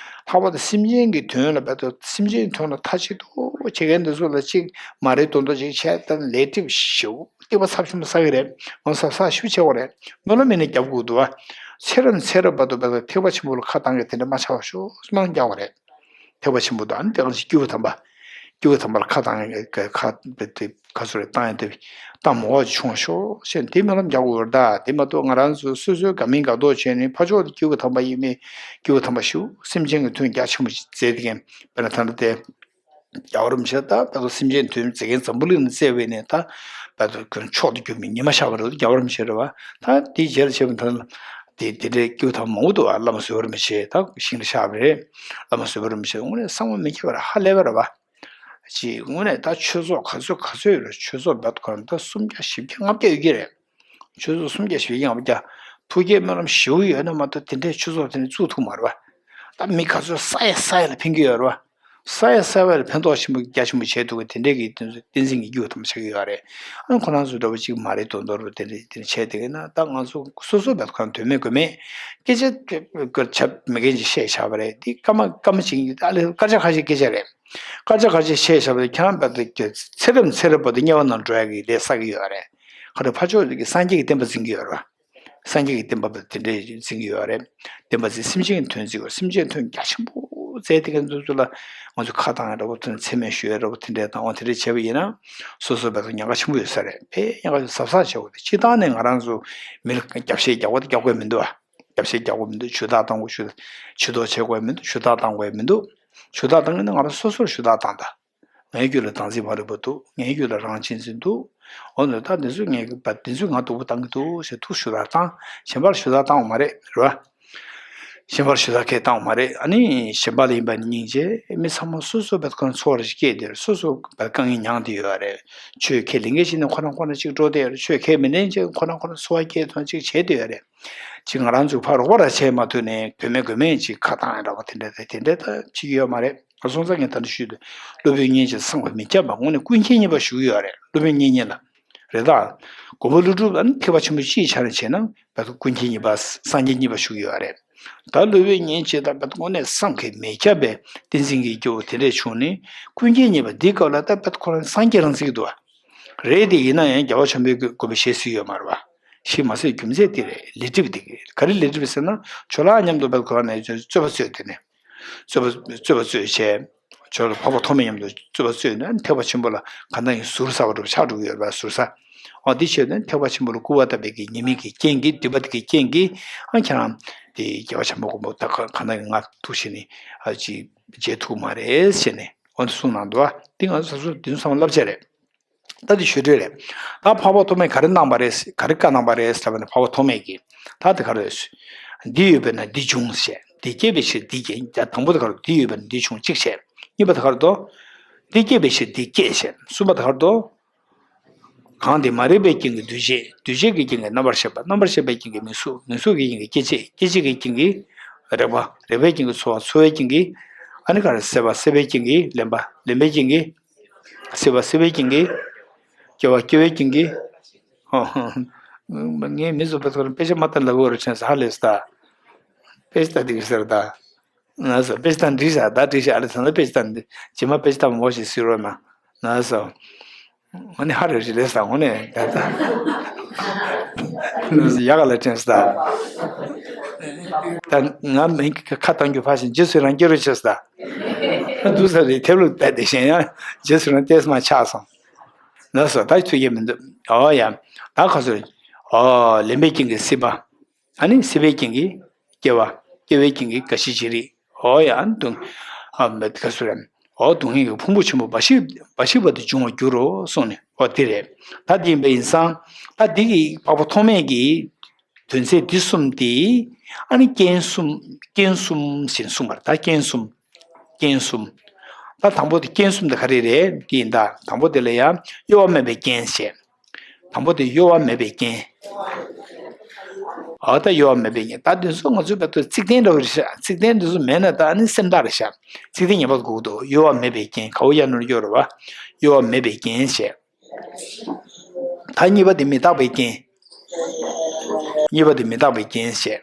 ལྷག་པར་དུ་སེམས་ཅན་གྱི་དོན་ལ་བད་དུ་སེམས་ཅན་དོན་ལ་མཐའ་གཅིག་ཏུ་བྱེད་མཁན་འདི་ཚོ་ལ་གཅིག་མ་རེད་མདོག་མདོག་ཅིག་བྱས་ད་ལས་སྒྲིབ་ཞེ་པོ་སྡིག་པ་ཚབས་ཆེན་པོ་བསགས་ཀྱི་རེད། ང་ཚོ་ཚ་ཞེ་པོ་ཆེ་བ་རེད། སྨོན་ལམ་ཡིན་ན་རྒྱབ་དགོས་འདུག་བ། ཚེ་རབས་ཚེ་རབས་བར་དུ་བད་དུ་ཐེག་པ་ཆེན་པོ་ལ་ཁ་བཏང་གི་དེ་འདྲ་མ་ཆགས་པ་ཤོག་སྨོན་ལམ་རྒྱག་པ་རེད། ཐེག་པ་ཆེན་པོ་དང་ཨ་ནི་དེ་ག་ཅིག་སྐྱེས་བུ་དམ་པ། སྐྱེས་བུ་དམ་པ་ལ་ཁ་བཏང་ཡ་ཁ་ཁ་སོ་རེ་བཏང་ཡ་དེ་བཏང་མོ་བ་ཆུང་བ་ཤོག་ཞེས་དེ་སྨོན་ལམ་རྒྱག་དགོས་རེད་ད། དེ་མ་གཏོགས་ང་རང་ཚོ་སོ་སོའི་དགའ་མིན་དགའ་མདོག་བྱས་ནས་ཕར་ཕྱོགས་དེ་སྐྱེས་བུ་དམ་པ་ཡིན་མིན་སྐྱེས་བུ་དམ་པ་ཞིག་སེམས་ཅན་གྱི་དོན་རྒྱ་ཆེན་པོ་ཞིག་མཛད་དེ་མཁན་དཔེར་ན་ད་ལྟ་དེ། རྒྱལ་བ་རིན་པོ་ཆེ་ད་བད་དུ་སེམས་ཅན་དོན་མཛད་མཁན་འཛམ་བུ་གླིང་ནས་བཙལ་བས་ནས་ད་བད་དུ་ཁོང་མཆོག་ཏུ་གྱུར་མི་ཉི་མ་ཤར་བ་རེད། རྒྱལ་བ་རིན་པོ་ཆེ་རེད་བ། ད་དེའི་རྗེས་ལ་བྱས་པ་ད་དེ་དེ་འདྲའི་སྐྱེས་བུ་དམ་མང་པོ་འདུག་བ། བླ་མ་བཟོད་པ་རིན་པོ་ཆེ་ད་ཞིང་ལ་ཤར་བ་རེད། བླ་མ་བཟོད་པ་རིན་པོ་ཆེ་དངོས་གནས་བསམ་བློ་མི་ཁྱབ་པ་རེད། ཧ་ལས་པ་རེད་བ། ཅིག་དངོས་གནས་ད་ཆོས་ཚོགས་ག་ཚོད་ག་ཚོད་ཡོད་རེད། ཆོས་ཚོགས་བད་དུ་གང་ད་སུམ་བརྒྱ་བཞི་བརྒྱ་ལྔ་བརྒྱ་ཡོད་ཀྱི་རེད། ཆོས་ཚོགས་སུམ་བརྒྱ་བཞི་བརྒྱ་ལྔ་བརྒྱ། ཐུགས་བསྐྱེད་སྨོན་ལམ་ཞེ་པོ་ཡོད་ན་མ་གཏོགས་དེ་འདྲའི་ཆོས་ཚོགས་དེ་འདྲ་བཙུགས་ཐུབ་མ་རེད་བ། ད་མི་ག་ཚོད་ས་ཡ་ས་ཡ་ལ་ཕན་གྱི་ཡོད་རེད་བ། གསལ་ཡ་གསལ་བ་ལ་ཕན་ཐོགས་ཆེན་པོ་རྒྱ་ཆེན་པོ་བྱས་འདུག་གི། དེ་འདྲའི་གི་དེ་ཚོ་བསྟན་འཛིན་གྱི་རྒྱུ་དང་ཆགས་ཀྱི་ཡོད་རེད། ཨ་ཁོ་རང་ཚོ་འདྲ་བོ་ཅིག་མ་རེད་དོ་མདོར་བསྡུས་དེ་འདྲ་དེ་འདྲ་བྱས་དེ་གི་ན། ད་ང་ཚོ་སོ་སོ་བས་ཁོ་རང་དོན་མེད་དགོས་མེད་སྐད་ཆ་བྱ་མི་མཁན་ཅིག་བཤད་བཞག་པ་རེད། དེ་སྐར་མ་སྐར་མ་ཅིག་ཨ་ལས་སྐར་ཆ་ཁ་ཤས་སྐད་ཆ་རེད། སྐར་ཆ་ཁ་ཤས་བཤད་བཞག་པ་རེད། ཁྱེད་རང་བལ་དུ་ཚེ་རབས་ཚེ་རབས་བར་དུ་དམྱལ་བ་ནང་འགྲོ་ཡ་གི་ལས་བསགས་ཀྱི་ཡོད་རེད། ཁ་རེ་ཕར་ཕྱོགས་ཀྱི་སངས་རྒྱས་ཀྱི་བསྟན་པ་འཛིན་གྱི་ཡོད་རེད་བ། སངས་རྒྱས་ཀྱི་བསྟན་པ་དེ་འདྲས་འཛིན་གྱི་ཡོད་རེད། བསྟན་པ་འཛིན། སེམས་ཅན་གྱི་དོན་འཛིན་དགོས། སེམས་ཅན་དོན་རྒྱ་ཆེན་པོ་མཛད་དེ་ག་འདུག་ཚུལ་ལ་ང་ཚོས་ཁ་བཏང་ཡ་འདྲ་པོ་དང་མཚན་སྨད་ཞུ་ཡ་འདྲ་པོ་དེ་འདྲས་དང་། འོ་དེ་འདྲས་བྱས་པ་ཡིན་ན་སོ་སོ་བས་ཉེན་ཁ་ཆེན་པོ་ཡོད་ས་རེད། དཔེ་ཉེན་ཁ་གཟབ་གཟབ་བྱེད་དགོས་རེད། སྤྱིར་བཏང་ནས་ང་རང་ཚོ་མི་ལ་རྒྱབ་བཤད་རྒྱག་དགོས་རྒྱག་དགོས་མི་འདུག་བ། རྒྱབ་བཤད་རྒྱག་དགོས་མི་འདུག་ཇུས་ཐག་གཏོང་དགོས། ཇུས་ཇུས་གཏོགས་བྱེད་དགོས་མི་འདུག་ཇུས་ཐག་གཏོང་དགོས་མི་འདུག་ཇུས་ཐག་གཏོང་གི་ན་ང་རང་སོ་སོར་ཇུས་ཐག་བཏང་དང་། ངའི་རྒྱུད་ལ་བདག་འཛིན་བག་ལེབ་པོ་འདུག་ངའི་རྒྱུད་ལ་རང་གཅེས་འཛིན་འདུག་འོ་ན་ད་འདི་ཚོས་ངའི་བ་འདི་ཚོས་ང་སྡུག་པོ་བཏང་གི་འདུག་ཟེར་ཐུགས་ཞུ་དག་བཏང་། གཞན་པར་ཞུ་དག་བཏང་བ་མ་རེད། རེད་བ། གཞན་པར་ཞུ་དག་གས་བཏང་བ་མ་རེད། ཨ་ནི་གཞན་པ་ལ་ཡིན་པ་ནི་སྙིང་རྗེ། མི་ཚང་མ་སོ་སོ་བས་ཁོ་རང་ཚོར་བ་ཞིག་སྐྱེས་དེར་སོ་སོ་བས་དཀའ་ངལ་མྱངས་དེ་ཡོད་རེད། ཆོས་ཁས་ལེན་མཁན་ཞིག་ནི་ཁོ་རང་ཁོ་རང་གཅིག་འགྲོ་དེ་ཡོད་རེད། ཆོས་ཁས་མི་ལེན་ཅིག་ཁོ་རང་ཁོ་རང་ཚོར་བ་སྐྱེས་ཐོན་ཅིག་བྱས་དེ་ཡོད་རེད། ཅིག་ང་རང་ཚོས་ཕར་རོགས་པ་ར་བྱས་མ་ཐུབ་ནས་དོན་མེད་དགོས་མེད་ཅིག་ཁ་བཏང་ཡ་འདྲ་པོ་དེ་འདྲ་དེ་དེ་འདྲ་ད་བྱེད་ཀྱི་ཡོད་མ་རེད། ང་སོང་ཙང་ངས་ད་འདི་ཞུས་ཏེ། སློབ་དཔོན་སྙན་ཆེན་བསམ་གྱིས་མི་ཁྱབ་པ་དངོས་གནས་ཀུན་མཁྱེན་གཉིས་པ་བཞུགས་ཡོད་རེད། སློབ་དཔོན་སྙན་གཉེན་ལ། རེད་ད། མགོན་པོ་ཀླུ་སྒྲུབ་ལ་ནི་ཐེག་པ་ཆེན་པོ་སྤྱིའི་ཆ་ནས་བྱས་ན་བར་དུ་ཀུན་མཁྱེན་གཉིས་པ་སངས་རྒྱས་གཉིས་པ་བཞུགས་ཡོད་རེད། ད་སློབ་དཔོན་སྙན་ཆེན་ད་བར་དུ་དངོས་གནས་བསམ་གྱིས་མི་ཁྱབ་པའི་བསྟན་འཛིན་གྱི་སྐྱེ་བོ་དེ་འདྲས་བྱུང་ནས་ཀུན་མཁྱེན་གཉིས་པ་འདི་སྐབས་ལ་ད་བར་དུ་ཁོ་རང་སངས་རྒྱས་རང་བརྩི་གི་འདུག་བ། རེད་དེ་ཡིན་ན་ཡང་རྒྱལ་བ་བྱམས་པའི་དགོན་པའི་ཞེས་སུ་ཡོད་མ་རེད་བ། ཞིག་མ་ཟད་རྒྱུ་མཚན་དེ་རེད། ལས་སྒྲིབ་དེ་ག་རེ་ལས་སྒྲིབ་ཟེར་ན་ཆོས་ལ་མཉམ་དུ་བར་དུ་ཁོ་རང་ནས་རྩོད་པ་རྩོད་དེ་ནས། རྩོད་པ་རྩོད་པ་རྩོད་བྱས། ཇོ་ལ་འཕགས་པ་ཐོགས་མེད་མཉམ་དུ་རྩོད་པ་རྩོད་ནས་ཐེག་པ་ཆེན་པོ་ལ་གང་ལྟར་ཡང་ཟུར་ཟ་བ་འདྲ་པོ་ཆགས་འགྲོ་གི་ཡོད་རེད་པ། ཟུར་ཟ། འོ་འདི་བྱས་ནས་ཐེག་པ་ཆེན་པོ་ལ་སྐུར་བ་བཏབ་པའི་གི་ཉེས་དམིགས་ཀྱི་རྐྱེན་གྱིས་སྒྲིབ་པ་དེ་གི་རྐྱེན་གྱིས་ཨ་ཁྱེད་རང་དེ་རྒྱལ་བ་བྱམས་པ་མགོན་པོ་ད་ག་གང་ལྟར་ཡང་ང་ཐུགས་ཞེ་ནས་ཨ་ཅིག་བརྗེད་ཐུབ་མ་རེད་ཟེར་ནས་འོ་འདི་གསུངས་གནང་འདུག་ཨ་འདི་ང་ཚོ་ས་སོ་འདི་ཚོ་ཚང་མ་བསླབ་བྱ་རེད། ད་འདི་ཞུ་འདོད་རེད། ད་འཕགས་པ་ཐོགས་མེད་ག་རེ་གནང་པ་རེད། ག་རེ་བཀའ་གནང་པ་རེད་ཟེར་བ་ནི་འཕགས་པ་ཐོགས་མེད་ཀྱིས་ད་འདི་ག་རེ་འདི་ཡོད་པས་ན་འདི་འབྱུང་ཞེས། འདི་སྐྱེས་པའི་ཕྱིར་འདི་སྐྱེ། ད་དང་པོ་དེ་ག་རེ་འདི་ཡོད་པས་ན་འདི་འབྱུང་གཅིག་བྱས། གཉིས་པ་དེ་ག་རེ་དོ། འདི་སྐྱེས་པའི་ཕྱིར་འདི་སྐྱེ་ཞེས། གསུམ་པ་དེ་ག་རེ་དོ། གང་འདི་མ་རིག་པའི་རྐྱེན་གྱིས་འདུ་བྱེད། འདུ་བྱེད་ཀྱི་རྐྱེན་གྱིས་རྣམ་པར་ཤེས་པ། རྣམ་པར་ཤེས་པའི་རྐྱེན་གྱིས་མིང་གཟུགས། མིང་གཟུགས་ཀྱི་རྐྱེན་གྱིས་སྐྱེ་མཆེད། སྐྱེ་མཆེད་ཀྱི་རྐྱེན་གྱིས་རེག་པ། རེག་པའི་རྐྱེན་གྱིས་ཚོར་བ། ཚོར་བའི་རྐྱེན་གྱིས་ཨ་ནི་ག་རེ་སྲེད་པ། སྲེད་པའི་རྐྱེན་གྱིས་ལེན་པ། ལེན་པའི་རྐྱེན་གྱིས་སྲེད་པ། སྲེད་པའི་རྐྱེན་གྱིས་སྐྱེ་བ། སྐྱེ་བའི་རྐྱེན་གྱིས་ཨོ། ངས་མི་བཟོ་པའི་ཐོག་ནས་དཔེ་ཆ་མ་བལྟ་ལབ་དགོས་རེད་ཅེས་ཧ་ལས་ད། དཔེ་ཆ་ལྟ་འདི་གི་ཟེར་ད། ང་ཟེར་དཔེ་ཆ་ལྟ་འདི་ཟེར་ད་འདི་ཟེར་ཨ་ལས་ད་ནི་དཔེ་ཆ་ལྟ་འདི་རྗེས་མ་དཔེ་ཆ་ལྟ་མོ་ཞིག་ཟེར་རོགས་གནང་། ང་ཟེར། ང་ནི་ཧ་རེ་རེ་ལས་ད་ངོ་ནས་ད་ད། ཡག་ལ་དྲན་ས་ད། ད་ང་མི་ཁ་བཏང་རྒྱུ་ཕར་ཕྱིན་རྗེས་སུ་རང་སྐྱེ་རོགས་བྱེད་ས་ད། ང་འདུག་ས་རེད་ཐེབས་ལུགས་ད་དེ་བཞིན་ཡང་རྗེས་སུ་རང་ལྟས་མ་ཆགས་སོང་། ལགས་སོ་ད་ཐུགས་ཡེ་མི་འདུག་ཨོ་ཡ། ད་ཁ་སོ། ཨོ་ལེན་པའི་རྐྱེན་གྱིས་སྲིད་པ། ཨ་ནི་སྲིད་པའི་རྐྱེན་གྱིས་སྐྱེ་བ། སྐྱེ་བའི་རྐྱེན་གྱིས་རྒ་ཤི་བྱེད་རིགས། ཨོ་ཡ་ཨ་ནི་སྡུག་ཨ་མེད་ཁ་སོ་རེད། ཨོ་སྡུག་བསྔལ་གྱི་ཕུང་པོ་ཆེན་པོ་འབའ་ཞིག་འབའ་ཞིག་བར་དུ་འབྱུང་བར་འགྱུར་རོ་གསུངས་ནས་ཨོ་དེ་རེད། ད་དེ་ཡིན་པ་ཡིན་ཙང་ད་འདི་གི་འཕགས་པ་ཐོགས་མེད་ཀྱི་དོན་ཚན་འདི་གསུམ་དེ་ཨ་ནི་རྐྱེན་གསུམ་རྐྱེན་གསུམ་ཞེས་གསུངས་པར་ད་རྐྱེན་གསུམ། རྐྱེན་གསུམ། ད་དང་པོ་དེ་རྐྱེན་གསུམ་དེ་ག་རེ་རེད་དེ་ཡིན་ད་དང་པོ་དེ་ལ་ཡང་གཡོ་བ་མེད་པའི་རྐྱེན་ཞེས། དང་པོ་དེ་གཡོ་བ་མེད་པའི་རྐྱེན། ཨ་ད་གཡོ་བ་མེད་པའི་རྐྱེན་ད་དེ་ཚོ་ང་ཚོའི་བར་དུ་ཚིག་དོན་འདྲ་བོ་རེད་ཤག་ཚིག་དོན་དེ་ཚོ་མེད་ན་ད་ནི་སེམས་ཐག་རེད་ཤག་ཚིག་དོན་ངེས་པར་དགོས་འདུག་གཡོ་བ་མེད་པའི་རྐྱེན་ག་བོ་ཡ་ནོར་གཡོ་རེད་བ། གཡོ་བ་མེད་པའི་རྐྱེན་ཞེས། ད་གཉིས་པ་དེ་མི་རྟག་པའི་རྐྱེན། གཉིས་པ་དེ་མི་རྟག་པའི་རྐྱེན་ཞེས།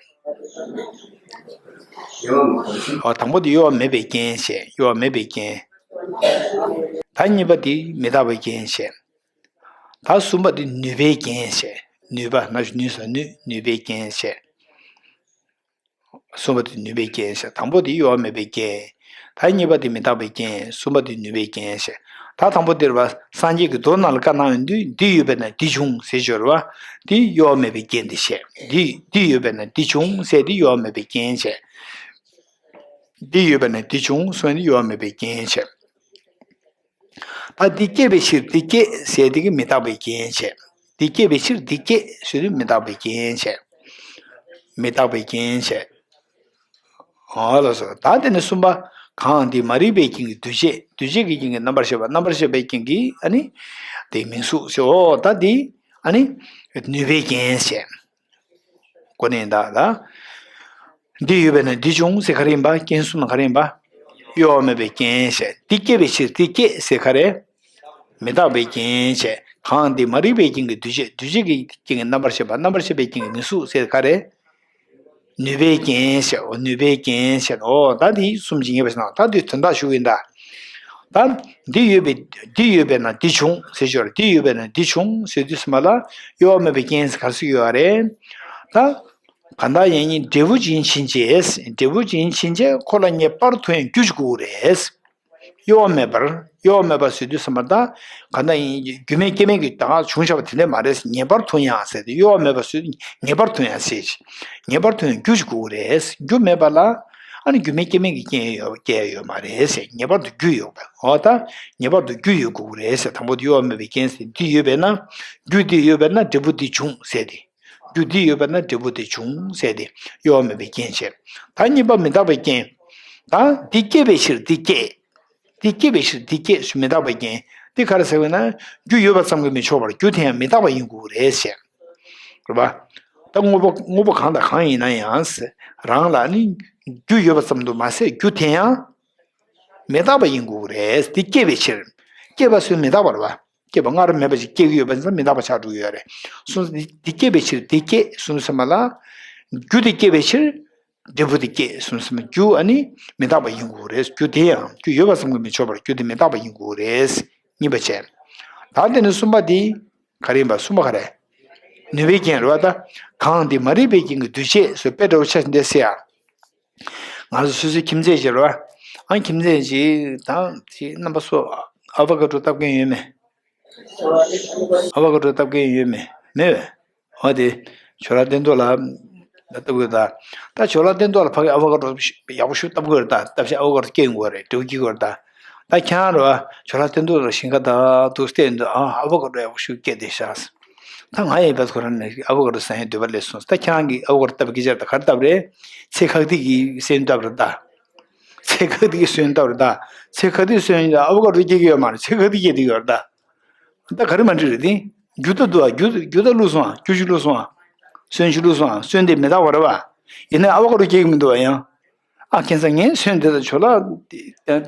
ཨོ་དང་པོ་དེ་གཡོ་བ་མེད་པའི་རྐྱེན་ཞེས་གཡོ་བ་མེད་པའི་རྐྱེན། ད་གཉིས་པ་དེ་མི་རྟག་པའི་རྐྱེན་ཞེས། ད་གསུམ་པ་དེ་ནུས་པའི་རྐྱེན་ཞེས་ནུས་པ་ན་ནུས་ས་ནུས་ནུས་པའི་རྐྱེན་ཞེས། གསུམ་པ་དེ་ནུས་པའི་རྐྱེན་ཞེས་དང་པོ་དེ་གཡོ་བ་མེད་པའི་རྐྱེན། ད་གཉིས་པ་དེ་མི་རྟག་པའི་རྐྱེན་གསུམ་པ་དེ་ནུས་པའི་རྐྱེན་ཞེས། ད་དང་པོ་དེ་རེད་བ་སངས་རྒྱས་ཀྱི་མདོ་ནང་ལ་བཀའ་གནང་ཡོང་དུས་འདི་ཡོད་པས་ན་འདི་འབྱུང་ཟེར་ཞོར་བ། འདི་གཡོ་བ་མེད་པའི་རྐྱེན་དེ་བཤད། འདི་འདི་ཡོད་པས་ན་འདི་འབྱུང་ཟེར་འདི་གཡོ་བ་མེད་པའི་རྐྱེན་བཤད། འདི་ཡོད་པས་ན་འདི་འབྱུང་གསུངས་ནས་འདི་གཡོ་བ་མེད་པའི་རྐྱེན་བཤད། ད་འདི་སྐྱེས་པའི་ཕྱིར་འདི་སྐྱེ་ཟེར་དེ་གི་མི་རྟག་པའི་རྐྱེན་བྱས། འདི་སྐྱེས་པའི་ཕྱིར་འདི་སྐྱེ་ཟེར་དུས་མི་རྟག་པའི་རྐྱེན་བྱས། མི་རྟག་པའི་རྐྱེན་བྱས། ཨོ་ལགས་སོ། ད་དེ་ནས་གསུམ་པ། གང་འདི་མ་རིག་པའི་རྐྱེན་གྱིས་འདུ་བྱེད། འདུ་བྱེད་ཀྱི་རྐྱེན་གྱིས་རྣམ་པར་ཤེས་པ། རྣམ་པར་ཤེས་པའི་རྐྱེན་གྱིས་ཨ་ནི། དེ་མིང་གཟུགས་ཟེར། ཨོ་ད་འདི་ཨ་ནི། ནུས་པའི་རྐྱེན་བྱས། ཀོ་ནས་ད་ད། འདི་ཡོད་པས་ན་འདི་འབྱུང་ཟེར་ག་རེ་ཡིན་པ། རྐྱེན་གསུམ་ན་ག་རེ་ཡིན་པ། གཡོ་བ་མེད་པའི་རྐྱེན་བྱས། འདི་སྐྱེས་པའི་ཕྱིར་འདི་སྐྱེས་ཟེར་ག་རེ། མི་རྟག་པའི་རྐྱེན་བྱས། གང་འདི་མ་རིག་པའི་རྐྱེན་གྱིས་འདུས་བྱས། འདུས་བྱས་ཀྱི་རྐྱེན་གྱིས་རྣམ་པར་ཤེས་པ། རྣམ་པར་ཤེས་པའི་རྐྱེན་གྱིས་མི་གཟུགས་ཟེར་ག་རེ། ནུས་པའི་རྐྱེན་བྱས། འོ་ནུས་པའི་རྐྱེན་བྱས། འོ་ད་འདི་གསུམ་གྱིས་ངེས་པར་ཞེ་ན། ད་འདི་དོན་དག་ཞུ་གི་ཡིན་ད། ད་འདི་ཡོད་པའི་འདི་ཡོད་པས་ན་འདི་བྱུང་ཟེར་ཞོར། འདི་ཡོད་པས་ན་འདི་བྱུང་ཟེར་དུས་ཙམ་པ་ལ་གཡོ་བ་མེད་པའི་རྐྱེན་ཟེར་ག་རེ་ཟེར་གྱི་ཡོད་རེད། ད་གང་དག་ཡིན་ཉིད་འབྲས་བུ་ཅན་ཕྱིན་ཆད། འབྲས་བུ་ཅན་ཕྱིན་ཆད་ཁོ་ལ་ངེས་པར་དུ་ཡང་རྒྱུ་ཞིག་དགོས་ཀྱི་རེད། གཡོ་བ་མེད་པར། གཡོ་བ་མེད་པ་ཟེར་དུས་ཙམ་པ་ད་གང་ལྟར་ཡིན་རྒྱུ་མེད་རྐྱེན་མེད་ཀྱི་ད་ག་བྱུང་བཞག་པ་དེ་འདྲ་མ་རེད། ངེས་པར་དུ་ཡང་ཟེར་ཏེ། གཡོ་བ་མེད་པ་ཟེར་དུས་ངེས་པར་དུ་ཡང་ཟེར། ངེས་པར་དུ་ཡང་རྒྱུ་ཞིག་དགོས་ཀྱི་རེད། རྒྱུ་མེད་པ་ལ་ཨ་ནི་རྒྱུ་མེད་རྐྱེན་མེད་ཀྱི་རྐྱེན་ཡོད་སྐྱེ་ཡ་ཡོད་མ་རེད་ཟེར། ངེས་པར་དུ་རྒྱུ་ཡོད་པ། འོ་ད་ངེས་པར་དུ་རྒྱུ་ཡོད་དགོས་ཀྱི་རེད་ཟེར། དང་པོ་དེ་གཡོ་བ་མེད་པའི་རྐྱེན་ཟེར། འདི་ཡོད་པས་ན། རྒྱུ་འདི་ཡོད་པས་ན་འབྲས་བུ་འདི་འབྱུང་ཟེར་ཏེ། རྒྱུ་འདི་ཡོད་པས་ན་འབྲས་བུ་འདི་འབྱུང་ཟེར་ཏེ། གཡོ་བ་མེད་པའི་རྐྱེན་བྱས། ད་གཉིས་པ་མི་རྟག་པའི་རྐྱེན། ད་འདི་སྐྱེས་པའི་ཕྱིར་འདི་སྐྱེས། འདི་སྐྱེས་པའི་ཕྱིར་འདི་སྐྱེས་ཞེས་མི་རྟག་པའི་རྐྱེན། འདི་ག་རེ་ཟེར་བས་ན། རྒྱུ་ཡོད་པ་ཙམ་གྱིས་མི་ཆོག་པར་རྒྱུ་དེ་ཡང་མི་རྟག་པ་ཡིན་དགོས་རེད་ཟེར། རེད་པ། ད་དངོས་པོ་དངོས་པོ་གང་དང་གང་ཡིན་ན་ཡང་། རང་ལ་ནི་རྒྱུ་ཡོད་པ་ཙམ་དུ་མ་ཟད་རྒྱུ་དེ་ཡང་མི་རྟག་པ་ཡིན་དགོས་རེད། འདི་སྐྱེས་པའི་ཕྱིར། སྐྱེས་པ་སུའི་མི་རྟག་པ་རེད་པ། སྐྱེས་པ་སྔར་མེད་པ་ཞིག་སྐྱེ་གི་ཡོད་པ་ཡིན་ཙང་མི་རྟག་པ་ཆགས་འགྲོ་གི་ཡོད་རེད། སོང་ཙང་འདི་འདི་སྐྱེས་པའི་ཕྱིར་འདི་སྐྱེས་གསུངས་ཟིན་པ་ལ། རྒྱུ་འདི་སྐྱེས་པའི་ཕྱིར་འབྲས་བུ་འདི་སྐྱེས་གསུངས་ཟིན་པ། རྒྱུ་ཨ་ནི་མི་རྟག་པ་ཡིན་དགོས་རེད། རྒྱུ་དེ་ཡང་རྒྱུ་ཡོད་པ་ཙམ་གྱིས་མི་ཆོག་པར་རྒྱུ་དེ་མི་རྟག་པ་ཡིན་དགོས་རེད། གཉིས་པ་བྱས། ད་དེ་ནས་གསུམ་པ་འདི་ག་རེ་ཡིན་པ། གསུམ་པ་ག་རེ། ནུས་པའི་རྐྱེན་རེད་པ། ད་གང་འདི་མ་རིག་པའི་རྐྱེན་གྱིས་འདུས་བྱས་ཟེར་དཔེ་འདྲ་བོ་ཆ་འདི་ཟེར་ཡ། ང་ཚོ་སོ་སོའི་ཁྱིམ་མཚེས་ཅིག་རེད་པ། ཨ་ཁྱིམ་མཚེས་ཅིག་དང་དེ་རྣམ་པ་ཚོ་ཨ་ཝ་ཀ་ཌོ་བཏབ་མཁན་ཡོད་མེད། ཨ་ཝ་ཀ་ཌོ་བཏབ་མཁན་ཡོད་མེད། མེད་པས། འོ་དེ་ཇོ་ལགས་བསྟན་རྡོར་ལགས་ལ་བཏབ་དགོས་ད། ད་ཇོ་ལགས་བསྟན་རྡོར་ལགས་ཕ་གི་ཨ་ཝ་ཀ་ཌོ་ཡག་པོ་ཞིག་བཏབ་དགོས་རེད་ད། བཏབ་བྱས་ཨ་ཝ་ཀ་ཌོ་སྐྱེ་ཡོང་གི་རེད། འབྲས་བུ་སྐྱེ་གི་རེད་ད། ད་ཁྱེད་རང་རེད་པ། ཇོ་ལགས་བསྟན་རྡོར་ལགས་ཞིང་ཁ་ད་དུ་བལྟས་འདུག་ཨ་ཨ་ཝ་ཀ་ཌོ་ཡག་པོ་ཞིག་སྐྱེས་བསྡད་ཤག་ད་ང་ཡི་བས་ཁོ་རང་ནས་ཨ་ཝ་ཀ་ཌོ་ཟ་ཡའི་འདོད་པ་སླེབས་སོང་། ད་ཁྱེད་རང་གིས་ཨ་ཝ་ཀ་ཌོ་བཏབ་གི་ཅར་ད་ག་རེ་བཏབ་རེད། ཚེ་ཁག་ཐིག་གི་སོན་བཏབ་རེད་ད། ཚེ་ཁག་ཐིག་གི་སོན་བཏབ་རེད་ད། ཚེ་ཁག་ཐིག་སོན་ཨ་ཝ་ཀ་ཌོ་སྐྱེ་གི་ཡོད་མ་རེད། ཚེ་ཁག་ཐིག་སྐྱེ་གི་ཡོད་རེད་ད། ད་ག་རེ་མ་འགྲིག་རེད་དེ། རྒྱུ་ད་འདུག་ཨ། རྒྱུ་རྒྱུ་ད་བླུགས་སོང་ཨ། རྒྱུ་ཞིག་བླུགས་སོང་ཨ། སོན་ཞིག་བླུགས་སོང་ཨ། སོན་དེ་མི་རྟག་པ་རེད་པ། ཡིན་ནའི་ཨ་ཝ་ཀ་ཌོ་སྐྱེ་གི་མི་འདུག་ཨ་ཡང་། ཨ་ཁྱེད་ཚང་ངས་སོན་དེ་དང་ཇོ་ལགས་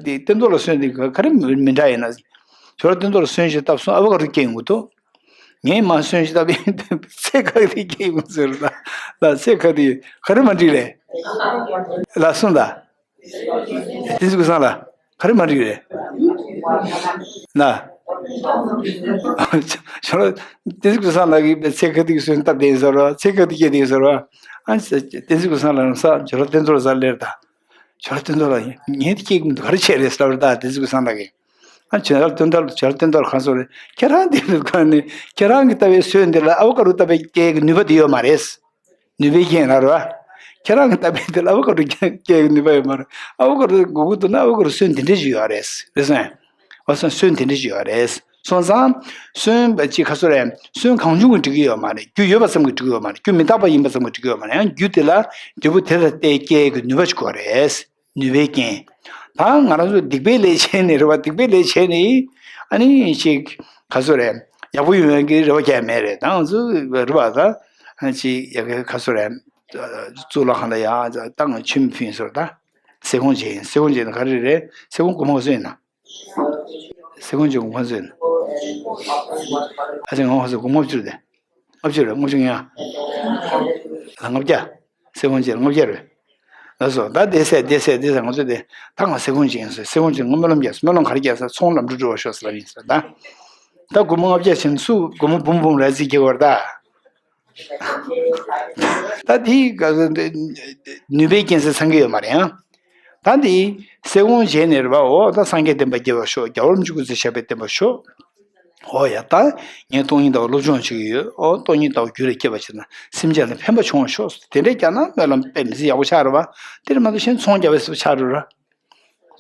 དེ་བསྟན་རྡོར་ལགས་སོན་དེ་ག་རེ་མི་མི་འདྲ་ཡིན་ན། ཇོ་ལགས་བསྟན་རྡོར་ལགས་སོན་ཞིག་བཏབ་སོང་ཨ་ཝ་ཀ་ཌོ་སྐྱེ་ཡོང་གི་འདུག་ངས་མ་སོན་ཞིག་བཏབ་པའི་ཚེ་ཁག་ཐིག་སྐྱེ་ཡོང་ཟེར་ལ། ལ་ཚེ་ཁག་ཐིག་ག་རེ་མ་འགྲིག་རེད། ལ་གསུངས་ད། བསྟན་འཛིན་ཀུན་བཟང་ལགས་ག་རེ་མ་འགྲིག་རེད། ལ། ཇོ་ལགས་བསྟན་འཛིན་ཀུན་བཟང་ལགས་ཀྱིས་ཚེ་ཁག་ཐིག་སོན་བཏབ་བསྡད་ཡིན་ཟེར་བ། ཚེ་ཁག་ཐིག་སྐྱེས་བསྡད་ཡིན་ཟེར་བ། ཨ་བསྟན་འཛིན་ཀུན་བཟང་ལགས་རང་ས་ཇོ་ལགས་བསྟན་རྡོར་ལགས་ཟ་ལེར་ད། ཇོ་ལགས་བསྟན་རྡོར་ལགས་ངས་དེ་སྐྱེ་གི་མི་འདུག་ག་རེ་བྱས་རེད་ཟེར་བ་རེད་ད། བསྟན་འཛིན་ཀུན་བཟང་ལགས་ཀྱིས། ཨ་ཇོ་ལགས་བསྟན་རྡོར་ཇོ་ལགས་བསྟན་རྡོར་གང་སོང་རེད། ཁྱེད་རང་འདི་ནི་ག་ནི་ཁྱེད་རང་གིས་བཏབ་པའི་སོན་འདི་ལ་ཨ་ཝ་ཀ་ཌོ་བཏབ་པའི་སྐྱེ་གི་ནུས་པ་དེ་ཡོད་མ་རེད། ནུས་པའི་རྐྱེན་རེད་པ། ཁྱེད་རང་གིས་བཏབ་པའི་དེ་ལ་ཨ་ཝ་ཀ་ཌོ་སྐྱེ་གི་ནུས་པ་ཡོད་མ་རེད། ཨ་ཝ་ཀ་ཌོ་དགོས་ཀྱི་འདུག་ན་ཨ་ཝ་ཀ་ཌོ་སོན་དེ་འདྲ་ཞིག་ཡོད་རེད། རེད་སོང་། འོ་སོང་སོན་དེ་འདྲ་ཞིག་ཡོད་རེད། སོང་ཙང་། སོན་པ་ཅིག་ག་སོ་རེད། སོན་གང་བྱུང་གིས་འགྲིག་གི་ཡོད་མ་རེད། རྒྱུ་ཡོད་པ་ཙམ་གྱིས་འགྲིག་གི་ཡོད་མ་རེད། རྒྱུ་མི་རྟག་པ་ཡིན་པ་ཙམ་གྱིས་འགྲིག་གི་ཡོད་མ་རེད། ཡང་རྒྱུ་དེ་ལ་འབྲས་བུ་དེ་ལ་བརྟེན་སྐྱེ་གི་ནུས་པ་ཞིག་དགོས་རེད། ནུས་པའི་རྐྱེན། ད་ང་རང་ཚོ་སྡིག་པའི་ལས་བྱས་ནས་རེད་པ། སྡིག་པའི་ལས་བྱས་ནས་ཨ་ནི་ཅིག་ག་སོ་རེད། ཡག་པོ་ཡོང་ཡག་གི་རེ་བ་རྒྱག་མེད་རེད། ད་ང་ཚོ་རེད་པ། ད་ཅིག་ཡག་གི་ག་སོ་རེད། གཙུག་ལག་ཁང་ལ་ཡ་ད་ང་ཆུ་མི་ཕུལ་ཟེར། ད་སེ་གོང་བྱས་ཡིན། སེ་གོང་བྱས་ན་ག་རེ་རེད། སེ་གོང་སྒོར་མོ་ག་ཚོད་ཡིན་ན། སེ་གོང་བྱས་སྒོར་མོ་ག་ཚོད་ཡིན་ན། ཨ་ཅེ་ང་ཧོ་སེ་སྒོར་མོ་བཅུ་རེད། ལྔ་བཅུ་རེད། ལྔ་བཅུ་ཡིན་ཡ། ལ་ལྔ་བརྒྱ། སེ་གོང་བྱས་ལྔ་བརྒྱ་རེད། ལགས་སོ། ད་བསྡད་ཟེར་བསྡད་ཟེར་བསྡད་ཟེར། ང་ཚོ་དེ་ད་ང་སེ་གོང་བྱས་ཡིན་ཟེར། སེ་གོང་བྱས་ང་སྨོན་ལམ་རྒྱག་ཟེར། སྨོན་ལམ་ག་རེ་རྒྱག་ཟེར། ཚོང་ལམ་འགྲོ་འགྲོ་བ་ཤོག་ཟེར་ལབ་ཡིན་ཟེར། ད་ད་སྒོར་མོ་ལྔ་བརྒྱ་བྱས་ནས་སུ་སྒོར་མོ་འབུམ་འབུམ་རེ་ཟིག་སྐྱེ་བར་ད། ད་དེའི་ག་ནུས་པའི་རྐྱེན་ཟེར་ཚང་གི་ཡོད་མ་རེད་ཨང་། ད་འདི་སེ་གོང་བྱས་ནས་རེད་པ། འོ་ད་སངས་རྒྱས་བསྟན་པ་རྒྱས་པར་ཤོག་རྒྱལ་བ་རིན་པོ་ཆེ་སྐུ་ཚེ་ཞབས་པད་བརྟན་པར་ཤོག་འོ་ཡ། ད་ངས་སྟོང་ཉིད་ལྟ་བ་སློབ་སྦྱོང་བྱེད་ཀྱི་ཡོད། འོ་སྟོང་ཉིད་ལྟ་བ་རྒྱུད་ལ་སྐྱེས་པར་བྱས་ན་སེམས་ཅན་ལ་ཕན་པ་བྱུང་བར་ཤོག་དེ་འདྲས་ཀྱང་ན་སྨོན་ལམ་དཔེ་མི་སྲིད་ཡག་པོ་ཆགས་རེད་པ། དེ་རེད་མ་གཏོགས་གཞན་ཚོང་རྒྱག་པའི་བཟོ་ཆགས་འགྲོ་ར།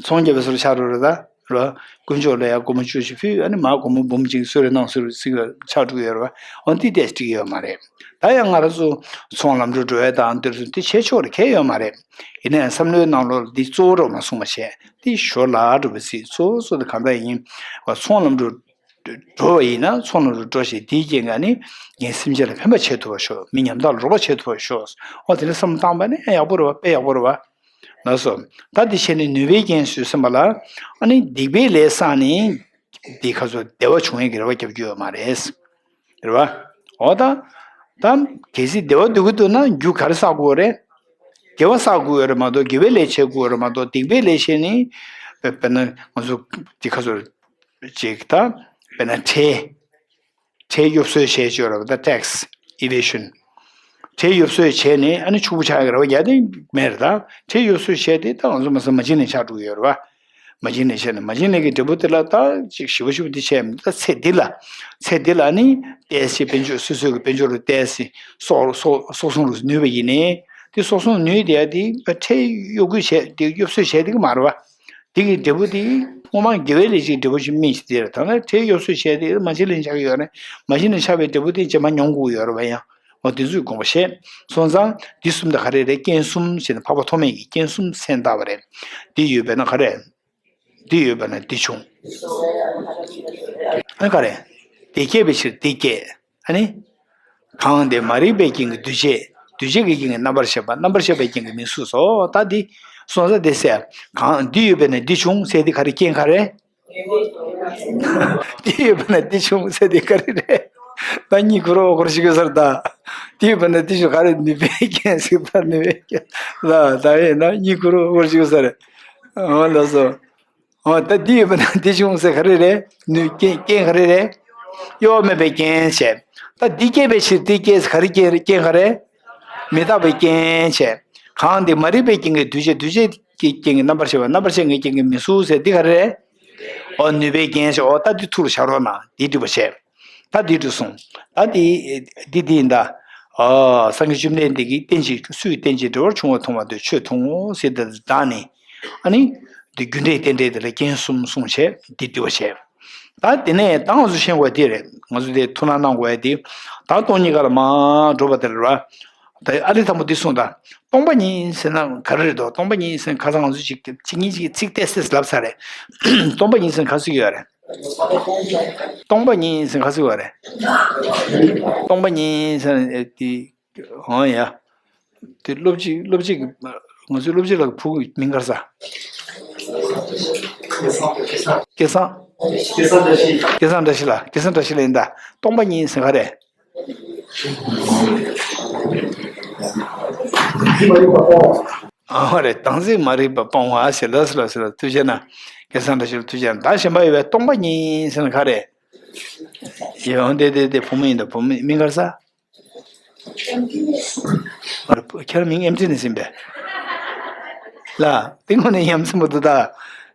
ཚོང་རྒྱག་པའི་བཟོ་ཆགས་འགྲོ་ར་ད། ར། དཀོན་མཆོག་ལ་ཡང་སྒོར་མོ་བཅུ་ཞིག་ཕུལ། ཨ་ནི་མར་སྒོར་མོ་འབུམ་གཅིག་གསོལ་རས་གནང་ཟེར་ཟེར་གྱི་ཆགས་འགྲོ་གི་ཡོད་རེད་པ། འོ་འདི་ཏོག་ཙམ་འགྲིག་གི་ཡོད་མ་རེད། ད་ཡང་ང་རང་ཚོ་ཚོང་ལམ་འགྲོ་འགྲོ་ཡ་དང་དེར་སོང་དེ་བྱེད་ཆོག་རེད། གལ་ཡོད་མ་རེད། ཡིན་ན་ཡང་བསམ་བློའི་ནང་ལོགས་ལ་འདི་གཙོ་བོ་རོགས་མ་གསུངས་པ་བྱས། འདི་ཞོར་ལ་འགྲོ་བའི་ཚིག་གཙོ་བོ་གཙོ་དེ་གང་འདྲ་ཡིན། བ་ཚོང་ལམ་འགྲོ་འགྲོ་བ་ཡིན་ན་ཚོང་ལམ་འགྲོ་འགྲོ་ཞེས་འདིའི་རྐྱེན་གྱིས་ནི་ངས་སེམས་ཅན་ལ་ཕན་པ་བྱེད་ཐུབ་པར་ཤོག་མི་ཉམ་ཐག་ལ་རོགས་པ་བྱེད་ཐུབ་པར་ཤོག་འོ་དེ་འདྲ་བསམ་བློ་བཏང་པ་ནི་ཡག་པོ་རེད་པ། དཔེ་ཡག་པོ་རེད་པ། ལགས་སོ། ད་འདི་བྱས་ནས་ནུས་པའི་རྐྱེན་ཟེར་ཟིན་པ་ལ། ཨ་ནི་སྡིག་པའི་ལས་བསགས་ནས་འདི་ཁ་སོ་བདེ་བ་བྱུང་ཡས་ཀྱི་རེ་བ་རྒྱབ་རྒྱུ་ཡོད་མ་རེད། རེད་བ། འོ་ད། ད་གལ་སྲིད་བདེ་བ་འདོད་ཀྱི་འདུག་ན་རྒྱུ་ག་རེ་བསགས་དགོས་རེད། དགེ་བ་བསགས་དགོས་རེད་མ་གཏོགས་དགེ་བའི་ལས་བྱེད་དགོས་རེད་མ་གཏོགས་སྡིག་པའི་ལས་བྱས་ནས། དཔེར་ན་ང་ཚོ་འདི་ཁ་སོ་ཅིག་ད། དཔེར་ན་ཁྲལ། ཁྲལ་གཡོ་ཟོལ་བྱས་ཅོག་ར་བ་ད་tax evasion། ཁྲལ་གཡོ་ཟོལ་བྱས་ནས་ཨ་ནི་ཕྱུག་པོ་ཆགས་ཀྱི་རེ་བ་རྒྱག་དེ་མེད་རེད་ད། ཁྲལ་གཡོ་ཟོལ་བྱས་དེ་ད་ང་ཚོ་མ་སོང་མ་བྱིན་ལེན་ཆགས་འགྲོ་གི་ཡོད་རེད་བ། མ་བྱིན་ལེན་བྱས་ནས་མ་བྱིན་ལེན་གྱི་འབྲས་བུ་དེ་ལ་ད་ཅིག་ཞི་བ་ཞི་བ་དེ་བྱས་མི་ད་ཚེ་འདི་ལ། ཚེ་འདི་ལ་ནི་ཏེས་ཅིག་དཔལ་འབྱོར་སོ་སོའི་གི་དཔལ་འབྱོར་རུ་ཏེས་ཅིག་སོག་སོག་སོག་སོང་རུ་ནུས་པ་ཡིན་ནའི་དེ་སོག་སོང་ནུས་དེ་ཡ་དེ་ཁྲལ་གཡོ་དགོས་བྱས་དེ་གཡོ་ཟོལ་བྱས་དེ་གི་མ་རེད་བ། དེ་གི་འབྲས་བུ་དེ་སྔོན་མ་དགེ་བའི་ལས་ཀྱི་འབྲས་བུ་ཞིག་སྨིན་ཞིག་དེ་རེད། ད་ནི་ཁྲལ་གཡོ་ཟོལ་བྱས་དེ་མ་བྱིན་ལེན་ཆགས་ཀྱི་ཡོད་རེད། མ་བྱིན་ལེན་ཆགས་པའི་འབྲས་བུ་དེ་རྗེས་མ་མྱོང་དགོས་ཡོད་རེད་བ་ཡང་། འོ་དེ་ཚོའི་དགོངས་པ་བཞེས་སོང་ཙང་འདི་གསུམ་དང་ག་རེ་རེད། རྐྱེན་གསུམ་ཞེས་ནས་འཕགས་པ་ཐོགས་མེད་ཀྱིས་རྐྱེན་གསུམ་མཚན་བཏགས་པ་རེད། འདི་ཡོད་པས་ན་ག་རེ། འདི་ཡོད་པས་ན་འདི་བྱུང་། ཨ་ག་རེ། འདི་སྐྱེས་པའི་ཕྱིར་འདི་སྐྱེས། ཨ་ནི། གང་དེ་མ་རིག་པའི་རྐྱེན་གྱིས་འདུས་བྱས། འདུས་བྱས་ཀྱི་རྐྱེན་གྱིས་རྣམ་པར་ཤེས་པ། རྣམ་པར་ཤེས་པའི་རྐྱེན་གྱིས་མིང་གཟུགས་སོ། ད་འདི། སོང་ཙང་དེ་ཟེར། གང་འདི་ཡོད་པས་ན་འདི་བྱུང་ཟེར་འདི་ག་རེ་རྐྱེན་ག་རེ། འདི་ཡོད་པས་ན་འདི་བྱུང་ཟེར་འདི་ག་རེ་རེད། ད་གཉིད་ཁུག་རོགས་སྐོར་ཞིག་ཡོད་ས་རེད་ད། འདི་ཡོད་པས་ན་འདི་བྱུང་ག་རེ། ནུས་པའི་རྐྱེན་ཟེར་ད་ནུས་པའི་རྐྱེན་ལ་ད་ཡིན་ན་གཉིད་ཁུག་རོགས་སྐོར་ཞིག་ཡོད་ས་རེད། འོ་ལགས་སོ། འོ་ད་འདི་ཡོད་པས་ན་འདི་བྱུང་ཟེར་ག་རེ་རེད། ནུས་རྐྱེན་རྐྱེན་ག་རེ་རེད། གཡོ་བ་མེད་པའི་རྐྱེན་བྱས། ད་འདི་སྐྱེས་པའི་ཕྱིར་འདི་སྐྱེས་ཟེར་ག་རེ་རྐྱེན་རྐྱེན་ག་རེ། མི་རྟག་པའི་རྐྱེན་བྱས། གང་དེ་མ་རིག་པའི་རྐྱེན་གྱིས་འདུས་བྱས། འདུས་བྱས་ཀྱི་རྐྱེན་གྱིས་རྣམ་པར་ཤེས་པ། རྣམ་པར་ཤེས་པའི་རྐྱེན་གྱིས་མིང་གཟུགས་ཟེར་འདི་ག་རེ་རེད། འོ་ནུས་པའི་རྐྱེན་བྱས། འོ་ད་འདི་ཐུགས་ལ་འཆར་རོགས་གནང་། འདི་འགྲུབ་པ་བྱས། ད་འདི་འགྲུབ་སོང་། ད་འདི་འདི་འདི་ཡིན་ད། ཨ་སངས་རྒྱས་བཅོམ་ལྡན་འདས་ཀྱིས་རྟེན་ཅིང་སུའི་རྟེན་ཅིང་འབྲེལ་བར་འབྱུང་བ་མཐོང་བ་དེ་ཆོས་མཐོང་ངོ་ཟེར་དེ་དག་ནི། ཨ་ནི། འདི་རྒྱུ་འབྲས་རྟེན་འབྲེལ་དེ་ལ་རྐྱེན་གསུམ་གསུངས་བྱས་འདི་འདུལ་བ་བྱས། ད་དེ་ནས་ད་ང་ཚོ་ཤེས་དགོས་དེ་རེད། ང་ཚོ་དེ་ཐུགས་སྣང་གནང་དགོས་ཡ་དེ། ད་སྟོང་ཉིད་ཀ་ལ་མར་འགྲོ་བ་དེ་རེད་བ། ད་ཨ་ལི་དང་པོ་འདི་གསུངས་ད། སྟོང་པ་ཉིད་ཟེར་ན་ག་རེ་རེད་དོ། སྟོང་པ་ཉིད་ཟེར་ན་ཁ་སང་ང་ཚོ་ཅིག་ཅིག་གཉིས་ཅིག་ཚིག་ཏོག་ཙམ་ལབ་ཚར་རེད། སྟོང་པ་ཉིད་ཟེར་ན་ག་ཟེར་གྱི་ཡོད་རེད། སྟོང་པ་ཉིད་ཟེར་ན་ག་ཟེར་གྱི་ཡོད་རེད། སྟོང་པ་ཉིད་ཟེར་ན་དེ། འོ་ཡ། དེ་སློབ་སྤྱི་སློབ་སྤྱི་གི་ང་ཚོའི་སློབ་སྤྱི་ལགས་ཕྲུ་གུ་མིང་ག་རེ་ཟེར། སྐལ་བཟང་། སྐལ་བཟང་བཀྲ་ཤིས་ལགས། སྐལ་བཟང་བཀྲ་ཤིས་ལགས། སྐལ་བཟང་བཀྲ་ཤིས་ལགས་ཡིན་ད། སྟོང་པ་ཉིད་ཟེར་ན་ག་རེ། ཨ་རེ། དམ་ཚིག་མ་རིག་པ་སྤོང་བ་ཞེས། ལགས་སོ་ལགས་སོ་ལགས། ཐུགས་རྗེ་གནང་། སྐལ་བཟང་བཀྲ་ཤིས་ལགས་ཐུགས་རྗེ་གནང་། ད་གཞན་པ་ཡོད་པས། སྟོང་པ་ཉིད་ཟེར་ན་ག་རེ། ཡོང་དེ་དེ་དེ་བུ་མོ་ཡིན་ད། བུ་མོ་མིང་ག་རེ་ཟེར། ཨ་རེ། ཁྱེད་རང་མིང་ཨེམ་ཊི་ནེ་སི་ཡིན་པས། ལ། དེ་དངོས་གནས་ཡ་མཚན་པོ་འདུག་ད།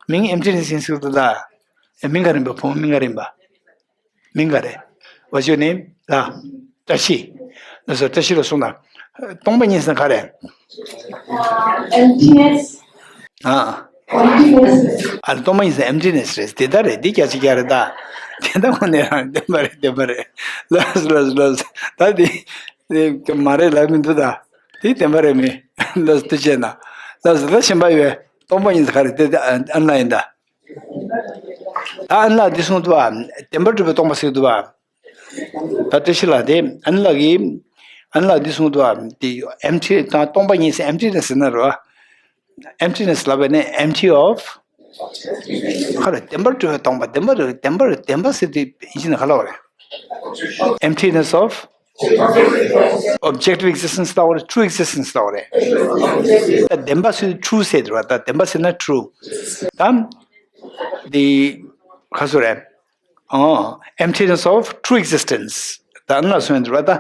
མིང་ཨེམ་ཊི་ནེ་སི་ཡིན་ཟེར་འདུག་ད། ཨེ་མིང་ག་རེ་ཡིན་པ། བུ་མོ་མིང་ག་རེ་ཡིན་པ། མིང་ག་རེ། བ་ཅོ་ནི། ལ། བཀྲ་ཤིས། ལགས་སོ། བཀྲ་ཤིས་ལ་གསུངས་དང་། སྟོང་པ་ཉིད་ཟེར་ན་ག་རེ། Emptiness. ཨ། Emptiness. ཨ། སྟོང་པ་ཉིད་ཟེར་ན་ཨེམ་ཊི་ནེ་སི་རེད། དེ་ལྟར་རེད། འདི་རྒྱ་ཆེ་རྒྱ་རེད་ད། དེ་ལྟ་ཁོ་ནས་རང་བདེན་པ་རེད། བདེན་པ་རེད། ལགས་སོ་ལགས་སོ་ལགས་སོ། ད་འདི། འདི་མ་རེད་ལབ་མི་འདུག་ད། འདི་བདེན་པ་རེད་མི། ལགས་སོ། ཐུགས་རྗེ་གནང་། ལགས་སོ། ད་གཞན་པ་ཡོད། སྟོང་པ་ཉིད་ཟེར་ག་རེ། དེ་དེ་ཨ་ཨ་ན་ཡིན་ད། ད་ཨ་ན་ལགས་འདི་གསུངས་འདུག་བ། བདེན་པར་གྲུབ་པའི་སྟོང་པ་ཟེར་འདུག་བ། ད་བཀྲ་ཤིས་ལགས་དེ་ཨ་ན་ལགས་ཀྱིས། ཨ་ན་ལགས་འདི་གསུངས་འདུག་བ། དེ་ཨེམ་ཊི་དང་སྟོང་པ་ཉིད་ཟེར། ཨེམ་ཊི་ནེ་སི་ཟེར་ན་རོ། ཨེམ་ཊི་ནེ་སི་ལབ་པ་ནི་empty of། ག་རེ། བདེན་པར་གྲུབ་པའི་སྟོང་པ། བདེན་པར་བདེན་པར་བདེན་པ་ཟེར་དུས་ཡིན་ན་ག་ལབ་རེད། Emptiness of objective existence ལབ་རེད། true existence ལབ་རེད། ད་བདེན་པ་ཟེར་དུས་true ཟེར་དུས་རེད་བ། ད་བདེན་པ་ཟེར་ན་true། ད་འདི་ག་ཟེར་རེད། ཨ། emptiness of true existence། ད་ང་སོང་འདུག་བ། ད་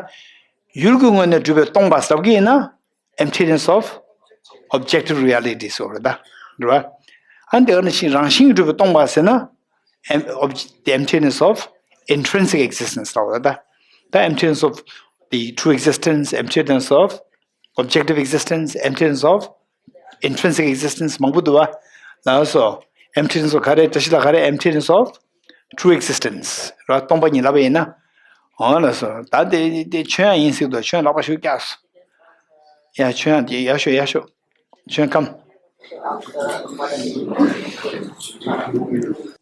ཡུལ་གྱི་ངོས་ནས་གྲུབ་པའི་སྟོང་པ་ཟེར་གྱི་ཡིན་ན། emptiness of objective reality ཟེར་བ་རེད་ད། རེད་བ། ཨ་འདི་ག་ནང་བཞིན་རང་བཞིན་གྱིས་གྲུབ་པའི་སྟོང་པ་ཟེར་ན། em- ob- the emptiness of intrinsic existence ལབ་པ་རེད་ད། ད་emptiness of the true existence, emptiness of objective existence, emptiness of intrinsic existence མང་པོ་འདུག་བ། ལགས་སོ། emptiness of ག་རེ། བཀྲ་ཤིས་ལགས་ག་རེ། emptiness of true existence རེད་བ། སྟོང་པ་ཉིད་ལབ་པ་ཡིན་ན། འོ་ལགས་སོ། ད་དེ་དེ་ཁྱོད་ཡང་ཡིན་ཟེར་འདུག་ཁྱོད་ཡང་ལག་པ་ཤུགས་རྒྱག་སོང་། ཡ་ཁྱོད་ཡང་དེ་ཡག་ཤོས་ཡག་ཤོས། ཁྱོད་ཁམས།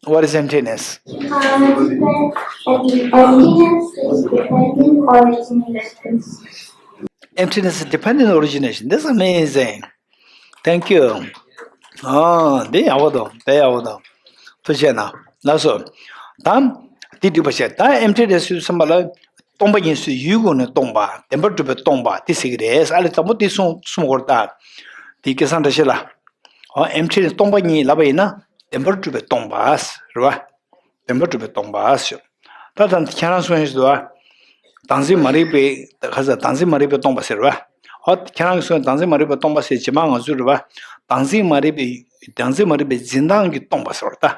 What is emptiness? Um, emptiness is dependent origination. Emptiness is dependent origination. That's amazing. Thank you. ཨ། འདི་ཡག་པོ་འདུག་འདི་ཡག་པོ་འདུག་ཐུགས་རྗེ་གནང་། ལགས་སོ། ད་འདི་འགྲིག་པ་བྱས། ད་ཨེམ་ཆི་རེད་ཟེར་དུས་ཙམ་པ་ལ་སྟོང་པ་ཉིད་ཟེར་ཡུལ་ཀུན་ནས་སྟོང་པ། བདེན་པར་གྲུབ་པས་སྟོང་པ་དེ་ཟེར་གྱི་རེད། ཨ་ལས་དང་པོ་དེ་གསུང་གསུང་དགོས་རེད་ད། དེ་སྐལ་བཟང་བཀྲ་ཤིས་ལགས། ཨོ། ཨེམ་ཆི་རེད་སྟོང་པ་ཉིད་ལབ་པ་ཡིན་ན་བདེན་པར་གྲུབ་པས་སྟོང་པ་རེད་བ། བདེན་པར་གྲུབ་པས་སྟོང་པ་ཞེས། ད་ལྟ་ཁྱེད་རང་གསུངས་ཡོད་ཟེར་བ། བདག་འཛིན་མ་རིག་པས་ག་ས་བདག་འཛིན་མ་རིག་པས་སྟོང་པ་ཟེར་བ། ཨོ། ཁྱེད་རང་གིས་གསུངས་བདག་འཛིན་མ་རིག་པས་སྟོང་པ་ཟེར་རྗེས་མ་ང་ཚོས་རེད་བ། བདག་འཛིན་མ་རིག་པའི་བདག་འཛིན་མ་རིག་པའི་འཛིན་སྟངས་ཀྱིས་སྟོང་པ་ཟེར་བ་ད།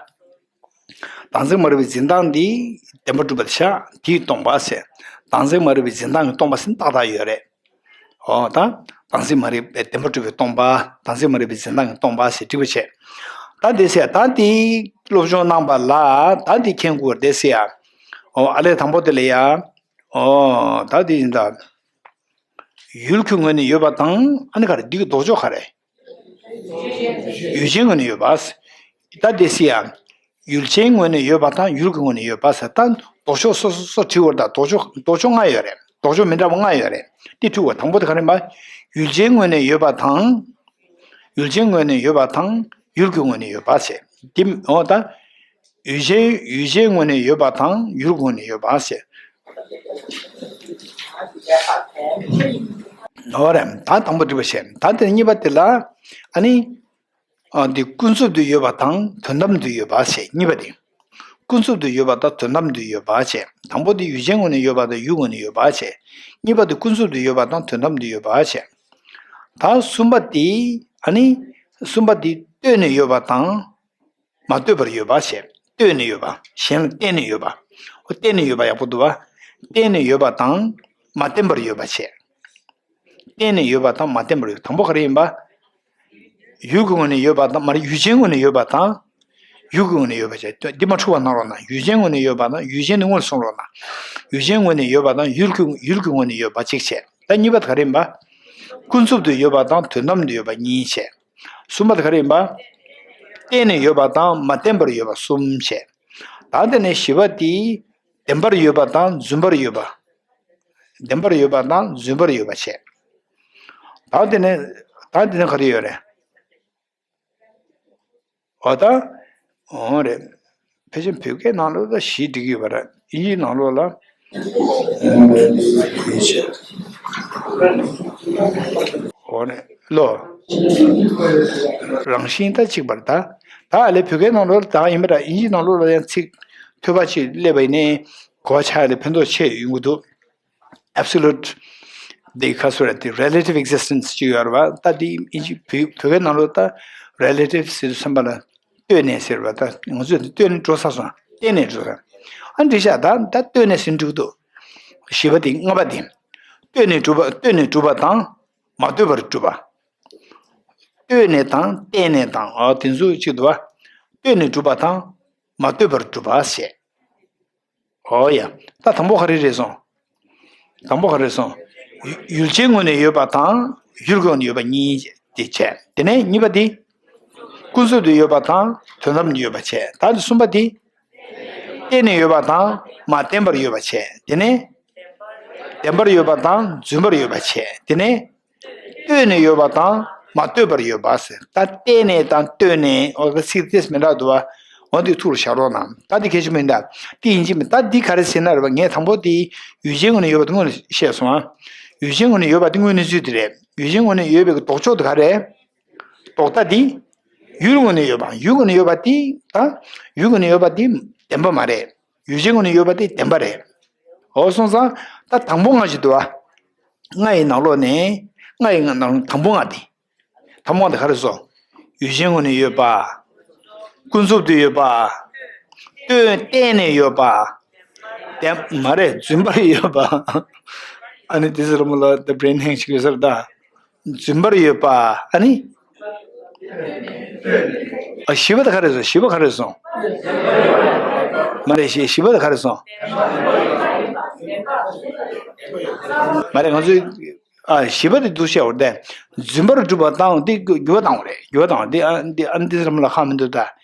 བདག་འཛིན་མ་རིག་པའི་འཛིན་སྟངས་འདི་བདེན་པར་གྲུབ་པ་ཆགས་དེས་སྟོང་པ་ཟེར། བདག་འཛིན་མ་རིག་པའི་འཛིན་སྟངས་ཀྱིས་སྟོང་པ་ཟེར་ཏག་ཏག་ཡོད་རེད། ཨོ། ད་བདག་འཛིན་མ་རིག་པའི་བདེན་པར་གྲུབ་པས་སྟོང་པ། བདག་འཛིན་མ་རིག་པའི་འཛིན་སྟངས་ཀྱིས་སྟོང་པ་ཞེས་འགྲིག་པ་བྱས། ད་དེ་ཟེར་ད་དེ་སློབ་སྦྱོང་གནང་པ་ལ་ད་དེ་མཁྱེན་དགོས་རེད་ཟེར་ཡ། ཨོ། ཨ་ལས་དང་པོ་དེ་ལ་ཡ། ཨོ། ད་དེ་ཡིན་ད། ཡུལ་གྱི་ངོས་ནས་ཡོད་པ་དང་ཨ་ནི་ག་རེ་འདི་གི་ལྡོག་ཕྱོགས་ག་རེ། ཡུལ་ཅན་ངོས་ནས་ཡོད་པ། ད་དེ་ཟེར་ཡ། ཡུལ་ཅན་ངོས་ནས་ཡོད་པ་དང་ཡུལ་གྱི་ངོས་ནས་ཡོད་པ་ཟེར་ད་ལྡོག་ཕྱོགས་སོ་སོ་སོ་བྲིས་བར་ད་ལྡོག་ཕྱོགས་ལྡོག་ཕྱོགས་ལྔ་ཡོད་རེད། ལྡོག་ཕྱོགས་མི་འདྲ་བ་ལྔ་ཡོད་རེད། དེ་འཁྲུལ་བ་དང་པོ་དེ་ག་རེ་ཡིན་པ། ཡུལ་ཅན་ངོས་ནས་ཡོད་པ་དང་། ཡུལ་ཅན་ངོས་ནས་ཡོད་པ་དང་ཡུལ་གྱི་ངོས་ནས་ཡོད་པ་ཟེར། དེ་འོ་ད། ཡུལ་ཅན་ཡུལ་ཅན་ངོས་ནས་ཡོད་པ་དང་ཡུལ་ངོས་ནས་ཡོད་པ་ཟེར། འོ་རེད། ད་དང་པོ་འགྲིག་པ་བྱས། ད་དེ་གཉིས་པ་དེ་ལ་ཨ་ནི། ཨ། འདི་ཀུན་རྫོབ་ཏུ་ཡོད་པ་དང་དོན་དམ་དུ་ཡོད་པ་ཞེས་གཉིས་པ་སྟེ། ཀུན་རྫོབ་ཏུ་ཡོད་པ་དང་དོན་དམ་དུ་ཡོད་པ་ཞེས་དང་པོ་དེ་ཡུལ་ཅན་ངོས་ནས་ཡོད་པ་དང་ཡུལ་ངོས་ནས་ཡོད་པ་ཞེས། གཉིས་པ་དེ་ཀུན་རྫོབ་ཏུ་ཡོད་པ་དང་དོན་དམ་དུ་ཡོད་པ་ཞེས། ད་གསུམ་པ་དེ་ཨ་ནི། གསུམ་པ་དེ་ལྟོས་ནས་ཡོད་པ་དང་མ་ལྟོས་པར་ཡོད་པ་ཞེས། ལྟོས་ནས་ཡོད་པ། གཞན་ལ་བརྟེན་ནས་ཡོད་པ། འོ། བརྟེན་ནས་ཡོད་པ་ཡག་པོ་འདུག་བ། བརྟེན་ནས་ཡོད་པ་དང་མ་བརྟེན་པར་ཡོད་པ་ཞེས། བརྟེན་ནས་ཡོད་པ་དང་མ་བརྟེན་པར་ཡོད། དང་པོ་ག་རེ་ཡིན་པ། ཡུལ་གྱི་ངོས་ནས་ཡོད་པ་དང་མ་རེད། ཡུལ་ཅན་ངོས་ནས་ཡོད་པ་དང་། ཡུལ་གྱི་ངོས་ནས་ཡོད་པ་བྱས། འདི་མ་འཁྲུལ་བ་གནང་རོགས་གནང་། ཡུལ་ཅན་ངོས་ནས་ཡོད་པ་དང་ཡུལ་ཅན་ནི་སྔོན་ལ་སོང་རོགས་གནང་། ཡུལ་ཅན་ངོས་ནས་ཡོད་པ་དང་ཡུལ་གྱི་ཡུལ་གྱི་ངོས་ནས་ཡོད་པ་གཅིག་བྱས། ད་གཉིས་པ་དེ་ག་རེ་ཡིན་པ། ཀུན་རྫོབ་ཏུ་ཡོད་པ་དང་དོན་དམ་དུ་ཡོད་པ་གཉིས་བྱས། གསུམ་པ་དེ་ག་རེ་ཡིན་པ། བརྟེན་ནས་ཡོད་པ་དང་མ་བརྟེན་པར་ཡོད་པ་གསུམ་བྱས། ད་དེ་ནས་བཞི་པ་དེ། བདེན་པར་ཡོད་པ་དང་རྫུན་པར་ཡོད་པ། བདེན་པར་ཡོད་པ་དང་རྫུན་པར་ཡོད་པ་བྱས། ད་དེ་ནས་ད་དེ་ནས་ག་རེ་ཡོད་རེད། འོ་ད། འོ་རེད། ཕལ་ཆེར་བོད་སྐད་ནང་ལོགས་ལ་བཞི་བསྒྲིགས་ཡོད་པ་རེད། དབྱིན་ཇིའི་ནང་ལོགས་ལ། འོ་རེད་ལོ། རང་བཞིན་ད་གཅིག་པ་རེད་ད། ད་ཨ་ལས་བོད་སྐད་ནང་ལོགས་ལ་ད་ཡིན་པ་རེད། དབྱིན་ཇིའི་ནང་ལོགས་ལ་ཡང་ཚིག་ཐོས་པ་ཅིག་སླེབས་པ་ཡིན་ནའི་གོ་བ་ཆགས་ཡ་ལ་ཕན་ཐོགས་ཆེ་ཡོང་གི་འདུག Absolute། འདི་ཁ་སོ་ར་དེ་relative existence ཅིག་ཡོད་རེད་བ། ད་དེ་ཨིན་ཇི་བོད་བོད་སྐད་ནང་ལོགས་ད་relative ཟེར་དུས་ཙམ་པ་ལ་ལྟོས་ནས་ཟེར་བ། ད་ང་ཚོས་ལྟོས་ནས་འགྲོ་ཚར་སོང་། བརྟེན་ནས་འགྲོ་ཚར། ཨ་འདྲི་ཤག་ད་ད་ལྟོས་ནས་ཟེར་འགྲིག་འདུག་བཞི་པ་དེ། ལྔ་པ་དེ། ལྟོས་ནས་གྲུབ་པ་ལྟོས་ནས་གྲུབ་པ་དང་མ་ལྟོས་པར་གྲུབ་པ། ལྟོས་ནས་དང་བརྟེན་ནས་དང་། ཨ་དེ་ཚོ་གཅིག་འདུག་བ། ལྟོས་ནས་གྲུབ་པ་དང་མ་ལྟོས་པར་གྲུབ་པ་ཞེས། ཨོ་ཡ། ད་དང་པོ་ག་རེ་རེད་སོང་། དང་པོ་ག་རེ་རེད་སོང་། ཡུལ་ཡུལ་ཅན་ངོས་ནས་ཡོད་པ་དང་ཡུལ་གྱི་ངོས་ནས་ཡོད་པ་གཉིས་དེ་བྱས། དེ་ནས་གཉིས་པ་དེ། ཀུན་རྫོབ་ཏུ་ཡོད་པ་དང་དོན་དམ་དུ་ཡོད་པ་བྱས། ད་དེ་གསུམ་པ་དེ། བརྟེན་ནས་ཡོད་པ་དང་མ་བརྟེན་པར་ཡོད་པ་བྱས། དེ་ནས། བདེན་པར་ཡོད་པ་དང་རྫུན་པར་ཡོད་པ་བྱས། དེ་ནས། ལྟོས་ནས་ཡོད་པ་དང་མ་ལྟོས་པར་ཡོད་པ་ཟེར། ད་བལྟས་ནས་དང་ལྟོས་ནས། འོ་ད་ཚིག་དེ་མི་འདྲ་འདུག་བ། འོ་འདི་ཐུགས་ལ་བཞག་རོགས་གནང་། ད་འདི་གལ་ཆེན་པོ་ཡིན་ད། འདི་ཡིན་གཅིག་མིན། ད་འདི་ག་རེ་ཟེར་ན་རེད་བ། ངས་དང་པོ་དེ་ཡུལ་ཅན་ངོས་ནས་ཡོད་པ་དེ་སྔོན་ལ་བཤད་སོང་ཨ། ཡུལ་ཅན་ངོས་ནས་ཡོད་པ་དེ་དངོས་གནས་ཚུལ་དེ་རེད། ཡུལ་ཅན་ངོས་ནས་ཡོད་པའི་ལྡོག་ཕྱོགས་དེ་ག་རེ་རེད། ལྡོག་ཟླ་དེ། ཡུལ་ངོས་ནས་ཡོད་པ། ཡུལ་ངོས་ནས་ཡོད་པ་དེ་ད། ཡུལ་ངོས་ནས་ཡོད་པ་དེ་བདེན་པ་མ་རེད། ཡུལ་ཅན་ངོས་ནས་ཡོད་པ་དེ་བདེན་པ་རེད། འོ་སོང་ཙང་ད་དང་པོ་ལྔ་ཞིག་འདུག་བ། ལྔ་ཡི་ནང་ལོགས་ནས་ལྔ་ཡི་ནང་དང་པོ་ལྔ་དེ། དང་པོ་ལྔ་དེ་ག་རེ་སོང་། ཡུལ་ཅན་ངོས་ནས་ཡོད་པ། ཀུན་རྫོབ་ཏུ་ཡོད་པ། ལྟོས་བལྟས་ནས་ཡོད་པ། བདེན་མ་རེད། རྫུན་པར་ཡོད་པ། ཨ་ནི་དེ་ཟེར་མོ་ལ་the brain hang ཞིག་ཡོད་ཟེར་ད། རྫུན་པར་ཡོད་པ། ཨ་ནི། ཨ་བཞི་པ་ད་ག་རེ་སོང་། བཞི་པ་ག་རེ་སོང་། མ་རེད། བཞི་བཞི་པ་ད་ག་རེ་སོང་། མ་རེད། ང་ཚོས་ཨ་བཞི་པ་དེ་འདུག་བཤད་བར་ཏེ། རྫུན་པར་གྲུབ་པ་དང་དེ་འགྱུར་བ་བཏང་བ་རེད། འགྱུར་བ་བཏང་བ་འདི་ཨ་འདི་ཨ་འདི་ཙམ་ལ་ཁག་མི་འདུག་ད་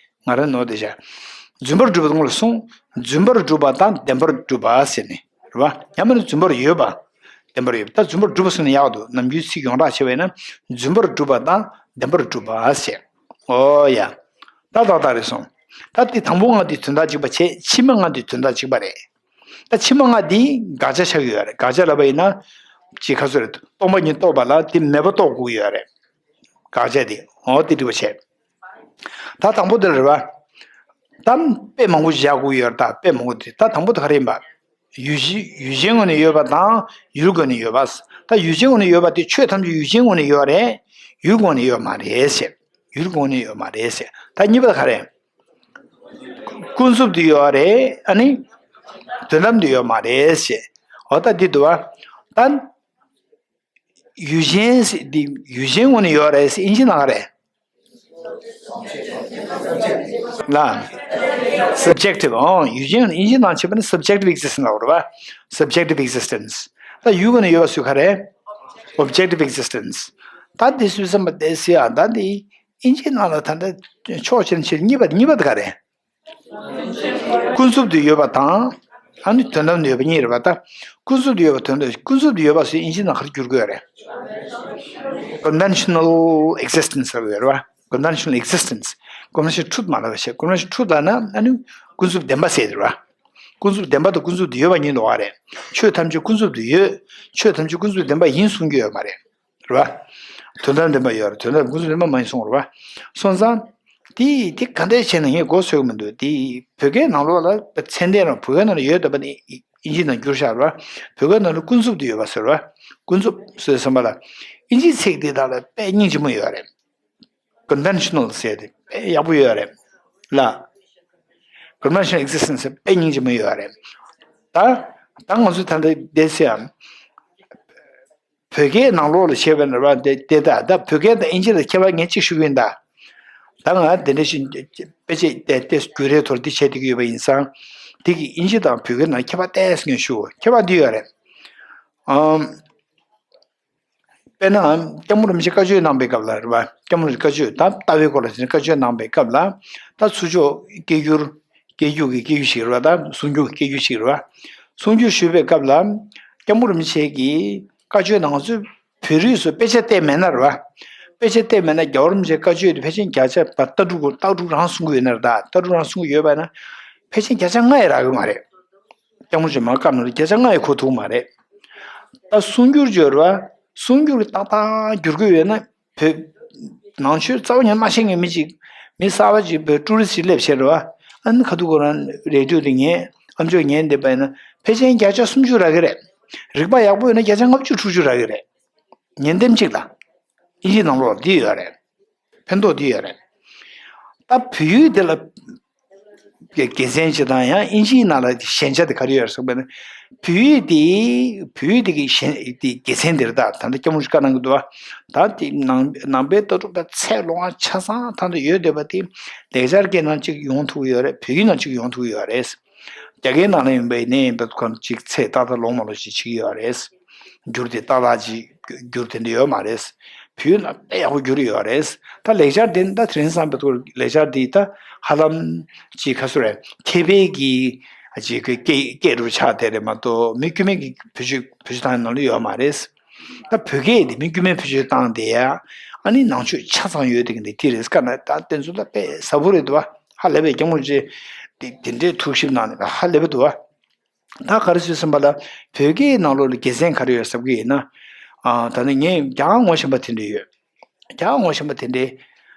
ང་རང་ནོར་དེ་བྱ། རྫུན་པར་གྲུབ་པ་དང་ལ་སོང་། རྫུན་པར་གྲུབ་པ་དང་བདེན་པར་གྲུབ་པ་ཟེར་ནས་རེད་བ། ཡང་མིན་ན་རྫུན་པར་ཡོད་པ། བདེན་པར་ཡོད་པ། ད་རྫུན་པར་སྒྲུབ་པ་ཟེར་ན་ཡག་འདུག་ནམ་རྒྱུན་ཚིག་ཡོངས་གྲགས་བྱས་པས་ན་རྫུན་པར་སྒྲུབ་པ་དང་བདེན་པར་སྒྲུབ་པ་ཞེས། ཨོ་ཡ། ད་ཏག་ཏག་རེད་སོང་། ད་དེ་དང་པོ་ལྔ་དེ་དོན་དག་གཅིག་པ་བྱས། ཕྱི་མ་ལྔ་དེ་དོན་དག་གཅིག་པ་རེད། ད་ཕྱི་མ་ལྔ་དེ་དགག་བྱ་ཆགས་ཀྱི་ཡོད་རེད། དགག་བྱ་ལབ་པ་ཡིན་ན། ཅིག་ཁ་སོ་རེད། སྟོང་པ་ཉིད་རྟོགས་པ་ལ་དེ་མེད་པ་རྟོགས་དགོས་ཀྱི་ཡོད་རེད། དགག་བྱ་དེ་འོ་དེ་འགྲིག་པ་བྱས། ད་དང་པོ་དེ་རེད་བ། ད་དཔེ་མང་པོ་བཞག་དགོས་ཡོད་རེད། ད་དཔེ་མང་པོ་དེ་ད་དང་པོ་དེ་ག་རེ་ཡིན་པ། ཡུལ་གཞི་ཡུལ་ཅན་ངོས་ནས་ཡོད་པ་དང་ཡུལ་སྒོ་ནས་ཡོད་པ། ད་ཡུལ་ཅན་ངོས་ནས་ཡོད་པ་དེ་ཆོས་ཐམས་ཅད་ཡུལ་ཅན་ངོས་ནས་ཡོད་རེད། ཡུལ་སྒོ་ནས་ཡོད་མ་རེད་ཟེར། ཡུལ་སྒོ་ནས་ཡོད་མ་རེད་ཟེར། ད་གཉིས་པ་ག་རེ། ཀུན་རྫོབ་ཏུ་ཡོད་རེད། ཨ་ནི། དོན་དམ་དུ་ཡོད་མ་རེད་ཟེར། འོ་ད་འདི་འདུག་བ། ད་ཡུལ་ཅན་ཟེར་འདི་ཡུལ་ཅན་ངོས་ནས་ཡོད་རེད་ཟེར་ཨིན་ཇི་ནང་ག་རེད། ལ། subjective། ཨོ་ཡུལ་ཅན་ཨིན་ཇི་ནང་བྱས་པ་ནི་subjective existence ལབ་རེད་བ། subjective existence། ད་ཡུལ་སྒོ་ནས་ཡོད་པ་སུ་ག་རེད། objective existence། ད་འདི་སུས་བསམ་པ་དེ་སུ་ཡ་ད་འདི་ཨིན་ཇི་ནང་ལ་ད་ལྟ་ཕྱོགས་ཆེན་ཆེ་གཉིས་པ་གཉིས་པ་དེ་ག་རེད། ཀུན་རྫོབ་ཏུ་ཡོད་པ་དང་། ཨ་ནི་དོན་དམ་དུ་ཡོད་པ་གཉིས་རེད་པ། ད་ཀུན་རྫོབ་ཏུ་ཡོད་པ་དོན་དམ་ཀུན་རྫོབ་ཏུ་ཡོད་པ་སུས་ཨིན་ཇི་ནང་ག་རེ་བསྒྱུར་དགོས་རེད། conventional existence ལབ་ཡོད་རེད་བ། conventional existence། conventional truth མ་ལབ་བྱས། conventional truth ལབ་ན་ཨ་ནི་ཀུན་རྫོབ་བདེན་པ་ཟེར་རེད་བ། ཀུན་རྫོབ་བདེན་པ་དང་ཀུན་རྫོབ་ཏུ་ཡོད་པ་གཉིས་འདུག་བ་རེད། ཆོས་ཐམས་ཅད་ཀུན་རྫོབ་ཏུ་ཡོད། ཆོས་ཐམས་ཅད་ཀུན་རྫོབ་བདེན་པ་ཡིན་གསུང་རྒྱུ་ཡོད་མ་རེད། རེད་བ། དོན་དམ་བདེན་པ་ཡོད་རེད། དོན་དམ་ཀུན་རྫོབ་བདེན་པ་མ་ཡིན་གསུངས་རེད་བ། སོང་ཙང་། དེ་དེ་ག་འདྲས་བྱས་ན་ངས་མགོ་ཚོས་ཀྱི་མི་འདུག་དེ་བོད་སྐད་ནང་ལོགས་ལ་ཚད་ལྡན་རང་བོད་སྐད་ནང་ལ་ཡོད་བསྡད་པ་ནི་ཨིན་ཇི་ནང་བསྒྱུར་བཞག་རེད་བ། བོད་སྐད་ནང་ལ་ཀུན་རྫོབ་ཏུ་ཡོད་པ་ཟེར་བ། ཀུན་རྫོབ་ཟེར་བསམ་པ་ལ། ཨིན་ཇི་ཚིག་དེ་དག་ལ་དཔེ་སྙིང་རྗེ་མོ་ཡོད་རེད། conventional ཟེར་དེ་དཔེ་ཡག་པོ་ཡོད་རེད། ལ། conventional existence དཔེ་སྙིང་རྗེ་མོ་ཡོད་རེད། ད་ད་ང་ཚོ་ད་ལྟ་བསྡད་ཚེ་ཡང་། བོད་སྐད་ནང་ལོགས་ལ་བཤད་པ་ན་ར་དེ་དེ་ད་ད་བོད་སྐད་དང་ཨིན་ཇི་ལ་ཁྱད་པར་ངས་གཅིག་ཞུ་གི་ཡིན་ད། ད་ང་དེ་འདྲ་ཞིག་དཔེ་ཆ་དེ་དེ་རྒྱུ་རེ་ཐོར་འདི་བྱས་བསྡད་ཀྱི་ཡོད་པ་ཡིན་ཙང་། དེ་གི་ཨིན་ཇི་དང་བོད་སྐད་ནང་ཁྱད་པར་ཏོག་ཙམ་ངས་ཞུ། ཁྱད་པར་འདི་ཡོད་རེད། ཨམ། དཔེར་ན། སྐྱབས་མགོན་རིན་པོ་ཆེ་བཀའ་ཆོས་གནང་པའི་སྐབས་ལ་རེད་བ། སྐྱབས་མགོན་རིན་པོ་ཆེ་བཀའ་ཆོས་དང་ལྟ་བའི་སྐོར་ལ་དེ་ནས་བཀའ་ཆོས་གནང་པའི་སྐབས་ལ། ད་ཚུར་ཕྱོགས་སྐད་སྒྱུར། སྐད་སྒྱུར་གྱི་སྐད་སྒྱུར་ཞིག་རེད་བ། ད་གསུང་སྒྱུར་གྱི་སྐད་སྒྱུར་ཞིག་རེད་བ། གསུང་སྒྱུར་ཞུས་པའི་སྐབས་ལ། སྐྱབས་མགོན་རིན་པོ་ཆེ་གིས་བཀའ་ཆོས་ནང་ཚུར་བོད་རིགས་སུ་དཔེ་ཆ་བལྟས་མེད་ན་རེད་བ། དཔེ་ཆ་བལྟས་མེད་ན་རྒྱལ་བ་རིན་པོ་ཆེའི་བཀའ་ཆོས་དེ་ཕལ་ཆེར་བརྒྱ་ཆ་ལྟ་གྲུབ་ལྟ་གྲུབ་རང་གསུང་གི་ཡོད་ན་རེད། ད་ལྟ་གྲུབ་རང་གསུང་གི་ཡོད་པ་ན། ཕལ་ཆེར་བརྒྱ་ཆ་ལྔ་ཡང་རག་གི་མ་རེད། སྐྱབས་མགོན་རིན་པོ་ཆེ་མར་བཀའ་གནང་རེད། བརྒྱ་ཆ་ལྔ་ཡང་གོ་ཐུབ་མ་རེད། ད་གསུང་སྒྱུར་སྦྱོར་བ། གསུང་སྒྱུར་གྱི་ཏག་ཏག་བསྒྱུར་དགོས་ཡོད་ན། བོད། ནང་ཆོས་རྩ་བ་ཉིད་མ་ཤེས་མཁན་མི་གཅིག་མི་གསར་པ་གཅིག་བོད་ཊུ་རི་སི་ཊི་སླེབས་བྱས་རེད་བ། ཨ་ནི་ཁ་ཐུག་ཁོ་རང་རེ་ཌི་ཡོ་དེ་ཉན། ཨམ་ཅོག་ཉན་བསྡད་པ་ཡིན་ན། ཕལ་ཆེར་བརྒྱ་ཆ་སུམ་ཅུ་རག་གི་རེད། རིག་པ་ཡག་པོ་ཡོད་ན་བརྒྱ་ཆ་ལྔ་བཅུ་དྲུག་ཅུ་རག་གི་རེད། ཉིན་ལྟར་གཅིག་ལ། ཨིན་ཇི་ནང་ལོགས་འདི་ཡོད་རེད། ཕན་ཐོགས་འདི་ཡོད་རེད། ད་བོད་ཡིག་དེ་ལ་དགེ་མཚན་ཅིག་དང་ཡང་ཨིན་ཇིའི་ནང་ལ་ཞན་ཆ་དེ་ག་རེ་ཡོད་རེད་ཟེར་བ་ན། བོད་ཡིག་དེ་བོད་ཡིག་དེ་གི་ཞན་དེ་དགེ་མཚན་དེ་རེད། ད་ད་ལྟ་སྐྱབས་མགོན་རིན་པོ་ཆེས་བཀའ་གནང་གི་འདུག་བ། ད་དེ་ནང་ནང་པའི་ལྟ་གྲུབ་དང་ཚད་ལོངས་ཆ་ཚང་ཐང་དུ་ཡོད་བསྡད་པ་དེ་ལེགས་སྦྱར་སྐད་ནང་གཅིག་ཡོང་ཐུབ་ཀྱི་ཡོད་རེད། བོད་ཡིག་ནང་གཅིག་ཡོང་ཐུབ་ཀྱི་ཡོད་རེད། རྒྱ་སྐད་ནང་ལ་ཡིན་པའི་ནས་ཡིན་པའི་ཁོ་ཅིག་ཚད་ཏག་ཏག་ལོངས་མ་ལོངས་ཤིག་བྱེད་ཀྱི་ཡོད་རེད། འགྱུར་དེ་ཏག་ཏག་ཅིག་འགྱུར་དེ་འདྲ་ཡོད་མ་རེད། བོད་ཡིག་ནང་དཔེ་ཡག་པོ་འགྱུར་ཡོད་རེད། ད་ལེགས་སྦྱར་དེ་ད་དེ་རིང་བསམ་པའི་ཐོག་ལེགས་སྦྱར་དེ་ད་ཧ་ལམ་ཅིག་ག་ཚོད་རེད། མཁས་པའི་གི་ཅིག་གི་སྐད་སྐད་རུ་ཆགས་དེ་རེད་མ་གཏོགས་མི་དཀྱུས་མའི་གི་བེད་སྤྱོད་བེད་སྤྱོད་བཏང་ནང་ལ་ཡོད་མ་རེད། ད་བོད་སྐད་དེ་མི་དཀྱུས་མའི་བེད་སྤྱོད་བཏང་དེ་ཡ། ཨ་ནི་ནང་ཆོས་ཆ་ཚང་ཡོད་དེ་གི་འདི་དེ་རེད། དཀར་ནག་ད་དེ་ཚོ་ད་དཔེ་ཟབ་པོ་རེད་འདུག་བ། ཧ་ལས་པའི་སྐྱབས་མགོན་རིན་པོ་ཆེ་དེ་དེ་འདྲའི་ཐུགས་ཞིབ་གནང་ནས་ཧ་ལས་པ་འདུག་བ། ད་ག་རེ་ཟེར་ཟིན་པ་ལ་བོད་སྐད་ནང་ལོགས་ལ་དགེ་མཚན་ག་རེ་ཡོད་ཟེར་གི་ཡིན་ན། ཨ་ད་ནི་ངས་རྒྱ་གར་ངོ་ཤེས་པ་དེ་འདྲ་ཡོད། རྒྱ་གར་ངོ་ཤེས་པ་དེ་འདྲ་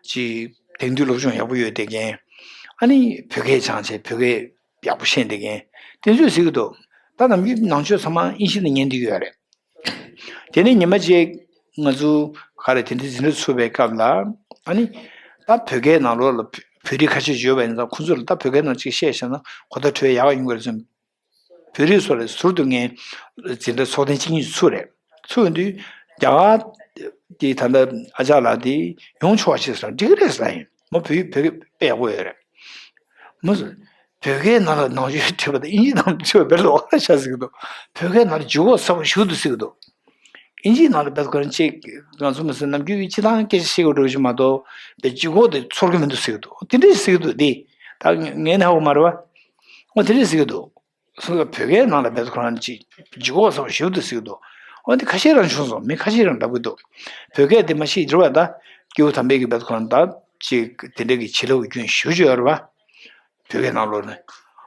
ཅིག་དེང་དུས་སློབ་སྦྱོང་ཡག་པོ་ཡོད་དེ་མཁན། ཨ་ནི་བོད་སྐད་སྦྱངས་བྱས་བོད་སྐད་ཡག་པོ་ཤེས་དེ་མཁན། དེ་ཚོས་ཟེར་གི་འདུག་ད་ནམ་རྒྱུན་ནང་ཆོས་ཚང་མ་ཨིན་ཇི་ནས་ཉན་བསྡད་ཀྱི་ཡོད་རེད། དེ་ནས་ཉི་མ་གཅིག་ང་ཚོ་ག་རེ་དེ་འདྲ་འཛིན་གྲྭ་ཚུགས་པའི་སྐབས་ལ། ཨ་ནི་ད་བོད་སྐད་ནང་ལོགས་ལ་བོད་བོད་རིགས་ཁ་ཤས་ཡོད་པ་ཡིན་ཙང་ཁོང་ཚོ་ལ་ད་བོད་སྐད་ནང་ཅིག་བཤད་བཞག་ན་གོ་བརྡ་འཕྲོད་ཡག་ཡོང་གི་རེད་བསམ། བོད་རིགས་ཚོ་ལ་ཟུར་དུ་ངས་འཛིན་གྲྭ་ཚོགས་ཐེངས་གཅིག་གཉིས་ཚུགས་རེད། ཚུགས་ཡོང་དུས་རྒྱ་གར་གྱི་ད་ལྟ་ཨ་ཅག་ལགས་དེ་ཡོང་ཆོག་པ་ཞིག་ཟེར་འགྲིག་གི་རེད་ཟེར་ཡིན། མོ་བོད་ཡིག་བོད་སྐད་དཔེ་ཡག་པོ་ཡོད་རེད། མོ་བོད་སྐད་ནང་ལ་ནང་ཆོས་འཁྲིད་པ་དང་ཨིན་ཇི་ནང་འཁྲིད་པ་དཔེ་ལོགས་ཀ་ཆགས་ཟེར་གི་འདུག་བོད་སྐད་ནང་ལ་ལྗིད་ཁོག་ཚ་པོ་ཞེ་པོ་འདུག་ཟེར་གི་འདུག་ཨིན་ཇིའི་ནང་ལ་བེད་ཁོ་རང་ཅིག་ང་ཚོ་མི་སེར་ནམ་རྒྱུན་ཡིན་སྤྱི་བཏང་སྐད་ཆ་བཤད་དགོས་འགྲོ་གི་མ་གཏོགས་བེད་ལྗིད་ཁོག་དེ་ཚོར་གི་མི་འདུག་ཟེར་གི་འདུག་དེ་འདྲས་ཟེར་གི་འདུག་དེ་ད་ངས་ནི་ཧ་གོ་མ་རེད་བ། འོ་དེ་འདྲས་ཟེར་གི་འདུག་སོ་སོ་བོད་སྐད་ནང་ལ་བེད་ཁོ་རང་ཅིག་ལྗིད་ཁོག་ཚ་པོ་ཞེ་པོ་འདུག་ཟེར་གི་འདུག་འོ་འདི་ཁ་ཤས་རང་བྱུང་སོང་། མི་ཁ་ཤས་རང་འདྲ་པོ་འདུག། བོད་སྐད་དེ་མ་ཤེས་རེད་བ། ད་སྐྱེས་བུ་དམ་པའི་གི་བེད་ཁོ་རང་ད་ཅིག་དེ་འདྲ་གི་བྱིན་རླབས་ཀྱི་སྐྱོན་ཞེ་པོ་ཅིག་ཡོད་རེད་བ། བོད་སྐད་ནང་ལོགས་ནས།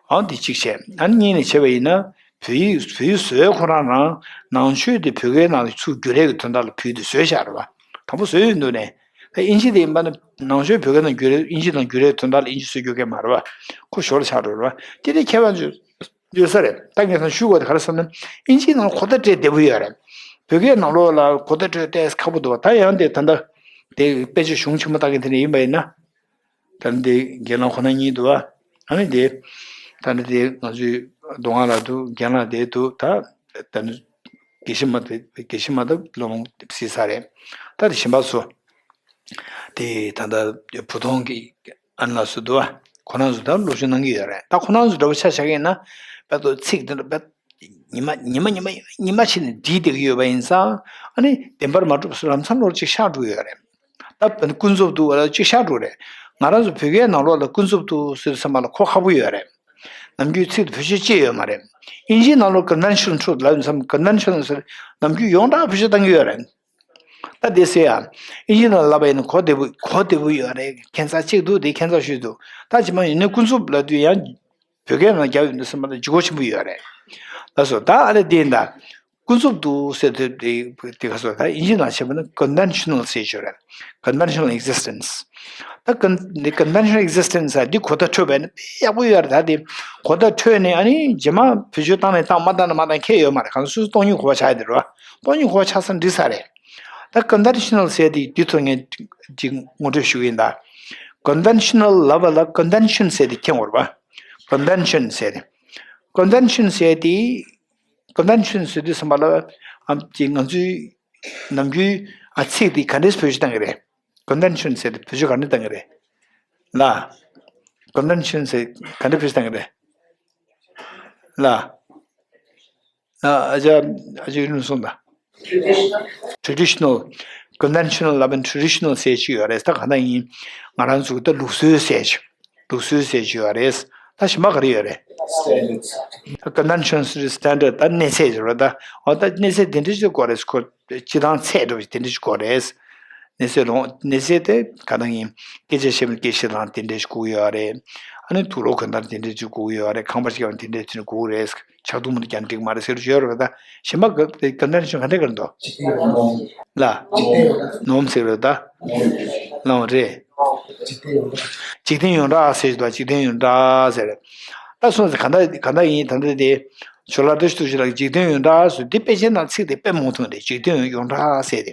ཨང་འདི་གཅིག་བྱས། ཨ་ནི་གཉིས་ནས་བྱས་པ་ཡིན་ན། བོད་ཡིག་བོད་ཡིག་བཟོས་ཁོ་རང་རང་ནང་ཆོས་དེ་བོད་སྐད་ནང་ལ་ཚུར་བསྒྱུར་ཡས་ཀྱི་དོན་དག་ལ་བོད་ཡིག་དེ་བཟོས་བཞག་རེད་བ། དང་པོ་བཟོས་ཡོད་འདུག་ནས། ད་ཨིན་ཇི་དེ་ཡིན་པ་ན་ནང་ཆོས་བོད་སྐད་ནང་བསྒྱུར་ཡས། ཨིན་ཇི་ནང་བསྒྱུར་ཡས་དོན་དག་ལ་ཨིན་ཇི་བཟོས་རྒྱུ་གལ་མ་རེད་བ། ཁོ་ཞོར་ལ་ཆགས་འགྲོ་རེད་བ། དེ་འདྲའི་ཁྱད་པར་ཡོད་ས་རེད། ད་ངས་ད་ཞུ་དགོས་དེ་ག་རེ་ཟེར་ན། ཨིན་ཇིའི་ནང་ལ་གོ་བརྡ་སྤྲད་བདེ་པོ་ཡོད་རེད། བོད་སྐད་ནང་ལོགས་ལ་གོ་བརྡ་སྤྲོད་ཏོག་ཙམ་ཁག་པོ་འདུག་བ། ད་ཡང་དེ་ད་ལྟ་དེ་དཔེ་ཆ་གཞུང་ཆེན་མོ་ལྟ་མཁན་དེ་འདྲ་ཡིན་པ་ཡིན་ན། ད་ནི་དེ་རྒན་ལགས་ཁོ་ན་གཉིས་འདུག་བ། ཨ་ནི་དེ་ད་ནི་དེ་ང་ཚོའི་མདོ་སྔགས་ལ་འདུག། རྒན་ལགས་དེ་འདུག། ད་ད་ནི་དགེ་བཤེས་མ་དེ་དགེ་བཤེས་མ་ད་སློབ་མ་གཟིགས་ས་རེད། ད་དེ་གཞན་པ་ཚོ། དེ་ད་ལྟ་བུ་ཐོང་གི་ཨ་ནེ་ལགས་སུ་འདུག་བ། ཁོ་རང་ཚོ་ད་སློབ་སྦྱོང་གནང་གི་ཡོད་རེད། ད་ཁོ་རང་ཚོ་འདྲ་པོ་ཆ་བཞག་གི་ཡིན་ན། དཔེ་ཏོ་ཚིག་དེ་འདྲ་དཔེ་ཉི་མ་ཉི་མ་ཉི་མ་ཉི་མ་བྱས་ནས་བྲིས་བསྡད་ཀྱི་ཡོད་པ་ཡིན་ཙང་། ཨ་ནི་བདེན་པར་མ་གྲུབ་ལམ་སང་ལོགས་ཅིག་ཤར་འགྲོ་གི་ཡོད་རེད། ད་ཀུན་རྫོབ་ཏུ་ལ་ཅིག་ཤར་འགྲོ་རེད། ང་རང་ཚོ་བོད་སྐད་ནང་ལོགས་ལ་ཀུན་རྫོབ་ཏུ་ཟེར་དུས་ཙམ་པ་ལ་གོ་ཁག་པོ་ཡོད་རེད། ནམ་རྒྱུན་ཚིག་དེ་བེད་སྤྱོད་བྱས་ཡོད་མ་རེད། ཨིན་ཇིའི་ནང་ལོགས་conventional truth ལབ་དུས་ཙམ། conventional ཟེར་ནམ་རྒྱུན་ཡོངས་གྲགས་བེད་སྤྱོད་བཏང་གི་ཡོད་རེད། ད་དེ་ཟེར་ཡ། ཨིན་ཇི་ནང་ལབ་པ་ཡིན་ན་གོ་བདེ་པོ་གོ་བདེ་པོ་ཡོད་རེད། ཁྱད་མཚར་གཅིག་འདུག། དེ་ཁྱད་མཚར་ཤོས་འདུག། ད་ཇི་མ་ཡིན་ནའི་ཀུན་རྫོབ་ལབ་དུས་ཡང་བོད་སྐད་ནང་རྒྱབ་ཡོང་དུས་ཙམ་པ་ལ་ལྗིད་ཁོག་ཆེན་པོ་ཡོད་རེད། ལགས་སོ། ད་ཨ་ལས་དེ་ཡིན་ད། ཀུན་རྫོབ་ཏུ་ཟེར་དུས་དེ་དེ་ག་སོ། ད་ཨིན་ཇི་ནང་བྱས་པ་ན་conventional ཟེར་ཞིག་ཡོད་རེད། conventional existence། ད་con- འདི་conventional existence ཟེར་འདི་གོ་བརྡ་འཕྲོད་པ་ཡིན་ན་དཔེ་ཡག་པོ་ཡོད་རེད། ད་དེ་གོ་བརྡ་འཕྲོད་ནས་ཨ་ནི་རྗེས་མ་བེད་སྤྱོད་བཏང་ནས་བཏང་། མ་བཏང་ན་མ་བཏང་། ཁྱད་ཡོད་མ་རེད། གང་སུ་སྟོང་ཉིད་གོ་བ་ཆགས་ཡ་དེ་རེད་བ། སྟོང་ཉིད་གོ་བ་ཆགས་ས་འགྲིག་ས་རེད། ད་conventional ཟེར་དེ་འདི་ཐོག་ངས་ཅིག་ངོ་སྤྲོད་ཞུ་གི་ཡིན་ད། conventional ལབ་པ་ལ་convention ཟེར་དེ་མཁྱེན་དགོས་རེད་པ། convention ཟེར་དེ། convention ཟེར་དེ། convention ཟེར་དུས་ཙམ་པ་ལ་ཨ་ཅིག་ང་ཚོའི་ནམ་རྒྱུན་ཨ་ཚིག་དེ་ག་འདྲས་བེད་སྤྱོད་བཏང་གི་རེད། convention ཟེར་དེ་བེད་སྤྱོད་ག་འདྲས་བཏང་གི་རེད། ལ། convention ཟེར་ག་འདྲས་བེད་སྤྱོད་བཏང་གི་རེད། ལ། ཨ་ཅག་ཨ་ཅག་ཡུལ་ལུང་སོང་ད། traditional། conventional ལབ་པའི་traditional ཟེར་ཅིག་ཡོད་རེད། ད་གང་ལྟར་ཡིན། ང་རང་ཚོ་ད་ལུགས་སྲོལ་ཟེར་ཅིག། ལུགས་སྲོལ་ཟེར་ཅིག་ཡོད་རེད། ད་གཞན་པ་ག་རེ་ཡོད་རེད། ད་convention ཟེར་standard། ད་གནས་ཚད་ཅིག་རེད་ད། འོ་ད་གནས་ཚད་དེ་འདྲ་ཅིག་དགོས་རེད། ཁོ་སྤྱི་བཏང་ཚད་འདྲ་བོ་ཞིག་དེ་འདྲ་ཅིག་དགོས་རེད། གནས་ཚད་ལོངས། གནས་ཚད་དེ་གང་ལྟར་ཡིན། སྐད་ཆ་བཤད་པའི་སྐད་བཤད་སྟངས་དེ་འདྲ་ཞིག་དགོས་ཀྱི་ཡོད་རེད། ཨ་ནི་དུག་ལོག་གོན་སྟངས་དེ་འདྲ་ཅིག་དགོས་ཀྱི་ཡོད་རེད། ཁང་པ་ཞིག་ཡང་དེ་འདྲ་ཅིག་དགོས་ཀྱི་རེད། ཕྱག་རྡུང་མ་གཏོགས་རྒྱག་ན་འགྲིག་མ་རེད་ཟེར་རྒྱུ་ཡོད་རེད་པ། ད་གཞན་པ་ག་ག་འདྲ་ཞིག་ག་འདྲ་ག་འདུག་ལ། ནོམ་ཟེར་རེད་ད། ལོང་རེད། འཇིག་རྟེན་ཡོངས་གྲགས་ཟེར་གྱི་འདུག། འཇིག་རྟེན་ཡོངས་གྲགས་ཟེར། ད་སོང་ཙང་ག་འདྲ་ག་འདྲ་ཡིན། ད་འདྲ་དེ་ཇོ་ལགས་བཀྲ་ཤིས་རྡོ་རྗེ་ལགས་ཀྱིས་འཇིག་རྟེན་ཡོངས་གྲགས་ཟེར་དེ་དཔེ་ཆའི་ནང་ཚིག་དེ་དཔེ་མང་ཐོན་ཏེ། འཇིག་རྟེན་ཡོངས་གྲགས་ཟེར་ཏེ།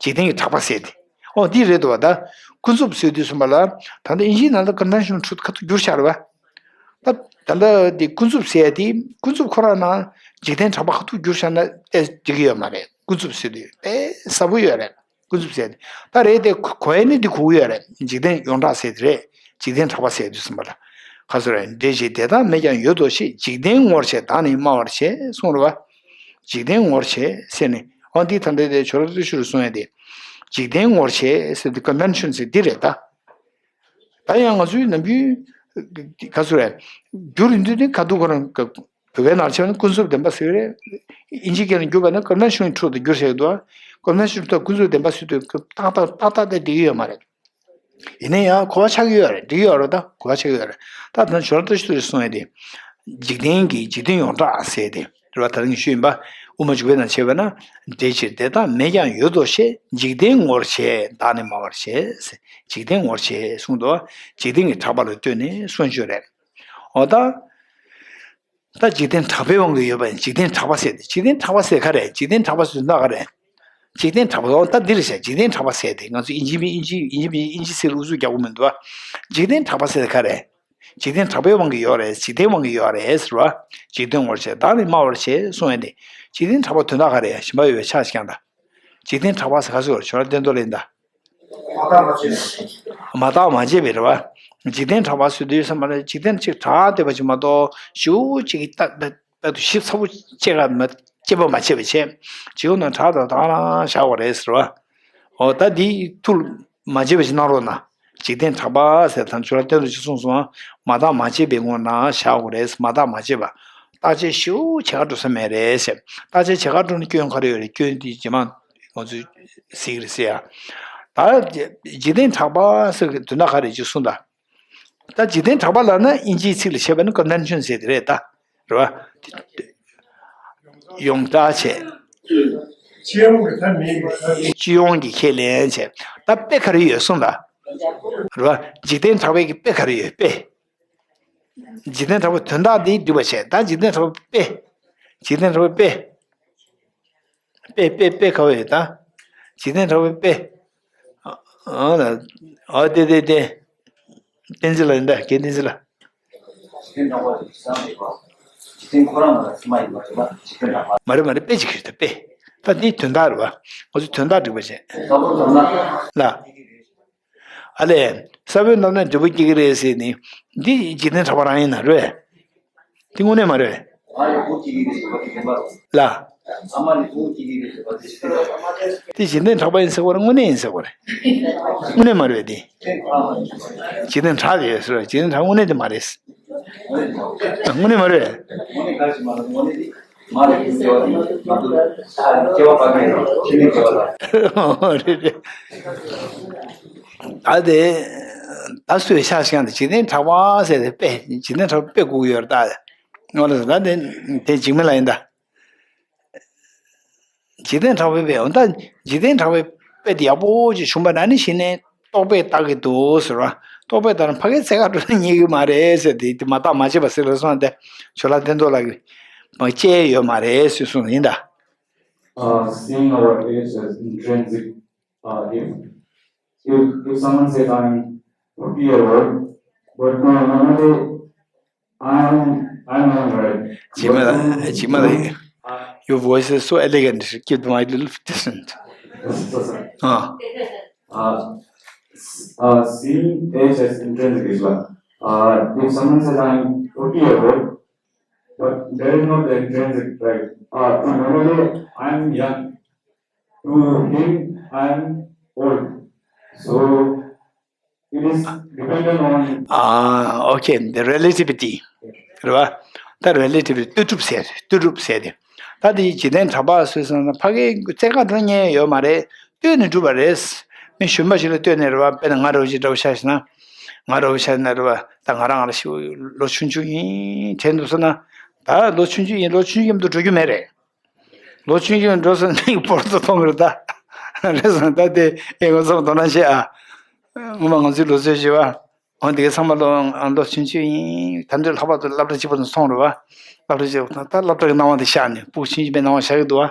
འཇིག་རྟེན་གྱི་གྲགས་པ་ཟེར་ཏེ། ཨོ་འདི་རེད་འདུག་བ། ད་ཀུན་རྫོབ་ཟེར་དུས་ཙམ་པ་ལ་ད་ལྟ་ཨིན་ཇིའི་ནང་ལ་conventional truth ཁ་ཐུག་བསྒྱུར་བཞག་རེད་བ། ད་ད་ལྟ་འདི་ཀུན་རྫོབ་ཟེར་ཡ་དེ་ཀུན་རྫོབ་ཁོ་རང་ནང་འཇིག་རྟེན་གྲགས་པ་ཁ་ཐུག་བསྒྱུར་བཞག་ན་ཨེ་འགྲིག་གི་ཡོད་མ་རེད། ཀུན་རྫོབ་ཟེར་དུས་དཔེ་ཟབ་པོ་ཡོད་རེད། ཀུན་རྫོབ་ཟེར་ཡ་དེ། ད་རེད་དེ་གོ་ཡ་ནི་འདི་གོ་གི་ཡོད་རེད། འཇིག་རྟེན་ཡོངས་གྲགས་ཟེར་དེ་རེད། འཇིག་རྟེན་གྲགས་པ་ཟེར་དུས་ཙམ་པ་ལ། ཁ་སོ་རེད། འབྲས་བཞི་དེ་དག་མེད་ཀྱང་ཡོད་དོ་ཞེས། འཇིག་རྟེན་ངོར་བྱས་བདག་ནི་སྨྲ་བར་བྱེད། གསུངས་རེད་བ། འཇིག་རྟེན་ངོར་བྱས་ཟེར་ནས། འོ་འདི་ད་ལྟ་དེ་ཇོ་ལགས་བཀྲ་ཤིས་རྡོ་རྗེས་གསུངས་ཡ་དེ། འཇིག་རྟེན་ངོར་བྱས་ཟེར་དེ་convention ཟེར་འདི་རེད་ད། ད་ཡང་ང་ཚོའི་ནམ་རྒྱུན་ག་ཚོད་རེད། བསྒྱུར་ཡོང་དུས་དེ་ཁ་ཐུག་ཁོ་རང་བོད་སྐད་ནང་བྱས་ན་ཀུན་རྫོབ་བདེན་པ་ཟེར་གྱི་རེད། ཨིན་ཇི་སྐད་ནང་བསྒྱུར་བ་ན་conventional truth ཟེར་གྱི་འདུག། conventional truth ཀུན་རྫོབ་བདེན་པ་ཟེར་དུས་ཏག་ཏག་ཏག་ཏག་དེ་འགྲིག་གི་ཡོད་མ་རེད། ཡིན་ན་ཡང་གོ་བ་ཆགས་ཀྱི་ཡོད་རེད། འགྲིག་གི་ཡོད་རེད། ད་གོ་བ་ཆགས་ཀྱི་ཡོད་རེད། ད་ད་ཇོ་ལགས་བཀྲ་ཤིས་རྡོ་རྗེས་གསུངས་ཡ་དེ། འཇིག་རྟེན་གྱི་འཇིག་རྟེན་ཡོངས་གྲགས་ཟེར་དེ་རེད་བ། ད་རིང་ཞུས་ཡིན་པ། དབུ་མ་འཇུག་པའི་ནང་བྱས་པ་ན། འབྲས་ཕྱིར་དེ་དག་མེད་ཀྱང་ཡོད་དོ་ཞེས། འཇིག་རྟེན་ངོར་བྱས་བདག་ནི་སྨྲ་བར་བྱེད། འཇིག་རྟེན་ངོར་བྱས་གསུངས་འདུག། འཇིག་རྟེན་གྱི་གྲགས་པ་ལ་ལྟོས་ནས་གསུངས་ཡོད་རེད། འོ་ད། ད་འཇིག་རྟེན་གྲགས་པའི་དབང་གིས་ཡོད་པ་ཡིན། འཇིག་རྟེན་གྲགས་པ་ཟེར་ཏེ། འཇིག་རྟེན་གྲགས་པ་ཟེར་ག་རེ། འཇིག་རྟེན་གྲགས་པ་ཟེར་ན་ག་རེ། འཇིག་རྟེན་གྲགས་པ། འོ་ད་འདི་རེད་ཤག། འཇིག་རྟེན་གྲགས་པ་ཟེར་ཏེ་ང་ཚོ་ཨིན་ཇི་མི་ཨིན་ཇི་ཨིན་ཇི་མི་ཨིན་ཇི་ཟེར་ཨུ་ཚུགས་རྒྱག་གི་མི་འདུག་བ། འཇིག་རྟེན་གྲགས་པ་ཟེར་ག་རེ། འཇིག་རྟེན་གྲགས་པའི་དབང་གིས་ཡོད་རེད། འཇིག་རྟེན་དབང་གིས་ཡོད་རེད་ཟེར་བ། འཇིག་རྟེན་ངོར་བྱས་བདག་ནི་སྨྲ་བར་བྱེད་གསུངས་ཡ་དེ། འཇིག་རྟེན་གྲགས་པ་དོན་དག་ག་རེ། གཞན་པ་ཡོད་པའི་ཆ་ཞིག་ཀྱང་ད། འཇིག་རྟེན་གྲགས་པ་ཟེར་ག་ཟེར་བ། ཇོ་ལགས་བསྟན་རྡོར་ལགས་ད། མ་བརྟགས་མ་དཔྱད་པའི་རེད་བ། འཇིག་རྟེན་གྲགས་པ་ཟེར་དུས་ཙམ་པ་ལ་འཇིག་རྟེན་གཅིག་གྲགས་བསྡད་པ་ཅིག་མ་གཏོགས། ཞེ་པོ་ཅིག་གི་ལྟ་ལྟ་ལྟ་དུ་ཞིབ་ཚགས་པོ་དཔྱད་ག་མ་དཔྱད་པ་མ་བྱས་པ་བྱས། ཇོ་ལགས་ནང་གྲགས་དང་དང་རང་བཞག་པ་རེད་ཟེར་བ། འོ་ད་འདི་ཐུགས་མ་བྱས་པ་ཅིག་གནང་རོགས་གནང་། འཇིག་རྟེན་གྲགས་པ་ཟེར་ད་ཇོ་ལགས་བསྟན་རྡོར་རྗེས་གསུངས་སོང་། མ་བརྟགས་མ་དཔྱད་པའི་ངོར་ནང་བཞག་དགོས་རེད། མ་བརྟགས་མ་དཔྱད་པ། བརྟག་དཔྱད་ཞིབ་བྱེད་ག་འགྲོ་ས་མེད་རེད་ཟེར། བརྟག་དཔྱད་བྱེད་ག་འགྲོ་ན་སྐྱོན་ག་རེ་ཡོད་རེད། སྐྱོན་དེ་རྗེས་མ་ང་ཚོས་གཟིགས་རེད་ཟེར་ཡ། ད་འཇིག་རྟེན་གྲགས་པ་ཟེར་གི་དོན་དག་ག་རེ་ཅིག་གསུངས་དང་། ད་འཇིག་རྟེན་གྲགས་པ་ལབ་ན་དབྱིན་ཇིའི་ཚིག་ལ་བྱས་པ་ནི་convention ཟེར་དེ་རེད་ད། རེད་བ། ཡོངས་གྲགས་བྱས། སྤྱི་ཡོངས་ཀྱི་ཐ་མིང་གི་ཐ་སྤྱི་ཡོངས་ཀྱི་ཁས་ལེན་བྱས། ད་དཔེ་ག་རེ་ཡོད་གསུངས་ལ། རེད་བ། འཇིག་རྟེན་གྲགས་པའི་གི་དཔེ་ག་རེ་ཡོད། དཔེ། འཇིག་རྟེན་གྲགས་པའི་དོན་དག་འདི་སྒྲུབ་པ་བྱས། ད་འཇིག་རྟེན་གྲགས་པའི་དཔེ། འཇིག་རྟེན་གྲགས་པའི་དཔེ། དཔེ་དཔེ་དཔེ་ག་བ་ཡོད་ད། འཇིག་རྟེན་གྲགས་པའི་དཔེ། ཨ་ཨ་ལ། ཨ་དེ་དེ་དེ། བསྟན་འཛིན་ལགས་ཡིན་ད། རྒན་བསྟན་འཛིན་ལགས། འཇིག་རྟེན་གྲགས་པ་དེ་བྱས་ཙང་མེད་པ། འཇིག་རྟེན་ཁོ་རང་ལ་ཚད་མ་ཡིན་པ་དེ་ལ་འཇིག་རྟེན་གྲགས་པ། མ་རེད་མ་རེད། དཔེ་ཅིག་གིས་ད་དཔེ། ད་འདིའི་དོན་དག་རེད་བ། ང་ཚོས་དོན་དག་སྒྲུབ་པ་བྱས། ལ། ཨ་ལས། ས་བོན་བཏབ་ན་འབྲས་བུ་སྐྱེ་གི་རེད་ཟེར་ནི། འདི་འཇིག་རྟེན་གྲགས་པ་རང་ཡིན་ན་རེད། དེ་དངོས་གནས་མ་རེད། ལ། དེ་འཇིག་རྟེན་གྲགས་པ་ཡིན་ཟེར་བ་རེད། དངོས་གནས་ཡིན་ཟེར་བ་རེད། དངོས་གནས་མ་རེད་དེ། འཇིག་རྟེན་གྲགས་ཡོད་ཟེར་བ། འཇིག་རྟེན་གྲགས། དངོས་གནས་དེ་མ་རེད། དངོས་གནས་མ་རེད། མ་རེད་ཟེར་བ་ནི། མ་རེད་ཟེར་བ་ནི། སྐྱེ་བ་ཕར་ཕྱིན་རེད། ཕྱི་ནས་སྐྱེ་བ་ལ། རེད་རེད། ད་དེ། ད་སུས་ཆ་བཞག་ན་འཇིག་རྟེན་གྲགས་པ་ཟེར་ཏེ་དཔེ། འཇིག་རྟེན་གྲགས་པ་དཔེ་དགོས་ཀྱི་ཡོད་རེད་ད། ངོ་ལ་ད་དེ་དེ་འཇིགས་མེད་ལ་ཡིན་ད། འཇིག་རྟེན་གྲགས་པའི་དཔེ། འོ་ད་འཇིག་རྟེན་གྲགས་པའི་དཔེ་དེ་ཡག་པོ་ཅིག་བྱུང་པ་ན་ནི་གཞི་ནས་རྟོག་པས་བཏགས་ཀྱི་འདུག་ཟེར་བ། རྟོག་པས་བཏགས་ན་ཕ་གིའི་རྩེ་ག་འགྲོ་ན་རྙེད་ཀྱི་མ་རེད་ཟེར་ཏེ། དེ་མ་བརྟགས་མ་དཔྱད་པ་ཟེར་ལ་སོང་སྟེ། ཇོ་ལགས་བསྟན་རྡོར་ལགས་ཀྱིས་མ་དཔྱད་ཡོད་མ་རེད་ཟེར་གསུངས་ཡིན་ད། Uh, seeing our age as intrinsic, uh, if, if, if someone says, "I'm fifty year old," but, uh, normally I'm, I'm young, right? Jimala, Jimala, your voice is so elegant. Keep the mic a little distant. Ah. Uh, s- uh, seeing age as intrinsic is one. Uh, if someone says, "I'm fifty year old," but there is not the intrinsic, right? Uh, to normally, I'm young. To him, I'm old. So, it is dependent on. Ah, okay, the relativity. རེད་བ། ད་relativity། ལྟོས་གྲུབ་ཟེར། ལྟོས་གྲུབ་ཟེར་དེ། ད་དེ་འཇིག་རྟེན་གྲགས་པ་སུས་གསུངས་ན། ཕ་གིའི་རྩེ་ག་འགྲོ་མཁན་ཡོད་མ་རེད། ལྟོས་ནས་གྲུབ་པ་རེད། མི་གཞོན་པ་ཞིག་ལ་ལྟོས་ནས་རེད་བ། དཔེར་ན་ང་རང་ཞིག་འདྲ་བོ་ཆ་བཞག་ན། ང་རང་ཆ་བཞག་ན་རེད་བ། ད་ང་རང་ང་རང་ཞིག་ལོ་ཆུང་ཆུང་ཡིན་དྲན་འདུག་ཟེར་ན། ད་ལོ་ཆུང་ཆུང་ཡིན། ལོ་ཆུང་ཆུང་མཉམ་དུ་འགྲོ་རྒྱུ་མེད་རེད། ལོ་ཆུང་ཆུང་འགྲོ་སོང་ནས་སྤོ་རོ་ཏོ་མཐོང་གི་རེད་ད། རེད་སོང་ད་དེ་ཨེ་ང་ཚོ་དོ་སྣང་བྱེད་ཨ། ངོ་མ་ང་ཚོའི་ལོ་ཚོད་བྱེད་བ། འོ་འདི་གའི་ཚང་མ་ལོ་ལོ་ཆུང་ཆུང་ཡིན། ད་འདྲ་ལྷག་པར་དུ་སློབ་གྲྭ་གཅིག་པ་དང་མཚུངས་རེད་བ། སློབ་གྲྭ་གཅིག་པ་དང་ད་སློབ་གྲྭ་གི་སྣང་བ་དེ་ཤར་ནས་སྤུ་གུ་ཆུང་ཆུང་པའི་སྣང་བ་ཤར་གི་འདུག་བ།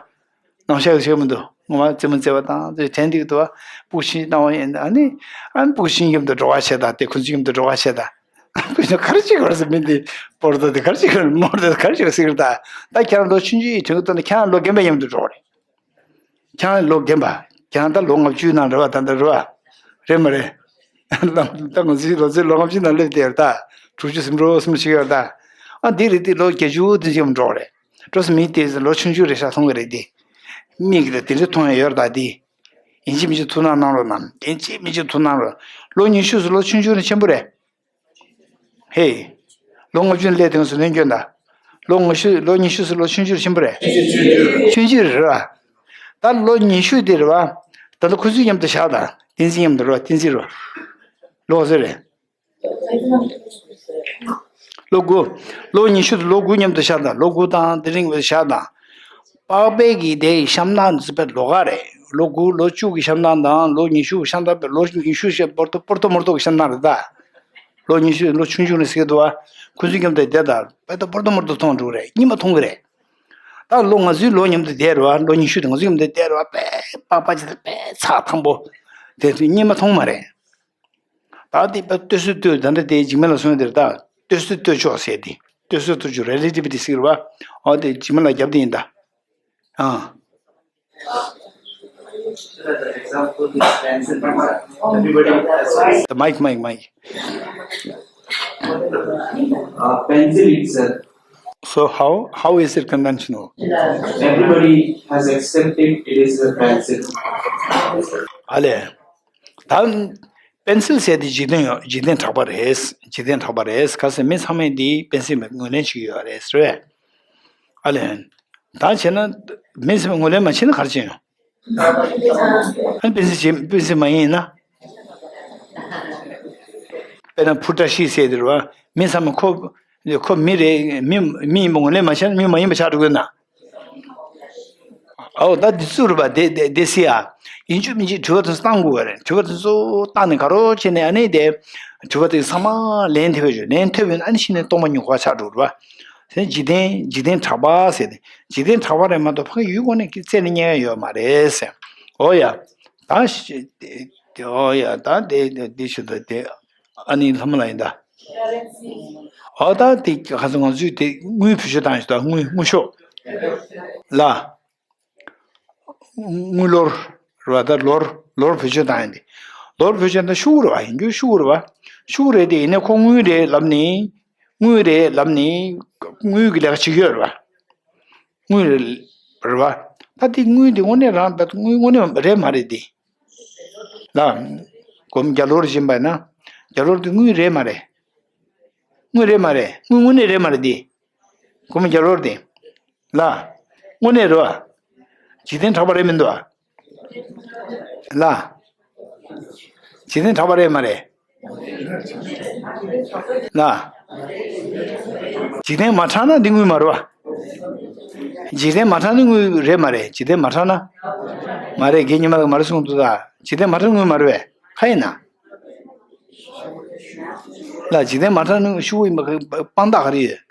སྣང་བ་ཤར་གི་ཤར་གི་མི་འདུག་ངོ་མ་རྩེད་མོ་རྩེ་བ་དང་དེ་དྲན་འདུག་འདུག་བ། སྤུ་གུ་ཆུང་ཆུང་སྣང་བ་ཡིན། ཨ་ནི་ཨ་ནི་སྤུ་གུ་ཆུང་ཆུང་མཉམ་དུ་འགྲོ་བ་བྱེད་ད། དེ་ཁོ་ཚོ་མཉམ་དུ་འགྲོ་བ་བྱེད་ད། ཁོ་ཚོ་ག་རེ་བྱེད་དགོས་རེད་ཟེར། མི་འདི་སྤོ་རོ་ཏོ་དེ་ག་རེ་བྱེད་དགོས་རེད། མོ་རོ་ཏོ་དེ་ག་རེ་བྱེད་དགོས་ཟེར་གི་རེད་ད། ད་ཁྱེད་རང་ལོ་ཆུང་ཆུང་ཡིན་དུས་ཚོད་ནས་ཁྱེད་རང་ལོ་རྒན་པའི་མཉམ་དུ་འགྲོ་རེད། ཁྱེད་རང་ལོ་རྒན་པ། ཁྱེད་རང་ད་ལོ་ལྔ་བཅུའི་ནང་རེད་བ། ད་ལྟ་རེད་བ། རེད་མ་རེད། ད་ང་ཚོའི་ལོ་ཚོད་ལོ་ལྔ་བཅུའི་ནང་སླེབས་བསྡད་ཡོད་ད། དྲུག་ཅུ་ཟིན་འགྲོ་བསམ་བློ་ཞིག་ཡོད་ད། ཨ་འདི་རེད་དེ་ལོ་བརྒྱད་ཅུ་དེ་ཅིག་འགྲོ་རེད། འགྲོ་སོང་མི་དེ་ལོ་ཆུང་ཆུང་རེད་ཤག་མཐོང་གི་རེད་དེ། མིག་གིས་ད་དེ་འདྲ་མཐོང་ཡ་ཡོད་རེད་ད་དེ། ཡིན་གཅིག་མིན་གཅིག་ཐུགས་སྣང་གནང་རོགས་གནང་། ཡིན་གཅིག་མིན་གཅིག་ཐུགས་སྣང་རོགས། ལོ་ཉི་ཤུ་ཟེར་ལོ་ཆུང་ཆུང་རེད། ཆེན་པོ་རེད། ཧེ། ལོ་ལྔ་བཅུ་ནས་སླེབས་དུས་ང་ཚོ་ལོན་སྐྱོན་ད། ལོ་ལྔ་བཅུ་ལོ་ཉི་ཤུ་ཟེར་ལོ་ཆུང་ཆུང་རེད། ཆེན་པོ་རེད། ཆུང་ཆུང་རེད་བ། ད་ལོ་ཉི་ཤུ་དེ་རེད་བ། ད་ལྟ་ཁོ་ཚོའི་མཉམ་དུ་བཞག་ད། བསྟན་འཛིན་མཉམ་དུ་རེད་བ། བསྟན་འཛིན་རེད་བ། ལོ་ག་ཚོད་རེད། ལོ་དགུ། ལོ་ཉི་ཤུ་དེ་ལོ་དགུ་མཉམ་དུ་བཞག་ད། ལོ་དགུ་དང་དེ་རིང་བཞག་ད། པགས་པའི་གི་དེ་ཡི་གཤམ་ནང་ཚུད་པའི་ལོ་ག་རེད། ལོ་དགུ་ལོ་བཅུ་གི་གཤམ་ནང་དང་ལོ་ཉི་ཤུ་གི་གཤམ་ནང་པའི་ལོ་ཉི་ཤུ་ཞེས་པོ་རོ་ཏོ་པོ་རོ་ཏོ་མོ་རོ་ཏོ་གི་གཤམ་ནང་རེད་ད། ལོ་ཉི་ཤུ་ལོ་ཆུང་ཆུང་རེད་ཟེར་གི་འདུག་བ། ཁོ་ཚོའི་མཉམ་དུ་བསྡད་ད། པེ་ཏོ་པོ་རོ་ཏོ་མོ་རོ་ཏོ་མཐོང་འགྲོ་གི་རེད། གཉིས་མ་མཐོང་གི་རེད། ད་ལོ་ང་ཚོའི་ལོ་མཉམ་དུ་བསྡད་རེད་བ། ལོ་ཉི་ཤུ་དེ་ང་ཚོའི་མཉམ་དུ་བསྡད་རེད་བ། པེ་པགས་པ་ཅིག་དང་པེ་ཚགས་དམ་པོ། དེ་ཚོ་གཉིས་མ་མཐོང་མ་རེད། ད་དེ་པེ་ལྟོས་ཚོད་ལྟོས། ད་འདྲ་དེ་འཇིགས་མེད་ལ་གསུངས་དེ་རེད་ད། ལྟོས་ཚོད་ལྟོས་ཆོག་ཟེར་དེ། ལྟོས་ཚོད་ལྟོས་ཆོག relativity ཟེར་བ། ཨོ་དེ་འཇིགས་མེད་ལ་རྒྱབ་དེ་ཡིན་ད། ཨ། Everybody has. The mic, mic, mic. Uh, pencil itself. So how, how is it conventional? Everybody has accepted it is a pencil. ཨ་ལས། ད་པེན་སིལ་ཟེར་དེ་འཇིག་རྟེན་ཡོད། འཇིག་རྟེན་གྲགས་པ་རེད། འཇིག་རྟེན་གྲགས་པ་རེད། ག་ཟེར་མི་ཚང་མས་འདི་པེན་སིལ་མེད་ངོས་ལེན་བྱེད་ཀྱི་ཡོད་རེད་ཟེར་བས། ཨ་ལས། ད་བྱས་ན། མི་སེམས་ངོས་ལེན་མ་བྱས་ན་ག་རེ་བྱེད་ཡོང་། ཨ་ནི་སྤེན་ཚེ་བྱེད་སྤེན་ཚེ་མ་ཡིན་ན། དཔེར་ན་བུ་བཀྲ་ཤིས་ཟེར་དེ་རེད་བ། མི་ཚང་མ་ཁོ། ཁོ་མི་རེད། མི་མི་ཡིན་པ་ངོས་ལེན་མ་བྱས་ན་མི་མ་ཡིན་པ་ཆགས་འགྲོ་གི་ན། ཨའོ་ད་འདི་ཚོ་རེད་པ། དེ་དེ་དེ་སི་ཡ། ཡིན་གཅིག་མིན་གཅིག་དྲི་བ་དེ་ཚོ་བཏང་དགོས་པ་རེད། དྲི་བ་དེ་ཚོ་བཏང་ནས་ག་རེ་བྱས་ནས་ཨ་ནི་དེ། དྲི་བ་དེ་ཚང་མ་ལན་ཐེབས་པ་ཞིག་ལན་ཐེབས་པ་ཡིན་ན་ཨ་ནི་གཞི་ནས་སྟོང་པ་ཉིད་གོ་བ་ཆགས་འགྲོ་རེད་པ། དེ་འཇིག་རྟེན་འཇིག་རྟེན་གྲགས་པ་ཟེར་ཏེ། འཇིག་རྟེན་གྲགས་པ་རེད་མ་གཏོགས་ཕ་གི་ཡུལ་དངོས་གནས་ཀྱི་རྩད་ནས་རྙེད་ཡ་ཡོད་མ་རེད་ཟེར། ཨོ་ཡ། ད་ཤི་དེ་དེ་ཨོ་ཡ་ད་དེ་དེ་དེ་ཞུ་ད་དེ་ཨ་ནི་ལྷ་མོ་ལགས་ཡིན་ད། ཨོ་ད་དེ་ཁ་སང་ང་ཚོས་དེ་དངུལ་བེད་སྤྱོད་བཏང་ཞིག་ད་དངུལ་དངུལ་ཤོག་ལ། དངུལ་ལོར་རེད་བ། ད་ལོར་ལོར་བེད་སྤྱོད་བཏང་ཡིན་ཏེ། ལོར་བེད་སྤྱོད་བཏང་ཤུགས་རེད་བ། ཡིན་རྒྱུ་ཤུགས་རེད་བ། ཤུགས་རེད་དེ་ཡིན་ནའི་ཁོ་དངུལ་རེད་ལབ་ནི། དངུལ་རེད་ལབ་ནི། དངུལ་གྱི་ལས་ཀ་བྱེད་ཀྱི་ཡོད་རེད་བ། དངུལ་རེད་རེད་བ། ད་དེ་དངུལ་དེ་དངོས་གནས་རང་ད་དངུལ་དངོས་གནས་རེད་མ་རེད་དེ། ལ། སྒོར་མོ་བརྒྱ་ལོར་བྱིན་པ་ན། བརྒྱ་ལོར་དེ་དངུལ་རེད་མ་རེད། དངུལ་རེད་མ་རེད། དངུལ་དངོས་གནས་རེད་མ་རེད་དེ། སྒོར་མོ་བརྒྱ་ལོར་དེ། ལ། དངོས་གནས་རེད་བ། འཇིག་རྟེན་གྲགས་པ་རེད་མི་འདུག་བ། ལ། འཇིག་རྟེན་གྲགས་པ་རེད་མ་རེད། ལ། འཇིག་རྟེན་མ་གྲགས་ན་འདི་དངུལ་མ་རེད་བ། འཇིག་རྟེན་མ་གྲགས་ན་དངུལ་རེད་མ་རེད། འཇིག་རྟེན་མ་གྲགས་ན། མ་རེད། རྒན་ཉི་མ་ལགས་མ་རེད་གསུངས་འདུག་ད། འཇིག་རྟེན་མ་གྲགས་ན་དངུལ་མ་རེད་བས། ཁ་ཡིན་ན། ལ་འཇིག་རྟེན་མ་གྲགས་ན་དངུལ་ཤུགས་ཡིན་པ་དཔང་རྟགས་ག་རེ་ཡོད།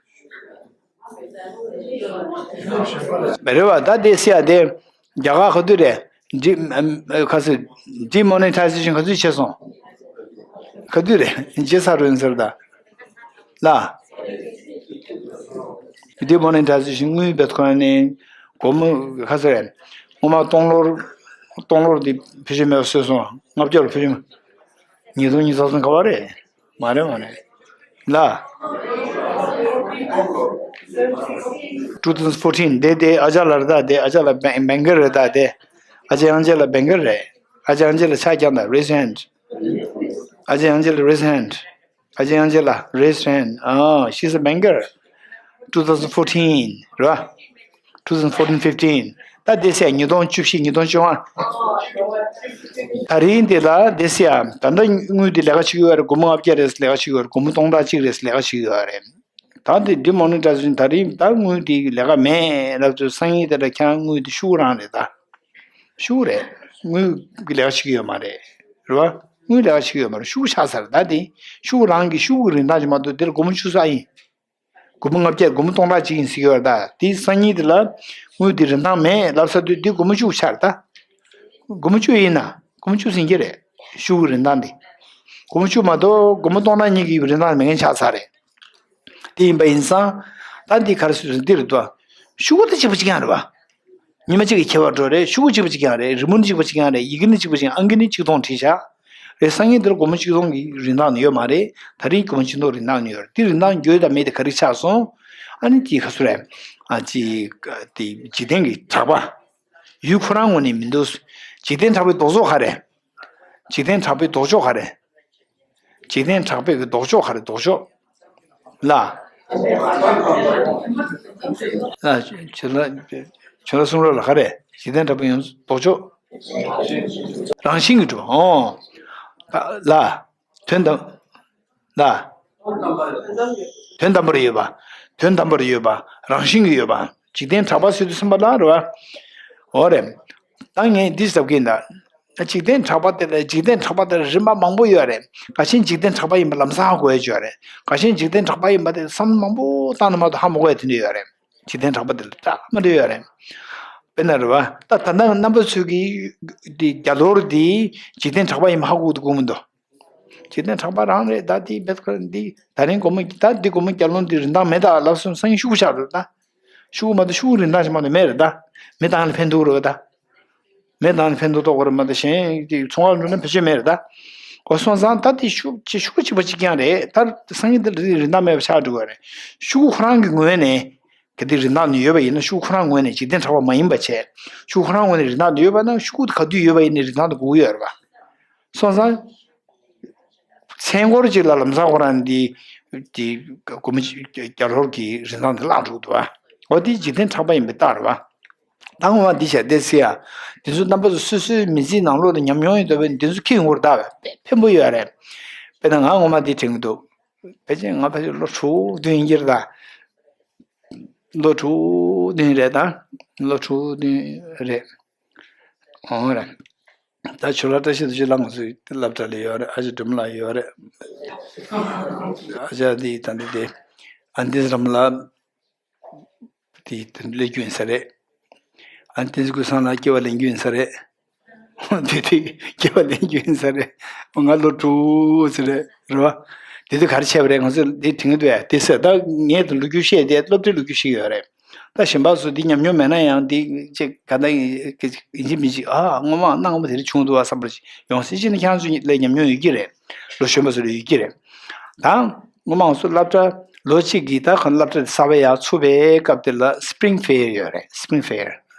མ་རེད་བ། ད་དེ་སི་ཡ་དེ། རྒྱ་གར་ག་དུས་རེད། འདི་ཨམ་ཨ་ག་ཟེར། ཌི་མོ་ནི་ཊའི་ཟེ་ཤན་ག་ཚོད་བྱས་སོང་། ག་དུས་རེད། བྱས་ཚར་རེད་ཟེར་ད། ལ། ཌི་མོ་ནི་ཊའི་ཟེ་ཤན་དངུལ་བེད་ཁོ་ནས། སྒོར་མོ་ག་ཚོད་རེད། སྔོན་མ་སྟོང་ལོར། སྟོང་ལོར་འདི་བེད་སྤྱོད་མེད་པ་བཟོས་སོང་། ལྔ་བརྒྱ་ལ་བེད་སྤྱོད། ཉིས་སྟོང་ཉི་ཤུ་རྩ་གསུམ་ག་བ་རེད། མ་རེད་མ་རེད། ལ། two thousand fourteen དེ་དེ་ཨ་ཅག་ལགས་རེད་ད། དེ་ཨ་ཅག་ལགས་བེང་བེང་ཀར་རེད་ད། དེ་ཨ་ཅག་དབྱངས་ཅན་ལགས་བེང་ཀར་རེད། ཨ་ཅག་དབྱངས་ཅན་ལགས་ཕྱག་བརྐྱངས་དང་། Raise hand. ཨ་ཅག་དབྱངས་ཅན་ལགས་raise hand. ཨ་ཅག་དབྱངས་ཅན་ལགས་raise hand. ཨ། She's a banker. two thousand fourteen རེད་བ། two thousand fourteen fifteen ད་དེ་སེ་ཉིས་སྟོང་བཅུ་བཞི་ཉིས་སྟོང་བཅོ་ལྔ། ད་རིང་དེ་ལ་དེ་སེ་ཡ་ད་ལྟ་དངུལ་དེ་ལས་ཀ་བྱེད་ཀྱི་ཡོད་རེད། སྒོར་མོ་ལྔ་བརྒྱ་རེ་ལས་ཀ་བྱེད་ཀྱི་ཡོད་རེད། སྒོར་མོ་སྟོང་ཕྲག་གཅིག་རེ་ལས་ཀ་བྱེད་ཀྱི་ཡོད་རེད། ད་དེ་ཌི་མོ་ནི་ཊའི་ཟེ་ཤན་ད་རིང་ད་དངུལ་དེ་ལས་ཀ་མེད་ལབ་དུས་སང་ཉིན་དེ་ལ་ཁྱང་དངུལ་དེ་ཤུགས་རང་རེད་ད། ཤུགས་རེད། དངུལ་གྱི་ལས་ཀ་བྱེད་ཀྱི་ཡོད་མ་རེད། རེད་བ། དངུལ་ལས་ཀ་བྱེད་ཀྱི་ཡོད་མ་རེད། ཤུགས་ཆགས་ཚར་ད་དེ། ཤུགས་རང་གི་ཤུགས་ཀྱི་རིན་ཐང་ཅིག་མ་གཏོགས་དེ་ལ་སྒོར་མོ་བཅུ་ཙམ་ཡིན། སྒོར་མོ་ལྔ་བརྒྱ་སྒོར་མོ་སྟོང་ཕྲག་གཅིག་ཡིན་ཟེར་གྱི་ཡོད་རེད་ད། དེ་སང་ཉིན་དེ་ལ་དངུལ་དེ་རིན་ཐང་མེད་ལབ་ཚར་དུས་དེ་སྒོར་མོ་བཅུ་ཆགས་རེད་ད། སྒོར་མོ་བཅུ་ཡིན་ན་སྒོར་མོ་བཅུ་ཟིན་གྱི་རེད། ཤུགས་ཀྱི་རིན་ཐང་དེ། སྒོར་མོ་བཅུ་མ་གཏོགས་སྒོར་མོ་སྟོང་ཕྲག་གཉིས་ཀྱི་རིན་ཐང་མེད་མཁན་ཆགས་ཚར་རེད། དེ་ཡིན་པ་ཡིན་ཙང་། ད་འདི་ག་རེ་ཟེར་འདི་རེད་དོ། ཤུ་གུ་དེ་གཅིག་པ་གཅིག་རྐྱང་རེད་བ། ཉི་མ་གཅིག་གི་ཁྱད་པར་འགྲོ་རེད། ཤུ་གུ་གཅིག་པ་གཅིག་རྐྱང་རེད། རི་མོ་ནི་གཅིག་པ་གཅིག་རྐྱང་རེད། ཡི་གེ་ནི་གཅིག་པ་གཅིག་ཨང་ཀི་ནི་གཅིག་སྟོང་བྲིས་བཞག་རེད། སང་ཉིན་དེར་སྒོར་མོ་གཅིག་སྟོང་གི་རིན་ཐང་ནི་ཡོད་མ་རེད། ད་རིང་སྒོར་མོ་གཅིག་སྟོང་རིན་ཐང་ནི་ཡོད་རེད། དེ་རིན་ཐང་ཡོད་དང་མེད་དེ་ག་རེ་ཆགས་སོང་། ཨ་ནི་དེ་ག་ཚོད་རེད། ཨ་ཅི། དེ་འཇིག་རྟེན་གྱི་གྲགས་པ། ཡུལ་ཁོ་རང་ངོས་ནས་མི་འདུག་འཇིག་རྟེན་གྲགས་པའི་ལྡོག་ཕྱོགས་ག་རེ། འཇིག་རྟེན་གྲགས་པའི་ལྡོག་ཕྱོགས་ག་རེ། འཇིག་རྟེན་གྲགས་པའི་གི་ལྡོག་ཕྱོགས་ག་རེ་ལྡོག་ཕྱོགས། ལ། ལ། ཁྱོད་ལ། ཁྱོད་ལ་གསུང་རོགས་ལ་ག་རེ། འཇིག་རྟེན་གྲགས་པའི་ཡོངས་སུ་ལྡོག་ཕྱོགས། རང་བཞིན་གྱིས་གྲུབ་པ། ཨོ། ལ། དོན་དམ། ལ། དོན་དམ་པར་ཡོད་པ། དོན་དམ་པར་ཡོད་པ། རང་བཞིན་གྱིས་ཡོད་པ། འཇིག་རྟེན་གྲགས་པ་ཟེར་དུས་ཙམ་པ་ལ་རེད་བ། འོ་རེད། ད་ངས་འདི་ཟེར་གྱིན་གདའ། འཇིག་རྟེན་གྲགས་པ་དེ་ལ་འཇིག་རྟེན་གྲགས་པ་དེ་ལ་རིམ་པ་མང་པོ་ཡོད་རེད། ག་ཤེད་འཇིག་རྟེན་གྲགས་པ་ཡིན་པ་ལམ་སང་ཧ་གོ་ཡ་ཅིག་ཡོད་རེད། ག་ཤེད་འཇིག་རྟེན་གྲགས་པ་ཡིན་པ་དེ་བསམ་བློ་མང་པོ་བཏང་ན་མ་གཏོགས་ཧ་མ་གོ་ཡ་དེ་འདྲ་ཡོད་རེད། འཇིག་རྟེན་གྲགས་པ་དེ་ལ་སྐྲག་མ་འདྲ་ཡོད་རེད། དཔེར་ན་རེད་བ། ད་ད་ལྟ་རྣམ་པ་ཚོས་ཀྱི་དེ་བརྒྱ་ལོར་དེ་འཇིག་རྟེན་གྲགས་པ་ཡིན་པ་ཧ་གོ་གི་འདུག་གོ་མི་འདུག་འཇིག་རྟེན་གྲགས་པ་རང་རེད། ད་དེ་བེད་ཁ་འདི་ད་རིང་སྒོར་མོ་ད་འདི་སྒོར་མོ་བརྒྱ་ལོན་འདི་རིན་ཐང་མེད་ད་ལབ་སོང་སང་ཉིན་ཤུ་གུ་ཆགས་འགྲོ་ད། ཤུ་གུ་མ་གཏོགས་ཤུ་གུ་རིན་ཐང་ཞིག་མ་གཏོགས་མེད་རེད་ད། མེ་བཏང་ལ་ཕན་ཐོགས་རེད་ད། མེ་བཏང་ལ་ཕན་ཐོགས་ཏོག་གོ་རེད་མ་གཏོགས་གཞན་གྱི་ཚོང་བར་འགྲོ་ན་བེད་སྤྱོད་མེད་རེད་ད། འོ་སོང་ཙང་ད་དེ་ཤུ་གུ་ཅི་ཤུ་གུ་གཅིག་པ་གཅིག་རྐྱང་རེད་ད། སང་ཉིན་དེ་རིན་ཐང་མེད་པ་ཆགས་འགྲོ་གི་རེད། ཤུ་གུ་ཁོ་རང་གི་ངོས་ནས། གལ་ཏེ་རིན་ཐང་དུ་ཡོད་པ་ཡིན་ན་ཤུ་གུ་ཁོ་རང་ངོས་ནས་འཇིག་རྟེན་གྲགས་པ་མ་ཡིན་པ་བྱས། ཤུ་གུ་ཁོ་རང་ངོས་ནས་རིན་ཐང་དུ་ཡོད་པ་ན་ཤུ་གུ་དེ་ག་དུས་ཡོད་པ་ཡིན་ནའི་རིན་ཐང་དུ་དགོས་ཀྱི་ཡོད་རེད་པ། སོང་ཙང་། མཚན་འཁོར་གཅིག་ལ་ལམ་སང་ཁོ་རང་འདི། འདི་སྒོར་མོ་བརྒྱ་ལོར་གྱི་རིན་ཐང་དེ་བརླག་འགྲོ་གི་འདུག་པ། འོ་དེ་འཇིག་རྟེན་གྲགས་པ་ཡིན་པའི་རྟགས་རེད་བ། ད་ངོ་མ་འདི་བྱས་ཏེ་སི་ཡ། འདི་ཚོ་རྣམ་པ་ཚོ་སོ་སོའི་མི་ཚེའི་ནང་ལོགས་ལ་ཉམས་མྱོང་ཡོད་འདུག་པས། འདི་ཚོ་ཁྱི་ངོར་བཏགས་པས་ཕན་པོ་ཡོད་རེད། དཔེར་ན་ང་ངོ་མ་འདི་དྲན་གྱི་འདུག་ཕལ་ཆེར་ང་ཕལ་ཆེར་ལོ་དྲུག་བདུན་ཡིན་གྱི་རེད་ད། ལོ་དྲུག་བདུན་རེད་ད། ལོ་དྲུག་བདུན་རེད། འོང་རེད། ད་ཆོས་ལ་བཀྲ་ཤིས་རྡོ་རྗེ་ལགས་ང་ཚོའི་སློབ་གྲྭ་ལ་ཡོད་རེད། ཨ་ཅག་སྒྲོལ་མ་ལགས་ཡོད་རེད། ཨ་ཅག་འདི་ད་འདི་དེ། ཨ་འདི་རམ་ལགས། དེ་དེ་སླེབས་རྒྱུ་ཡིན་ས་རེད། ཨ་ནི་བསྟན་འཛིན་ཀུན་བཟང་ལགས་སྐྱེ་བ་ལེན་རྒྱུ་ཡིན་ས་རེད། དེ་དེ་སྐྱེ་བ་ལེན་རྒྱུ་ཡིན་ས་རེད། ང་ལོ་དྲུག་ཙམ་རེད་རེད་བ། དེ་དུས་ག་རེ་བྱས་པ་རེད། ང་ཚོས་དེ་དྲན་གྱི་འདུག་ཨ། དེ་ཟེར་ད་ངས་དེ་ལོ་རྒྱུས་བཤད་དེ་སློབ་གྲྭའི་ལོ་རྒྱུས་ཤིག་ཡོད་རེད། ད་གཞན་པ་ཚོ་འདི་ཉམས་མྱོང་མེད་ན་ཡང་འདི་ཅིག་ག་ད་ཡིན་གཅིག་མིན་གཅིག་ཨ་སྔོན་མ་གནང་བ་དེ་རིགས་བྱུང་འདུག་བ་བསམ་པ་ཞིག་ཡོང་སྲིད་ཅི་ན་ཁྱེད་རང་ཚོ་ལ་ཉམས་མྱོང་ཡོད་ཀྱི་རེད། ལོ་གཞོན་པ་ཚོ་ལ་ཡོད་ཀྱི་རེད། ད་སྔོན་མ་ང་ཚོ་སློབ་གྲྭ་ལོ་གཅིག་གི་ད་གང་སློབ་གྲྭ་དེ་གསར་པ་ཡར་ཚུགས་པའི་སྐབས་དེ་ལ་Spring Fair ཡོད་རེད། Spring Fair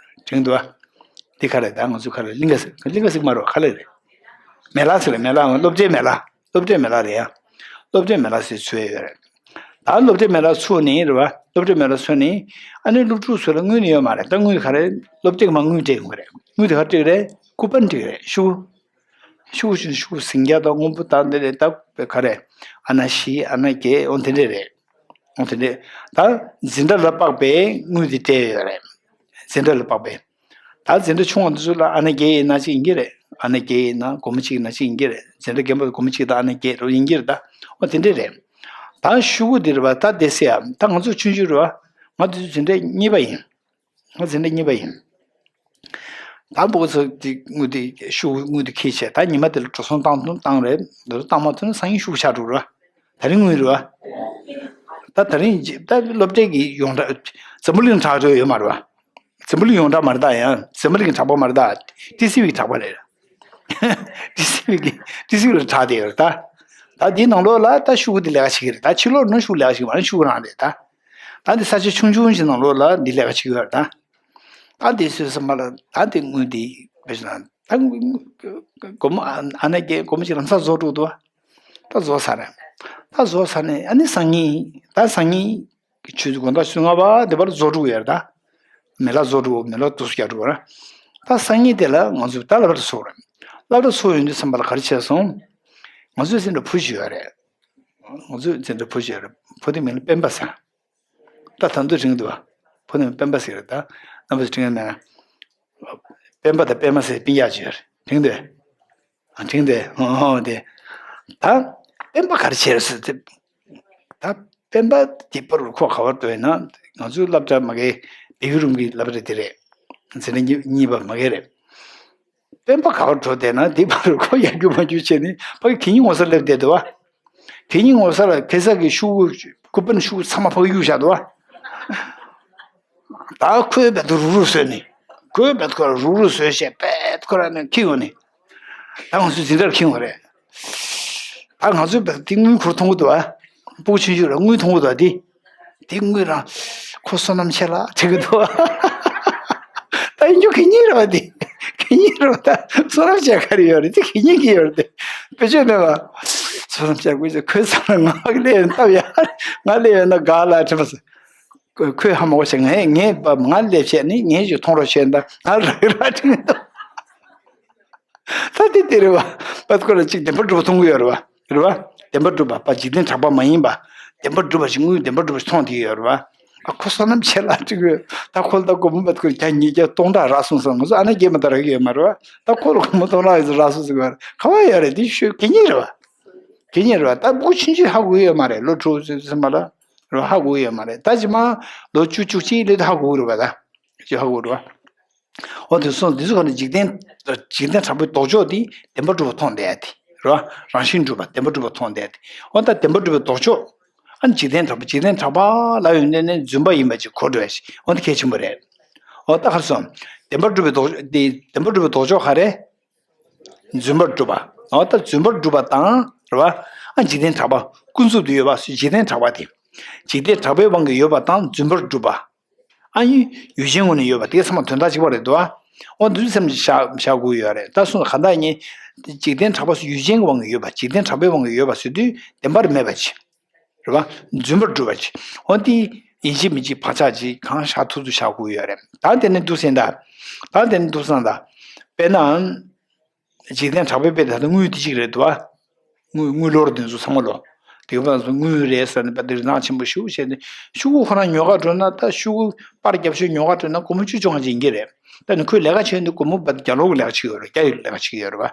དྲན་འདུག་བ། འདི་ག་རེད། ད་ང་ཚོ་ག་རེ་གླིང་ག་ཟེར། གླིང་ག་ཟེར་མ་རེད། ག་ལེ་རེད། མེ་ལ་ཟེར་རེད། མེ་ལ་སློབ་གྲྭའི་མེ་ལ། སློབ་གྲྭའི་མེ་ལ་རེད་ཡ། སློབ་གྲྭའི་མེ་ལ་ཟེར་ཚུགས་ཡོད་རེད། ད་སློབ་གྲྭའི་མེ་ལ་ཚུགས་ནས་རེད་བ། སློབ་གྲྭའི་མེ་ལ་ཚུགས་ནས་ཨ་ནི་སློབ་ཕྲུག་ཚོ་ལ་དངུལ་ནི་ཡོད་མ་རེད། ད་དངུལ་ག་རེ་སློབ་གྲྭས་མར་དངུལ་སྤྲད་དགོས་རེད། དངུལ་དེ་ག་སྤྲད་རེད། ཀུ་པན་སྤྲད་རེད། ཤོག་ཤོག་ཤོག་ཤོག་ཟིང་རྒྱ་དང་སྔོན་པོ་དང་དེ་རེད། ད་ག་རེ་ཨ་ན་བཞི་ཨ་ན་བརྒྱད་འོ་དེ་འདྲས་རེད། འོ་དེ་འདྲས། ད་འཛིན་གྲྭ་ལ་དཔག་པའི་དངུལ་དེ་སྤྲད་ཡོད་རེད། འཛིན་གྲྭ་ལ་དཔག་པའི། ད་འཛིན་གྲྭ་ཆུང་བ་འདི་ཚོ་ལ་ཨ་ན་བརྒྱད་ཡིན་ན་ཅིག་ཡིན་གྱི་རེད། ཨ་ན་བརྒྱད་ཡིན་ན་སྒོར་མོ་གཅིག་ཡིན་ན་ཅིག་ཡིན་གྱི་རེད། འཛིན་གྲྭ་རྒན་པ་སྒོར་མོ་གཅིག་དང་ཨ་ན་བརྒྱད་རུ་ཡིན་གྱི་རེད། ད་འོ་དེ་འདྲས་རེད། ད་ཤོག་གུ་འདི་རེད་བ། ད་དེ་སེ་ཡ། ད་ང་ཚོ་ཆུང་ཆུང་རེད་བ། ང་དེ་ཚོ་འཛིན་གྲྭ་གཉིས་པ་ཡིན། ང་འཛིན་གྲྭ་གཉིས་པ་ཡིན། ད་འབོ་ཚོ་དེ་དངུལ་དེ་ཤོག་གུ་དངུལ་དེ་ཁྱེར་བྱས། ད་ཉི་མ་དེ་ལ་འགྲོ་སོང་བཏང་དུས་བཏང་རེད། འདི་ལ་བཏང་མ་ཐུབ་ན་སང་ཉིན་ཤོག་གུ་ཆག་འགྲོ་རེད་བ། ད་རིང་དངུལ་རེད་བ། ད་ད་རིང་ད་སློབ་གྲྭའི་གི་ཡོངས་གྲགས་འཛམ་བུ་གླིང་གྲགས་འགྲོ་ཡོད་མ་རེད་བ། འཛམ་བུ་གླིང་ཡོངས་གྲགས་མ་རེད། ད་ཡང་འཛམ་བུ་གླིང་གྲགས་པ་མ་རེད། ད་ཏི་སི་ཝི་གྲགས་པ་རེད། ཏི་སི་ཝི་གི་ཏི་སི་ཝི་ལ་གྲགས་བསྡད་ཡོད་རེད་ད། ད་འདིའི་ནང་ལོགས་ལ་ད་ཤོག་གུ་འདི་ལས་ཀ་བྱེད་ཀྱི་རེད། ད་ཕྱི་ལོགས་ནང་ཤོག་གུ་ལས་ཀ་བྱེད་ཀྱི་མ་རེད། ཤོག་གུ་རང་རེད་ད། ད་འདི་ས་ཆ་ཆུང་ཆུང་ཞིག་ནང་ལོགས་ལ་འདི་ལས་ཀ་བྱེད་ཀྱི་ཡོད་རེད་ད། ད་འདི་སོས་ས་མ་ལ་ད་འདི་དངུལ་འདི་བེད་ན་ད་སྒོར་མོ་ཨ་ན་བརྒྱད་སྒོར་མོ་ཅིག་ལམ་སང་རྫོགས་འགྲོ་འདུག་ད་རྫོགས་ཚར་རེད། ད་རྫོགས་ཚར་ནས་ཨ་ནི་སང་ཉིན་ད་སང་ཉིན་གི་ཆུ་ཚོད་དགོང་དག་ཆུ་ཚོད་ལྔ་པ་དེ་བར་རྫོགས་འགྲོ་གི་ཡོད་རེད་ད། མེ་ལ་རྫོགས་འགྲོ་མེ་ལ་དུས་སུ་རྒྱག་འགྲོ་ར། ད་སང་ཉིན་དེ་ལ་ང་ཚོས་ད་སློབ་གྲྭ་ཚུགས་རེད། སློབ་གྲྭ་ཚུགས་ཡོང་དུས་ཙམ་པ་ལ་ག་རེ་བྱས་སོང་། ང་ཚོའི་འཛིན་གྲྭ་བུ་ཞིག་ཡོད་རེད། ང་ཚོའི་འཛིན་གྲྭ་བུ་ཞིག་ཡོད་རེད། བུ་དེ་མིང་ལ་སྤེན་པ་ཟེར། ད་ད་དུང་དྲན་གྱི་འདུག་བ། བུ་དེ་མིང་སྤེན་པ་ཟེར་རེད་ད། རྣམ་པ་ཚོས་དྲན་གྱི་མེད་ན། སྤེན་པ་དང་སྤེན་མ་ཟེར་སྤུན་ཀྱག་ཅིག་ཡོད་རེད། དྲན་གྱི་འདུག་ཨ་དྲན་གྱི་འདུག་ཨོ་དེ། ད་སྤེན་པ་ག་རེ་བྱས་རེད་ཟེར་དེ། ད་སྤེན་པ་དེ་པར་ཁོ་ག་བར་འགྲོ་ཡིན་ན། ང་ཚོའི་སློབ་གྲྭ་མ་གི་བེ་བི་རུམ་གྱི་སློབ་གྲྭ་དེ་རེད། འཛིན་གྲྭ་གཉིས་གཉིས་པ་མ་གི་རེད། སྤེན་པ་ག་བར་འགྲོ་བསྡད་ན་དེ་པར་ཁོ་ཡར་རྒྱུག་མར་རྒྱུག་བྱས་ནས་ཕ་གི་གད་སྙིགས་ངོ་སར་སླེབས་བསྡད་འདུག་བ། གད་སྙིགས་ངོ་སར་ལ་གེ་སར་གྱི་ཤོག་གུ་ཀུ་པན་ཤོག་གུ་ཚང་མ་ཕ་གི་གཡུག་བཞག་འདུག་བ། ད་ཁོས་བེད་དུ་རུག་རུག་བཟོས་ནས། ཁོས་བེད་ཁོ་ར་རུག་རུག་བཟོས་བྱས་བེད་ཁོ་ར་ནས་འཁྱེར་ཡོང་ནས། ད་ང་ཚོའི་འཛིན་གྲྭར་འཁྱེར་ཡོང་རེད། ད་ང་ཚོས་བེད་དེ་དངུལ་ཁུར་མཐོང་གི་འདུག་ཨ། སྤུ་གུ་ཆུང་ཆུང་ར་དངུལ་མཐོང་གི་འདུག་ཨ་དེ། དེ་དངུལ་རང་། ཁོ་བསོད་ནམས་ཆེ་ལ་དྲན་གི་འདུག་ཨ། ད་ཡིན་རྒྱུ་གད་སྙིགས་རེད་བ་དེ། གད་སྙིགས་རེད་བ་ད། བསོད་ནམས་ཆེ་ག་རེ་ཡོད་རེད། དེ་གད་སྙིགས་གི་ཡོད་རེད་དེ། དཔེ་ཆ་ནས་བ། བསོད་ནམས་ཆེ་དགོས་ཚེ་ཁོའི་སང་ལ་ང་སླེབས་ཡོང་སྟབས་ཡ། ང་སླེབས་ཡོང་ན་དགའ་ལ་དྲན་པ་ཟེར། ཁོས་ཧ་མ་གོ་ཞེས་ངས་ངས་ང་ལས་བྱས་ནི་ངས་ཀྱི་མཐོང་རོགས་བྱས་འདི་ང་རག་རག་ཁྲིད་འདུག་ད་དེ་དེ་རེད་བ། པད་ཁོ་ལ་གཅིག་བདེན་པར་གྲུབ་པ་མཐོང་གི་ཡོད་རེད་བ། རེད་བ། བདེན་པར་གྲུབ་པ་པ་འཇིག་རྟེན་གྲགས་པ་མ་ཡིན་པ། བདེན་པར་གྲུབ་པ་ཞིག་དངུལ་བདེན་པར་གྲུབ་པ་ཞིག་མཐོང་བསྡད་ཡོད་རེད་བ། ཨ་ཁོ་བསོད་ནམས་ཆེ་ལ་ཁྲིད་གི་ཡོད། ད་ཁོ་ལ་ད་སྒོར་མོ་པད་ཁོ་ལ་བརྒྱ་ཉིས་བརྒྱ་སྟོང་ཕྲག་རག་སོང་ཟེར། ང་ཚོ་ཨ་ན་སྐྱེས་མ་ད་རག་གི་ཡོད་མ་རེད་བ། ད་ཁོ་ལ་སྒོར་མོ་སྟོང་ཕྲག་ཡོད་ཚོད་རག་སོང་ཟེར་གི་ཡོད་རེད། ག་བ་ཡོད་རེད། དེ་ཤོད་གད་སྙིགས་རེད་བ། གད་སྙིགས་རེད་བ། ད་སྤུ་གུ་ཆུང་ཆུང་ཧ་གོ་གི་ཡོད་མ་རེད། ལོ་དྲུག་ཙམ་ཙམ་མ་ལ། རེད་བ། ཧ་གོ་གི་ཡོད་མ་རེད། ད་ཇི་མ་ལོ་བཅུ་བཅུ་གཅིག་སླེབས་དུས་ཧ་གོ་གི་རེད་བ་ད། ཅི་ཧ་གོ་གི་རེད་བ། འོ་དེ་སོང་འདི་ཚོ་ག་ནས་འཇིག་རྟེན། འཇིག་རྟེན་གྲགས་པའི་ལྡོག་ཕྱོགས་དེ་བདེན་པར་གྲུབ་པ་མཐོང་བསྡད་ཡ་དེ། རེད་བ། རང་བཞིན་གྲུབ་པ་བདེན་པར་གྲུབ་པ་མཐོང་བསྡད་ཡ་དེ། འོ་ད་བདེན་པར་གྲུབ་པའི་ལྡོག་ཕྱོགས། ཨ་ནི་འཇིག་རྟེན་གྲགས་པ་འཇིག་རྟེན་གྲགས་པ་ལབ་ཡོང་དུས་ནས་རྫུན་པ་ཡིན་པ་ཅིག་གོ་འགྲོ་ཡ་ཞིག་འོ་དེ་གལ་ཆེན་པོ་རེད། འོ་ད་ག་རེ་སོང་། བདེན་པར་གྲུབ་པའི་ལྡོག་དེ་བདེན་པར་གྲུབ་པའི་ལྡོག་ཕྱོགས་ག་རེ། རྫུན་པར་གྲུབ་པ། འོ་ད་རྫུན་པར་གྲུབ་པ་དང་རེད་བ། ཨ་འཇིག་རྟེན་གྲགས་པ་ཀུན་རྫོབ་ཏུ་ཡོད་པ་སོགས་འཇིག་རྟེན་གྲགས་པ་དེ། འཇིག་རྟེན་གྲགས་པའི་དབང་གིས་ཡོད་པ་དང་རྫུན་པར་གྲུབ་པ། ཨ་ཡུལ་ཡུལ་ཅན་ངོས་ནས་ཡོད་པ་དེ་ཚང་མ་དོན་དག་གཅིག་པ་རེད་འདུག་ཨ། འོ་འདི་ཚོ་སེམས་ཀྱི་བཞག་བཞག་དགོས་ཡོད་རེད། ད་སོང་གང་ལྟར་ངས། འཇིག་རྟེན་གྲགས་པ་སོགས་ཡུལ་ཅན་གྱི་དབང་གིས་ཡོད་པ་འཇིག་རྟེན་གྲགས་པའི་དབང་གིས་ཡོད་པ་ཟེར་དུས་བདེན་པར་མེད་པ་ཅིག་རེད་བ། རྫུན་པར་གྲུབ་པ་ཅིག་འོ་དེ། ཡིན་གཅིག་མིན་གཅིག་བག་ཆགས་ཅིག་གང་བཞག་ཐུབ་ཐུབ་བཞག་དགོས་ཡོད་རེད། ད་དེ་ནས་འདུག་སེ་ད། ད་དེ་ནས་འདུག་སེ་ད། དཔེར་ན། འཇིག་རྟེན་གྲགས་པའི་དཔེ་ད་ལྟ་དངུལ་དེ་གཅིག་རེད་འདུག་བ། དངུལ་དངུལ་ལོར་དེ་ཚོ་ཚང་མ་ལོ། དེ་བ་དངུལ་རེད་ཟེར་ནས་དཔེ་དེ་རིན་ཐང་ཆེན་པོ་ཞེ་པོ་བྱས་ནས་ཤོག་གུ་ཁོ་རང་ཉོ་ག་འགྲོ་ན། ད་ཤོག་གུ་པར་རྒྱབ་ཤོག་ཉོ་ག་འགྲོ་ན་སྒོར་མོ་བཅུ་བཅོ་ལྔ་ཅིག་ཡིན་གྱི་རེད། ད་ནི་ཁོས་ལས་ཀ་བྱས་ནས་སྒོར་མོ་བརྒྱ་ལོར་གྱི་ལས་ཀ་བྱེད་ཀྱི་ཡོད་རེད། བརྒྱ་ཡི་ལས་ཀ་བྱེད་ཀྱི་ཡོད་རེད་བ།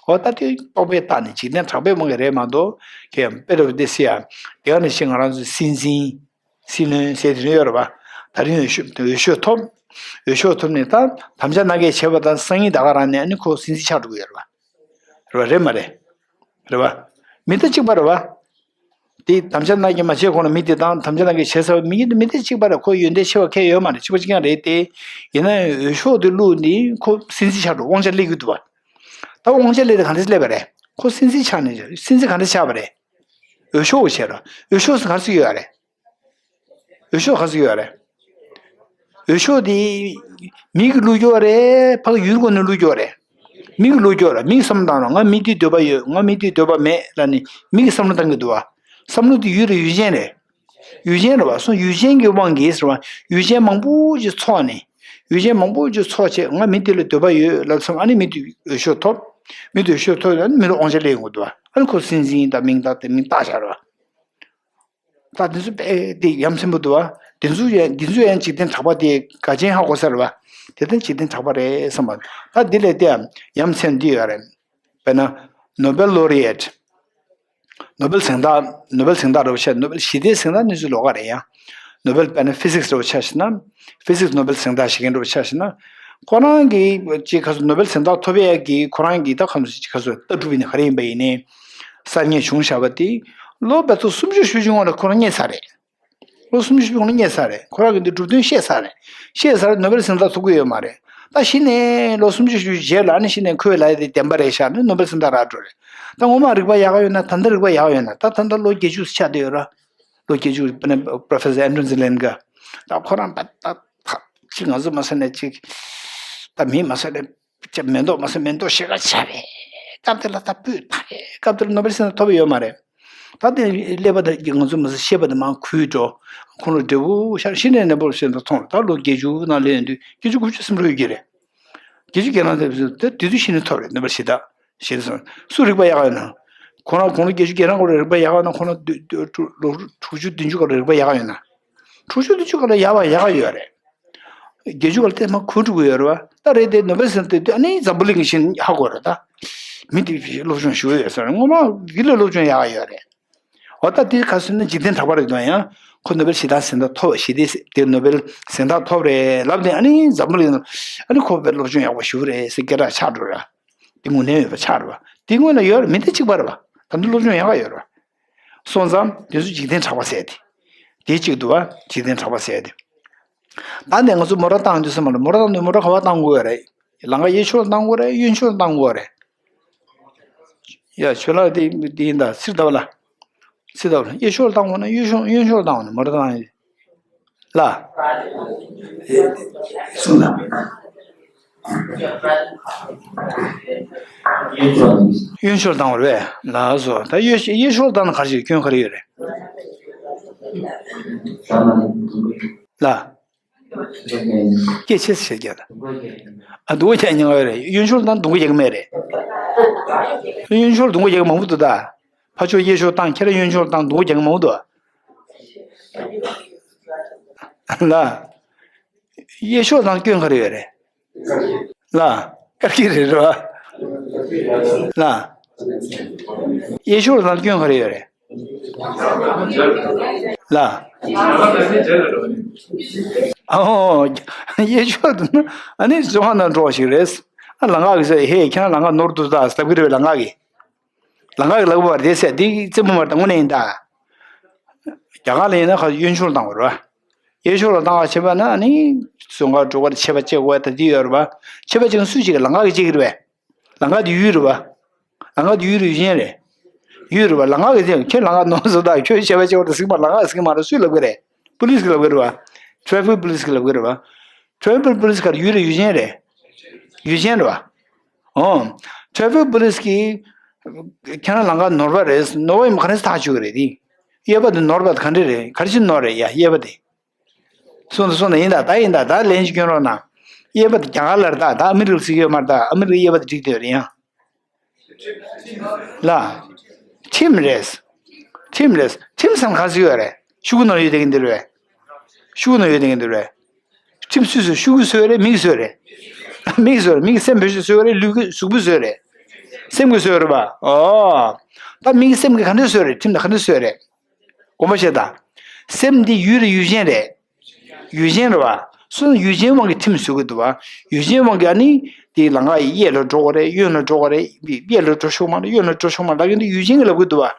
འོ་ད་དེ་རྟོག་པས་བཏགས་ནས་འཇིག་རྟེན་གྲགས་པའི་དབང་གིས་རེད་མ་གཏོགས། ཁྱེད་དཔེ་རེད་བ་དེ་སྲིད་ཡ། དེ་ག་ནས་ཤེས། ང་རང་ཚོའི་སྲིད་འཛིན། སྲིད་བློན་ཟེར་དེ་རིང་ཡོད་རེད་བ། ད་རིང་འོས་ཤོག་འོས་ཤོག་ཐོབ། འོས་ཤོག་ཐོབ་ནས་ད་དམ་བཅའ་མནའ་གས་བྱས་པ་དང་སང་ཉིན་ད་ག་རང་ནས་ཨ་ནི་ཁོ་སྲིད་འཛིན་ཆགས་འགྲོ་གི་ཡོད་རེད་བ། རེད་བ་རེད་མ་རེད། རེད་བ། མི་ད་གཅིག་པ་རེད་བ། དེ་དམ་བཅའ་མནའ་གས་མ་བྱས་གོང་ལ་མི་དེ་དང་དམ་བཅའ་མནའ་གས་བྱས་ཚར་བ་མི་གཉིས་དེ་མི་དེ་གཅིག་པ་རེད། ཁོ་ཡོན་ཏན་ཆེ་བ་ཁྱད་ཡོད་མ་རེད། གཅིག་པ་གཅིག་རྐྱང་རེད་དེ། ཡིན་ན་ཡང་འོས་ཤོག་དེ་བླུགས་ནས་ཁོ་སྲིད་འཛིན་ཆགས་འགྲོ་དབང་ཆ་སླེབས་ཀྱི་འདུག་བ། ད་དབང་ཆ་སླེབས་དེ་ག་འདྲ་སླེབས་པ་རེད། ཁོ་སྲིད་འཛིན་ཆགས་ནས་སྲིད་འཛིན་ག་འདྲ་ཆགས་པ་རེད། འོས་ཤོག་བྱས་ར། འོས་ཤོག་ག་རེ་ཟེར་གྱི་ཡོད་རེད། འོས་ཤོག་ག་རེ་ཟེར་གྱི་ཡོད་རེད། འོས་ཤོག་དེ་མི་གིས་བླུགས་རྒྱུ་རེད། ཕ་གི་ཡུལ་སྒོ་ནས་བླུགས་རྒྱུ་རེད། མི་གིས་བླུགས་རྒྱུ་རེད། མི་གིས་བསམ་བློ་བཏང་རོགས། ང་མི་འདིའི་འདོད་པ་ཡོད། ང་མི་འདིའི་འདོད་པ་མེད་ལབ་ནས་མི་གིས་བསམ་བློ་བཏང་གི་འདུག་བ། བསམ་བློ་དེ་ཡུལ་རེད། ཡུལ་ཅན་རེད། ཡུལ་ཅན་རེད་བ། སོ་ཡུལ་ཅན་གྱི་དབང་གིས་ཟེར་བ། ཡུལ་ཅན་མང་པོ་ཅིག་ཚོགས་ནས། ཡུལ་ཅན་མང་པོ་ཅིག་ཚོགས་བྱས་ང་མི་འདི་ལ་འདོད་པ་ཡོད་ལབ་ཙང་ཨ་ནི་མི་འདི་འོས་ཤོག་ཐོབ། མི་འདི་འོས་ཤོག་ཐོབ་ཨ་ནི་མི་ལ་དབང་ཆ་སླེབས་ཡོང་གི་འདུག་བ། ཨ་ནི་ཁོ་སྲིད་འཛིན་དང་མིང་བཏགས་ཏེ་མིང་བཏགས་བཞག་རེད་བ། ད་དེ་ཚོ་དཔེ་དེ་ཡ་མཚན་པོ་འདུག་བ། དེ་ཚོ་ཡ་འདི་ཚོ་ཡང་འཇིག་རྟེན་གྲགས་པ་དེ་ག་ཅན་ཧ་གོ་ས་རེད་བ། དེ་ལྟར་འཇིག་རྟེན་གྲགས་པ་རེད་བསམ་པ། ད་འདི་ལས་དེ་ཡ་མཚན་འདི་ཡོད་རེད། དཔེར་ན་ནོ་བེལ་ལོ་རི་ཨེཊ། ནོ་བེལ་གཟེངས་རྟགས། ནོ་བེལ་གཟེངས་རྟགས་རེད་བ་ཆ། ནོ་བེལ་ཞི་བདེའི་གཟེངས་རྟགས་ནི་ཚོ་ལོགས་ཀ་རེད་ཡ། ནོ་བེལ་དཔེར་ན་ཕི་སིག་སི་རེད་བ་ཆ་བཞག་ན། ཕི་སིག་སི་ནོ་བེལ་གཟེངས་རྟགས་བཞེས་མཁན་རེད་བ་ཆ་བཞག་ན། ཁོ་རང་གིས་ཅིག་ག་ཚོད་ནོ་བེལ་གཟེངས་རྟགས་ཐོབ་ཡས་ཀྱི་ཁོ་རང་གིས་ད་ག་ཚོད་ཅིག་ག་ཚོད་ལྟ་གྲུབ་ཡིན་ན་ག་རེ་ཡིན་པ་ཡིན་ནའི། གསར་རྙེད་བྱུང་བཞག་པ་དེ། ལོ་བར་དུ་སུམ་ཅུ་ཞེ་བཅུ་སྔོན་ལ་ཁོ་རང་རྙེད་ཚར་རེད། ལོ་སུམ་ཅུ་ཞེ་བཅུ་སྔོན་ལ་རྙེད་ཚར་རེད། ཁོ་རང་གིས་འདི་གྲུབ་དོན་ཤེས་ཚར་རེད། ཤེས་ཚར་ནོ་བེལ་གཟེངས་རྟགས་ཐོབ་ཀྱི་ཡོད་མ་རེད། ད་གཞི་ནས་ལོ་སུམ་ཅུ་ཞེ་བཅུ་རྗེས་ལ་ཨ་ནི་གཞི་ནས་ཁོས་ལབ་ཡ་དེ་བདེན་པ་རེད་ཤག་ནི་ནོ་བེལ་གཟེངས་རྟགས་རག་འགྲོ་རེད། ད་ངོ་མ་རིག་པ་ཡག་ག་ཡོད་ན། ད་ལྟ་རིག་པ་ཡག་ག་ཡོད་ན། ད་ད་ལྟ་ལོ་བརྒྱད་ཅུ་ཆགས་བསྡད་ཡོད་ར། ལོ་བརྒྱད་ཅུ་པ་ནི་པོ་རོ་ཕེ་སར་ཨན་ཌྲུ་ཛི་ལན་ག་ད་ཁོ་རང་ད་ད་ད་ཅིག་ང་ཚོ་མ་ཟེར་ནས་ཅིག་ད་མི་མ་ཟེར་ནས་ཅིག་མེ་ཏོག་མ་ཟེར་མེ་ཏོག་ཤེལ་ཁ་ཆགས་པའི་སྐབས་དེ་ལ་ད་སྤུས་དག་པའི་སྐབས་དེ་ལ་ནོ་བེལ་གཟེངས་རྟགས་ཐོབ་ཡོད་མ་རེད། ད་དེ་ཀླད་པ་དང་ང་ཚོ་མ་ཟེར་ཤེས་པ་དེ་མར་ཁུལ་འགྲོ། ཁོང་ལ་འབྲས་བུ་ཤར་གཞི་ནས་ནས་པོ་རོ་ཕེ་སར་མཐོང་རེད། ད་ལོ་བརྒྱད་ཅུ་ནང་སླེབས་ཡོང་དུས་བརྒྱད་ཅུ་དགུ་བཅུ་སུམ་ཅུ་ཡོད་ཀྱི་རེད། བརྒྱད་ཅུ་གྱ་ལྔ་དེ་དེ་དུས་གཞི་ནས་ཐོབ་རེད། ནོ་བེལ་ཞི་བདེ། ཞེས་སོང་། སུ་རིག་པ་ཡག་ཡོད་ན། ཁོ་རང་དགུང་ལོ་བརྒྱད་ཅུ་གྱ་གྲངས་སྐོར་རིག་པ་ཡག་ཡོད་ན། ཁོ་རང་དུ་དུ་དུ་ལོ་དྲུག་ཅུ་བདུན་ཅུ་སྐོར་རིག་པ་ཡག་ཡོད་ན། དྲུག་ཅུ་བདུན་ཅུ་སྐོར་ལ་ཡག་པ་ཡག་ཡོད་རེད། བརྒྱད་ཅུ་སྐོར་ལ་དེ་མར་ཁུ་འགྲོ་གི་ཡོད་རེད་བ། ད་རེད་དེ་ནོ་བེལ་གཟེངས་རྟགས་དེ་ཨ་ནི་འཛམ་བུ་གླིང་གི་བཞིན་ཧ་གོ་རེད་ད། མི་དེ་སློབ་སྦྱོང་ཞུ་ཡོད་ཟེར། ངོ་མ་གི་ལས་སློབ་སྦྱོང་ཡག་ཡོད་རེད། འོ་ད་དེ་ག་ཟེར་ན་འཇིག་རྟེན་གྲགས་པ་རེད་དོ། ཡང་ཁོ་ནོ་བེལ་ཞི་བདེ་གཟེངས་རྟགས་ཐོབ། ཞི་བདེ་དེ་ནོ་བེལ་གཟེངས་རྟགས་ཐོབ་རེད་ལབ་དེ་ཨ་ནི་འཛམ་བུ་གླིང་ཨ་ནི་ཁོ་དཔེ་སློབ་སྦྱོང་ཡག་པོ་ཞུ་རེད་ཟེར་སྐད་གྲགས་ཆགས་འགྲོ་ར། དེ་ངོས་ལེན་ཡོད་པ་ཆགས་རེད་བ། དེ་སྔོན་ལ་ཡོད་རེད། མི་དེ་གཅིག་པ་རེད་བ། ད་དུང་སློབ་སྦྱོང་ཡག་ག་ཡོད་རེད་བ། སོང་ཙང་དེ་ཚོ་འཇིག་རྟེན་གྲགས་པ་ཟེར་དེ། དེ་གཅིག་འདུག་བ། འཇིག་རྟེན་གྲགས་པ་ཟེར་དེ། ད་ནས་ང་ཚོ་མོ་ཊ་བཏང་དུས་ཙམ་པ་ལ་མོ་ཊ་བཏང་དུས་མོ་ཊ་ག་པར་བཏང་དགོས་རེད། ལམ་ཁ་གཡས་ཕྱོགས་ལ་བཏང་དགོས་རེད། གཡོན་ཕྱོགས་ལ་བཏང་དགོས་རེད། ཡ་ཁྱོད་ལ་དེ་དེ་ཡིན་ད་སིར་ད་བ་ལ། སིར་ད་བ་ལ་གཡས་ཕྱོགས་ལ་བཏང་དགོས་ན་གཡོན་ཕྱོགས་གཡོན་ཕྱོགས་ལ་བཏང་དགོས་ན་མོ་ཊ་བཏང་ཡིན། ལ། གཡོན་ཕྱོགས་བཏང་བ་རེད་པས། ལགས་སོ། ད་གཡོན་གཡས་ཕྱོགས་བཏང་ན་ག་རེ་བྱེད། སྐྱོན་ག་རེ་ཡོད་རེད། ལ། སྐད་ཆེ་ཙམ་བཤད་རྒྱུ་ལ། ཨ་སྡུག་པོ་རྒྱག་མྱོང་ཡོད་རེད། གཡོན་ཕྱོགས་བཏང་སྡུག་པོ་རྒྱག་གི་མེད་རེད། གཡོན་ཕྱོགས་སྡུག་པོ་རྒྱག་གི་མང་པོ་འདུག་ད། ཕར་ཕྱོགས་གཡས་ཕྱོགས་བཏང་ཁྱེད་རང་གཡོན་ཕྱོགས་བཏང་སྡུག་པོ་རྒྱག་གི་མང་པོ་འདུག་ལ། གཡས་ཕྱོགས་བཏང་སྐྱོན་ག་རེ་ཡོད་རེད། ལ། དཀར་གྱི་རེད་རོ། ལ། གཡས་ཕྱོགས་ལ་སྐྱོན་ག་རེ་ཡོད་རེད། ལ། ཨོ། གཡས་ཕྱོགས་དུ་ནི་ཨ་ནི་བཙོན་ཁང་ནང་འགྲོ་བ་ཞིག་རེད། ཨ་ལམ་ཁ་གི་ཟེར། ཧེ་ཁྱེད་རང་ལམ་ཁ་ནོར་འདུག་ད་ཟེར་གྱི་རེད་པས། ལམ་ཁ་གི། ལམ་ཁ་གི་ལབ་པ་རེད་ཟེར། འདི་རྩེད་མོ་མ་རེད་ད། དངོས་གནས་ཡིན་ད། རྒྱ་གར་ལ་ཡིན་ན་ཁ་གཡོན་ཕྱོགས་ལ་བཏང་བ་རེད་པ། གཡས་ཕྱོགས་ལ་བཏང་བ་བྱས་པ་ན་ཨ་ནི་བཙོན་ཁང་འགྲོ་གར་ཆད་པ་གཅོད་དགོས་ད་འདི་ཡོད་རེད་པ། ཆད་པ་གཅོད་མཁན་སུ་གཅིག་གི་ལམ་ཁ་གིས་གཅོད་ཀྱི་རེད་པས། ལམ་ཁ་དེ་ཡུལ་རེད་པ། ལམ་ཁ་དེ་ཡུལ་རེད། ཡུལ་ཅན་རེད། ཡུལ་རེད་པ། ལམ་ཁ་གིས་གཅོད། ཁྱོད་ལམ་ཁ་ནོར་སོང་ད་ཁྱོད་ཆད་པ་གཅོད་དགོས་ད་ཟེར་གྱི་མ། ལམ་ཁ་གིས་ཟེར་གྱི་མ་རེད། སུས་ལབ་ཀྱི་རེད། པུ་ལིས་གིས་ལབ་ཀྱི་རེད་པ། ཊེ་ཕིག་པུ་ལིས་གིས་ལབ་ཀྱི་རེད་པ། ཊེ་ཕིག་པུ་ལིས་ག་རེ། ཡུལ་རེད། ཡུལ་ཅན་རེད། ཡུལ་ཅན་རེད་པ། ཨོ། ཊེ་ཕིག་པུ་ལིས་གིས་ཁྱེད་རང་ལམ་ཁ་ནོར་བ་རེད། ནོར་བ་ཡིན་པ་ག་རེ་ཐག་གཅོད་ཀྱི་རེད་དེ། གཡས་པ་དེ་ནོར་བ་དེ་ག་འདྲ་རེད། ག་རེ་བྱས་ནོར་རེད་ཡ། གཡས་པ་དེ། སོང་ད་སོང་ད་ཡིན་ད་ད་ཡིན་ད་ད་ལན་ཅིག་སྐྱོན་རོགས་གནང་། དབྱེ་བ་དེ་རྒྱ་གར་ལ་རེད་ད་ད་ཨ་མི་རི་ཀ་ཟེར་གྱི་ཡོད་མ་རེད་ད་ཨ་མི་རི་ཀའི་དབྱེ་བ་དེ་འགྲིག་དེ་རེད་ཡང་། ལ། ཁྲིམས་རེད། ཁྲིམས་རེད། ཁྲིམས་སམ་ག་ཟེར་ཡོད་རེད། ཤུ་གུ་ནང་ཡོད་དེ་གི་འདི་རེད། ཤུ་གུ་ནང་ཡོད་དེ་གི་འདི་རེད། ཁྲིམས་སུས་སུ་ཤུ་གུ་སོས་རེད་མིག་སོས་རེད། མིག་སོས་རེད་མིག་སེམས་བེད་སྤྱོད་སོས་རེད་ལུས་གུ་གཟུགས་པོ་སོས་རེད། སེམས་གུ་སོས་རེད་པ། ཨོ། ད་མིག་སེམས་གི་ག་འདྲ་སོས་རེད་ཁྲིམས་ད་ག་འདྲ་སོས་རེད། དགོངས་པ་བཞེས་དང་། སེམས་འདི་ཡུལ་རེད་ཡུལ་ཅན་རེད། ཡུལ་ཅན་རེད་བ། སོ་ཡུལ་ཅན་དབང་གིས་ཁྲིམས་བཟོ་གི་འདུག་བ། ཡུལ་ཅན་དབང་གིས་ཨ་ནི། དེ་ལམ་ཁ་ཡི་གཡས་ལ་འགྲོ་དགོས་རེད་གཡོན་ལ་འགྲོ་དགོས་རེད། གཡས་ལ་འགྲོ་ཆོག་མ་རེད་གཡོན་ལ་འགྲོ་ཆོག་མ་རེད་ལབ་ཀྱི་འདུག་ཡུལ་ཅན་གྱིས་ལབ་ཀྱི་འདུག་བ།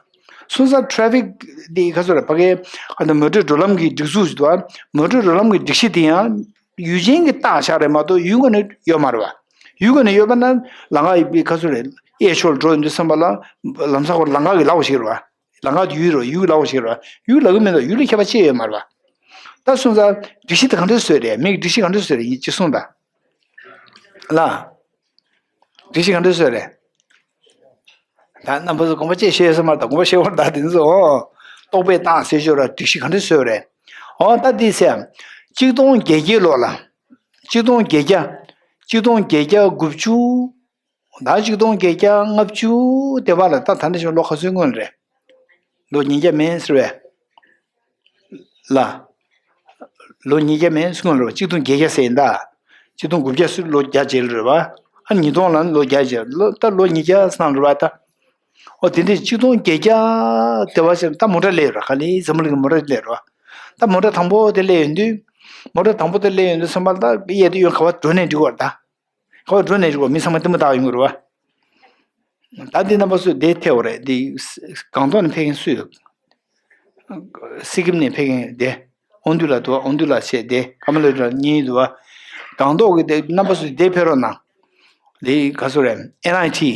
སོང་ཙང་ཊ་རེ་ཕིག་དེ་ག་ཚོད་རེད་ཕ་གའི་ཨ་ནི་མོ་ཊའི་འགྲོ་ལམ་གྱི་སྒྲིག་འཛུགས་ཞིག་འདུག་བ། མོ་ཊའི་འགྲོ་ལམ་གྱི་སྒྲིག་གཞི་དེ་ཡང་ཡུལ་ཅན་གྱིས་བཏགས་བཞག་རེད་མ་གཏོགས་ཡུལ་སྒོ་ནས་ཡོད་མ་རེད་བ། ཡུལ་སྒོ་ནས་ཡོད་པ་ན་ལམ་ཁ་ཡི་ག་ཚོད་རེད་གཡས་ཕྱོགས་ལ་འགྲོ་ཡོང་དུས་ཙམ་པ་ལ་ལམ་སང་ཁོ་ལམ་ཁ་གི་ལབ་པ་ཞིག་རེད་བ། ལམ་ཁ་དེ་ཡུལ་རོ་ཡུལ་ལབ་པ་ཞིག་རོ་ཡུལ་ལབ་གི་མེད་དོ་ཡུལ་ལ་ཁྱད་པར་ཅི་ཡོད་མ་རེད་བ། ད་སོང་ཙང་སྒྲིག་གཞི་དེ་ག་འདྲས་བཟོས་རེད་མིག་སྒྲིག་གཞི་ག་འདྲས་བཟོས་རེད་ཡིན་ཅི་གསུངས་ད། ལ། སྒྲིག་གཞི་ག་འདྲས་བཟོས་རེད། ད་རྣམ་པ་ཚོ་དགོངས་པ་ཅི་ཤེས་ཡོད་ས་མ་རེད་ད་དགོངས་པ་ཤེས་བར་ད་དེ་ཚོ་རྟོག་པས་བཏང་ཟེར་ཤོད་ར་སྒྲིག་གཞི་ག་འདྲས་བཟོས་རེད། འོ་ད་དེ་ཟེར། གཅིག་སྟོང་བརྒྱད་བརྒྱ་ལོ་ལ། གཅིག་སྟོང་བརྒྱད་བརྒྱ། གཅིག་སྟོང་བརྒྱད་བརྒྱ་དགུ་བཅུ། ཟླ་གཅིག་སྟོང་བརྒྱད་བརྒྱ་ལྔ་བཅུ་དེ་བར་ལ་ད་ད་ནི་ཞིག་ལོ་ག་ཚོད་སྔོན་རེད། ལོ་ཉིས་བརྒྱ་མིན་ཟེར་བས། ལ། ལོ་ཉིས་བརྒྱ་མིན་སྔོན་རེད་བ་གཅིག་སྟོང་བརྒྱད་བརྒྱ་ཟེར་ཡིན་ད། གཅིག་སྟོང་དགུ་བརྒྱ་སུ་ལོ་བརྒྱ་རྗེས་ལ་རེད་བ། ཨ་ཉིས་སྟོང་ལ་ལོ་བརྒྱ་རྗེས་ལོ་ད་ལོ་ཉིས་བརྒྱ་སང་རེད་བ་ད། ཨོ་དེ་འདྲས་གཅིག་སྟོང་བརྒྱད་བརྒྱ་དེ་བ་ཟེར་ད་མོ་ཊ་སླེབས་རེད་ག་ལེ་འཛམ་བུ་གླིང་གི་མོ་ཊ་སླེབས་རེད་བ། ད་མོ་ཊ་དང་པོ་དེ་སླེབས་ཡོང་དུས། མོ་ཊ་དང་པོ་དེ་སླེབས་ཡོང་དུས་ཚང་མ་ད་གཡས་དེ་གཡོན་ག་བ་འགྲོ་ནས་འགྲིག་བར་ད། ཁོ་འགྲོ་ནས་རིག་པ་མི་ཚང་མ་ལྟད་མོ་ལྟ་ཡོང་གི་རེད་བ། ད་འདི་རྣམ་པ་ཚོས་འདི་ཐེ་བ་རེད་འདི། སྒང་ཏོག་ནས་ཕེབས་མཁན་སུ་ཡོད། སི་ཀིམ་ནས་ཕེབས་མཁན་འདི། ཨོང་དུ་ལ་འདུག་ཨོང་དུ་ལ་བྱས་འདི་ཀ་མ་ལོ་ལ་གཉིས་འདུག་བ། སྒང་ཏོག་གི་འདི་རྣམ་པ་ཚོས་འདི་ཕེབས་རོགས་གནང་། འདི་ག་ཚོད་རེད་ཨེན་ཨའི་ཊི།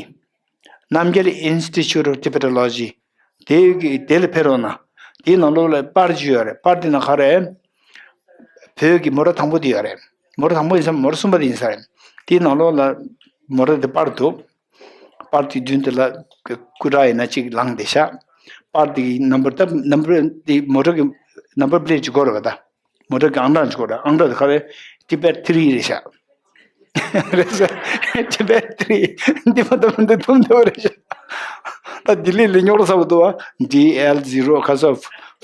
Namgyal Institute of Tibetology། དེ་གི་དེ་ལ་ཕེབས་རོགས་གནང་། དེའི་ནང་ལོགས་ལ་པར་ཅིག་ཡོད་རེད་པར་དེ་ནང་ག་རེ། བོད་ཀྱི་མོ་ཊ་དང་པོ་དེ་ཡོད་རེད། མོ་ཊ་དང་པོ་ཡིན་ས་མོ་ཊ་གསུམ་པ་དེ་ཡིན་ས་རེད། དེའི་ནང་ལོགས་ལ་མོ་ཊ་དེ་པར་འདུག་པར་དེ་མདུན་དེ་ལ་སྐུ་དྲག་ཡིན་ན་གཅིག་ལངས་བསྡད་ཤག་པར་དེ་གི་ནམ་བར་ད་ནམ་བར་དེ་མོ་ཊ་གི་ནམ་བར་པི་ལེ་ཊི་ཅིག་དགོས་རེད་པ་ད། མོ་ཊ་གི་ཨང་གྲངས་ཅིག་དགོས་རེད་ཨང་གྲངས་དེ་ག་རེ། ཊི་བེཊ་ཐི་རི་རེད་ཤག་རེད་ཤག་ཊི་བེཊ་ཐི་རི། འདི་མ་གཏོགས་འདི་འཐུམ་འདུག་རེད་ཤག་ད་ལྡི་ལི་ལ་རྙོག་དྲ་ཚ་པོ་འདུག་བ། ཌི་ཨེལ་ཛི་རོ་ཁ་སོ་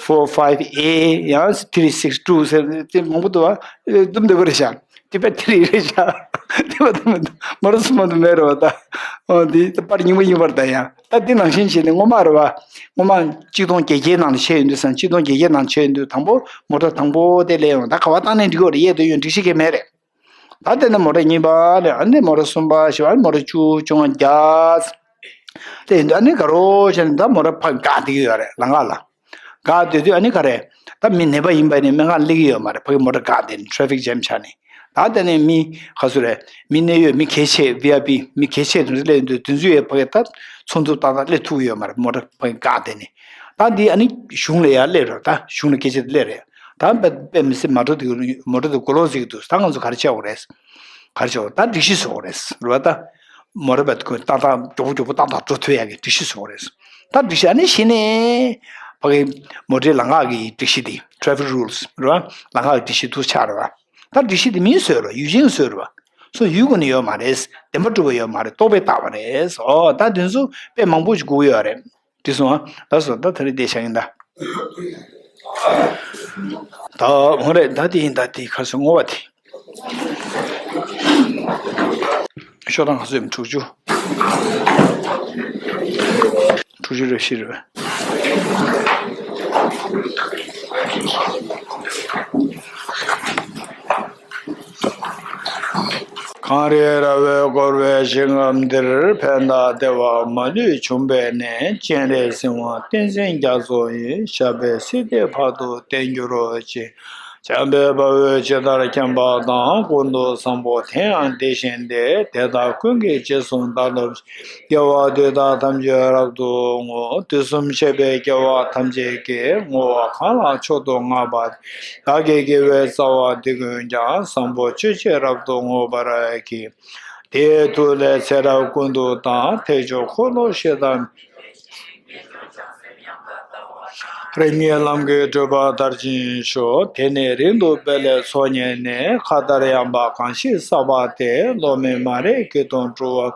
ཕོར་ཕའིབ་ཨེ་ཡང་ཐི་རི་སིགས་ཊུ་ཟེར་དེ་མང་པོ་འདུག་བ། འཐུམ་འདུག་རེད་ཤག་ཊི་བེཊ་ཐི་རི་རེད་ཤག་དེ་མ་གཏོགས་མ་གཏོགས་མ་རུ་སུ་མ་གཏོགས་མེད་རེད་བ་ད། འོ་འདི་ད་པར་རྙིང་པ་ཡིན་པར་ད་ཡང་ད་འདི་ནང་བཞིན་བྱས་ནས་སྔོན་མ་རེད་བ། སྔོན་མ་གཅིག་སྟོང་བརྒྱད་བརྒྱའི་ནང་ལ་བྱས་ཡོང་དུས་སམ་གཅིག་སྟོང་བརྒྱད་བརྒྱའི་ནང་བྱས་ཡོང་དུས་དང་པོ་མོ་ཊ་དང་པོ་དེ་སླེབས་ཡོང་ད་ག་བ་བཏང་ནས་འགྲིག་གི་རེད་གཡས་དང་གཡོན་སྒྲིག་གཞི་གང་ཡང་མེད་རེད། ད་དེ་ནས་མོ་ཊ་གཉིས་པ་ལས་ཨ་ནི་མོ་ཊ་གསུམ་པ་བཞི་པ་ཨ་ནི་མོ་ཊ་བཅུ་བཅོ་ལྔ་བརྒྱ། དེ་ཡིན་དུས་ཨ་ནི་དགའ་རོགས་བྱས་ནས་ད་མོ་ཊ་ཕར་འགག་བསྡད་ཀྱི་ཡོད་རེད་ལམ་ཁ་ལ། འགག་བསྡད་དུས་ཨ་ནི་ག་རེ། ད་མི་ནད་པ་ཡིན་པ་ནི་སྨན་ཁང་སླེབས་ཀྱི་ཡོད་མ་རེད་ཕ་གི་མོ་ཊ་འགག་བསྡད་ནས་ཊེ་ཕིག་ཇེམ་ཆགས་ནས། ད་དེ་ནས་མི་ག་ཚོད་རེད་མི་གནད་ཡོད་མི་གལ་ཆེ་ཝི་ཨའི་པི་མི་གལ་ཆེ་དེ་ཚོ་སླེབས་ཡོང་དུས་དེ་ཚོ་ཡོད་ཕ་གི་ད་ཚོགས་འདུ་ཏག་ཏག་སླེབས་ཐུབ་ཀྱི་ཡོད་མ་རེད་མོ་ཊ་ཕ་གི་འགག་བསྡད་ནས། ད་འདི་ཨ་ནི་གཞུང་ལ་ཡར་སླེབས་རེད་ད་གཞུང་ལ་སྐད་ཆ་དེ་སླེབས་རེད། ད་དཔེ་དཔེ་མི་སྲིད་མ་འགྲོ་དེ་མོ་ཊ་དེ་གོ་ལོག་ཟིག་འདུག་ད་ང་ཚོ་ག་རེ་བྱེད་དགོས་རེད། ག་རེ་བྱེད་དགོས་ད་སྒྲིག་གཞི་བཟོ་དགོས་རེད་རེད་བ་ད། མོ་ཊ་བ་ཁོས་ཏག་ཏག་མགྱོགས་པོ་མགྱོགས་པོ་ཏག་ཏག་འགྲོ་ཐུབ་ཡག་གི་སྒྲིག་གཞི་བཟོ་དགོས་རེད། ད་སྒྲིག་གཞི་ཨ་ནི་གཞི་ནས་ཕ་གི་མོ་ཊའི་ལམ་ཁ་གི་སྒྲིག་གཞི་དེ་ཊེ་ཕིག་རུལ་སི་རེད་བ་ལམ་ཁ་གི་སྒྲིག་གཞི་དུ་ཆགས་རེད་བ། ད་སྒྲིག་གཞི་དེ་མིས་བཟོས་རེད་བ་ཡུལ་ཅན་བཟོས་རེད་བ། སོ་ཡུལ་སྒོ་ནས་ཡོད་མ་རེད་བདེན་པ་གྲུབ་པ་ཡོད་མ་རེད་རྟོག་པས་བཏགས་པ་རེད་ཨོ་ད་དེ་ཚོ་དཔེ་མང་པོ་ཞིག་དགོས་ཀྱི་ཡོད་རེད། དེ་སོང་ཨ། ད་སོང་ད་ད་རེས་བསྡད་བཞག་ཡིན་ད། ད་འོ་རེད་ད་དེ་ཡིན་ད་དེ་ག་རེ་ཟེར་བསྔོ་བ་དེ། ཤོག་གྲངས་ག་ཚོད་ཡིན་དྲུག་ཅུ། དྲུག་ཅུ་རེ་བཞི་རེད། གངས་རིའི་ར་བས་བསྐོར་བའི་ཞིང་ཁམས་འདིར། ཕན་དང་བདེ་བ་མ་ལུས་འབྱུང་བའི་གནས། སྤྱན་རས་གཟིགས་དབང་བསྟན་འཛིན་རྒྱ་མཚོ་ཡི། ཞབས་པད་སྲིད་མཐའི་བར་དུ་བརྟན་གྱུར་ཅིག། འཇམ་དཔལ་དཔའ་བོས་ཇི་ལྟར་མཁྱེན་པ་དང་། ཀུན་ཏུ་བཟང་པོ་དེ་ཡང་དེ་བཞིན་ཏེ། དེ་དག་ཀུན་གྱི་རྗེས་སུ་བདག་སློབ་ཅིང་། དགེ་བ་འདི་དག་ཐམས་ཅད་རབ་ཏུ་བསྔོ། དུས་གསུམ་གཤེགས་པའི་རྒྱལ་བ་ཐམས་ཅད་ཀྱིས། བསྔོ་བ་གང་ལ་མཆོག་ཏུ་བསྔགས་པ་དེས། བདག་གི་དགེ་བའི་རྩ་བ་འདི་ཀུན་ཀྱང་། བཟང་པོ་སྤྱོད་ཕྱིར་རབ་ཏུ་བསྔོ་བར་བགྱི། དེའི་མཐུ་ལས་ཚེ་རབས་ཀུན་ཏུ་དང་། ཐེག་མཆོག་འཁོར་ལོ་བཤད་དང་། རིམ་གྱིས་ལམ་གྱི་བགྲོད་པ་དར་ཞིང་ཞུགས། དེ་ནས་རིང་དུ་སྤེལ་ལེགས་ཚོགས་བརྙེས་ནས། མཁའ་ལྟར་ཡངས་པ་གང་ཞིག་བསགས་པ་དེ། སློབ་མའི་མ་རིག་གི་དོན་བསྒྲུབ་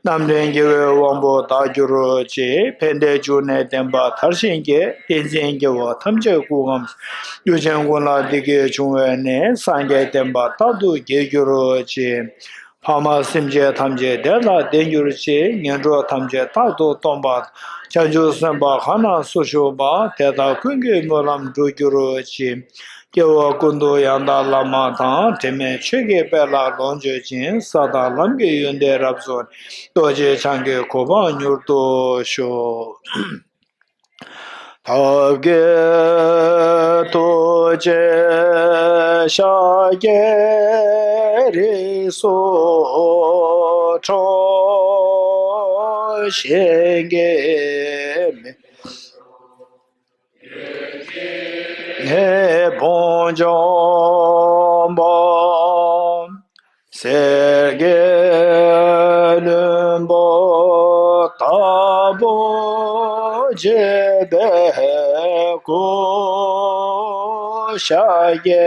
པ། རྣམ་འདྲེན་རྒྱལ་བའི་དབང་པོ་དག་གྱུར་ཅིག་ཕན་བདེའི་འབྱུང་གནས་བསྟན་པ་དར་ཞིང་རྒྱས། བསྟན་འཛིན་རྒྱལ་བ་ཐམས་ཅད་སྐུ་ཁམས་སུ། ཡུལ་ཅན་ཀུན་ལ་བདེ་སྐྱིད་འབྱུང་བའི་གནས། སངས་རྒྱས་བསྟན་པ་རྟག་ཏུ་རྒྱས་གྱུར་ཅིག་ཕ་མ་སེམས་ཅན་ཐམས་ཅད་བདེ་ལ་ལྡན་གྱུར་ཅིག་ངན་འགྲོ་ཐམས་ཅད་རྟག་ཏུ་སྟོངས་པ། བྱང་ཆུབ་སེམས་དཔའ་གང་ན་སུ་བཞུགས་པ། དེ་དག་ཀུན་གྱི་སྨོན་ལམ་འགྲུབ་གྱུར་ཅིག་སྐྱེ་བ་ཀུན་ཏུ་ཡང་དག་བླ་མ་དང་། དྲི་མེད་ཆོས་ཀྱི་དཔལ་ལ་ལོངས་སྤྱོད་ཅིང་། ས་དང་ལམ་གྱི་ཡོན་ཏན་རབ་རྫོགས་ནས། རྡོ་རྗེ་འཆང་གི་གོ་འཕང་མྱུར་དུ་ཤོག་ཐབས་མཁས་ཐུགས་རྗེ་ཤཱཀྱའི་རིགས་སུ་འཁྲུངས། གཞན་གྱིས་མི་ངེས་བུམ་འཇོམས་པ། གསེར་གྱི་ལྷུན་པོ་ལྟ་བུ་བརྗིད་པའི་སྐུ། ཤཱཀྱའི་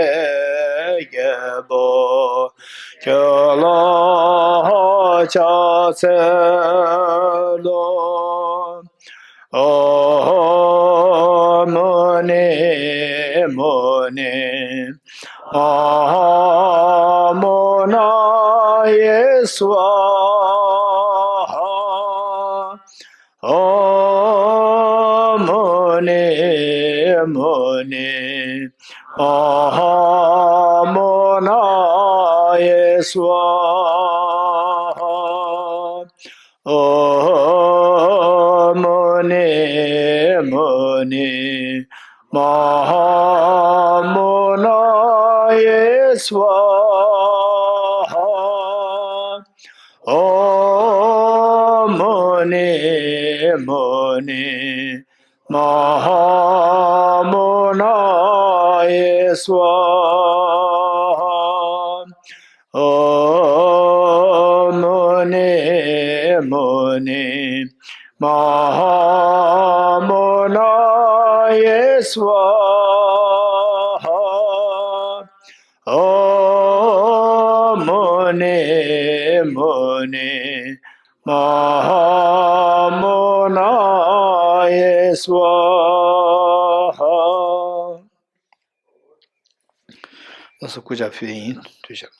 རྒྱལ་པོ་ཁྱོད་ལ་ཕྱག་འཚལ་ལོ། ཨོཾ་མུ་ནེ་མུ་ནེ་ཨོཾ་མུ་ན་ཡེ་སྭཱ་ཧཱ། ཨོཾ་མུ་ནེ་མུ་ནེ་ཨོཾ་མུ་ན་ཡེ་སྭཱ་ཧཱ། ཨོཾ་མུ་ནེ་མུ་ནེ་མ་ཧཱ་མུ་ན་ཡེ་སྭཱ་ཧཱ། ཨོཾ་མུ་ནེ་མུ་ནེ་མ་ཧཱ་མུ་ན་ཡེ་སྭཱ་ཧཱ། ཨོཾ་མུ་ནེ་མུ་ནེ་མ་ཧཱ་མུ་ན་ཡེ་སྭཱ་ཧཱ། ཨོཾ་མུ་ནེ་མུ་ནེ་མ་ཧཱ་མུ་ན་ཡེ་སྭཱ་ཧཱ། ལགས་སོ། སྐུ་ཕྱག་ཕུལ་ཡིན། ཐུགས་རྗེ་ཆེ།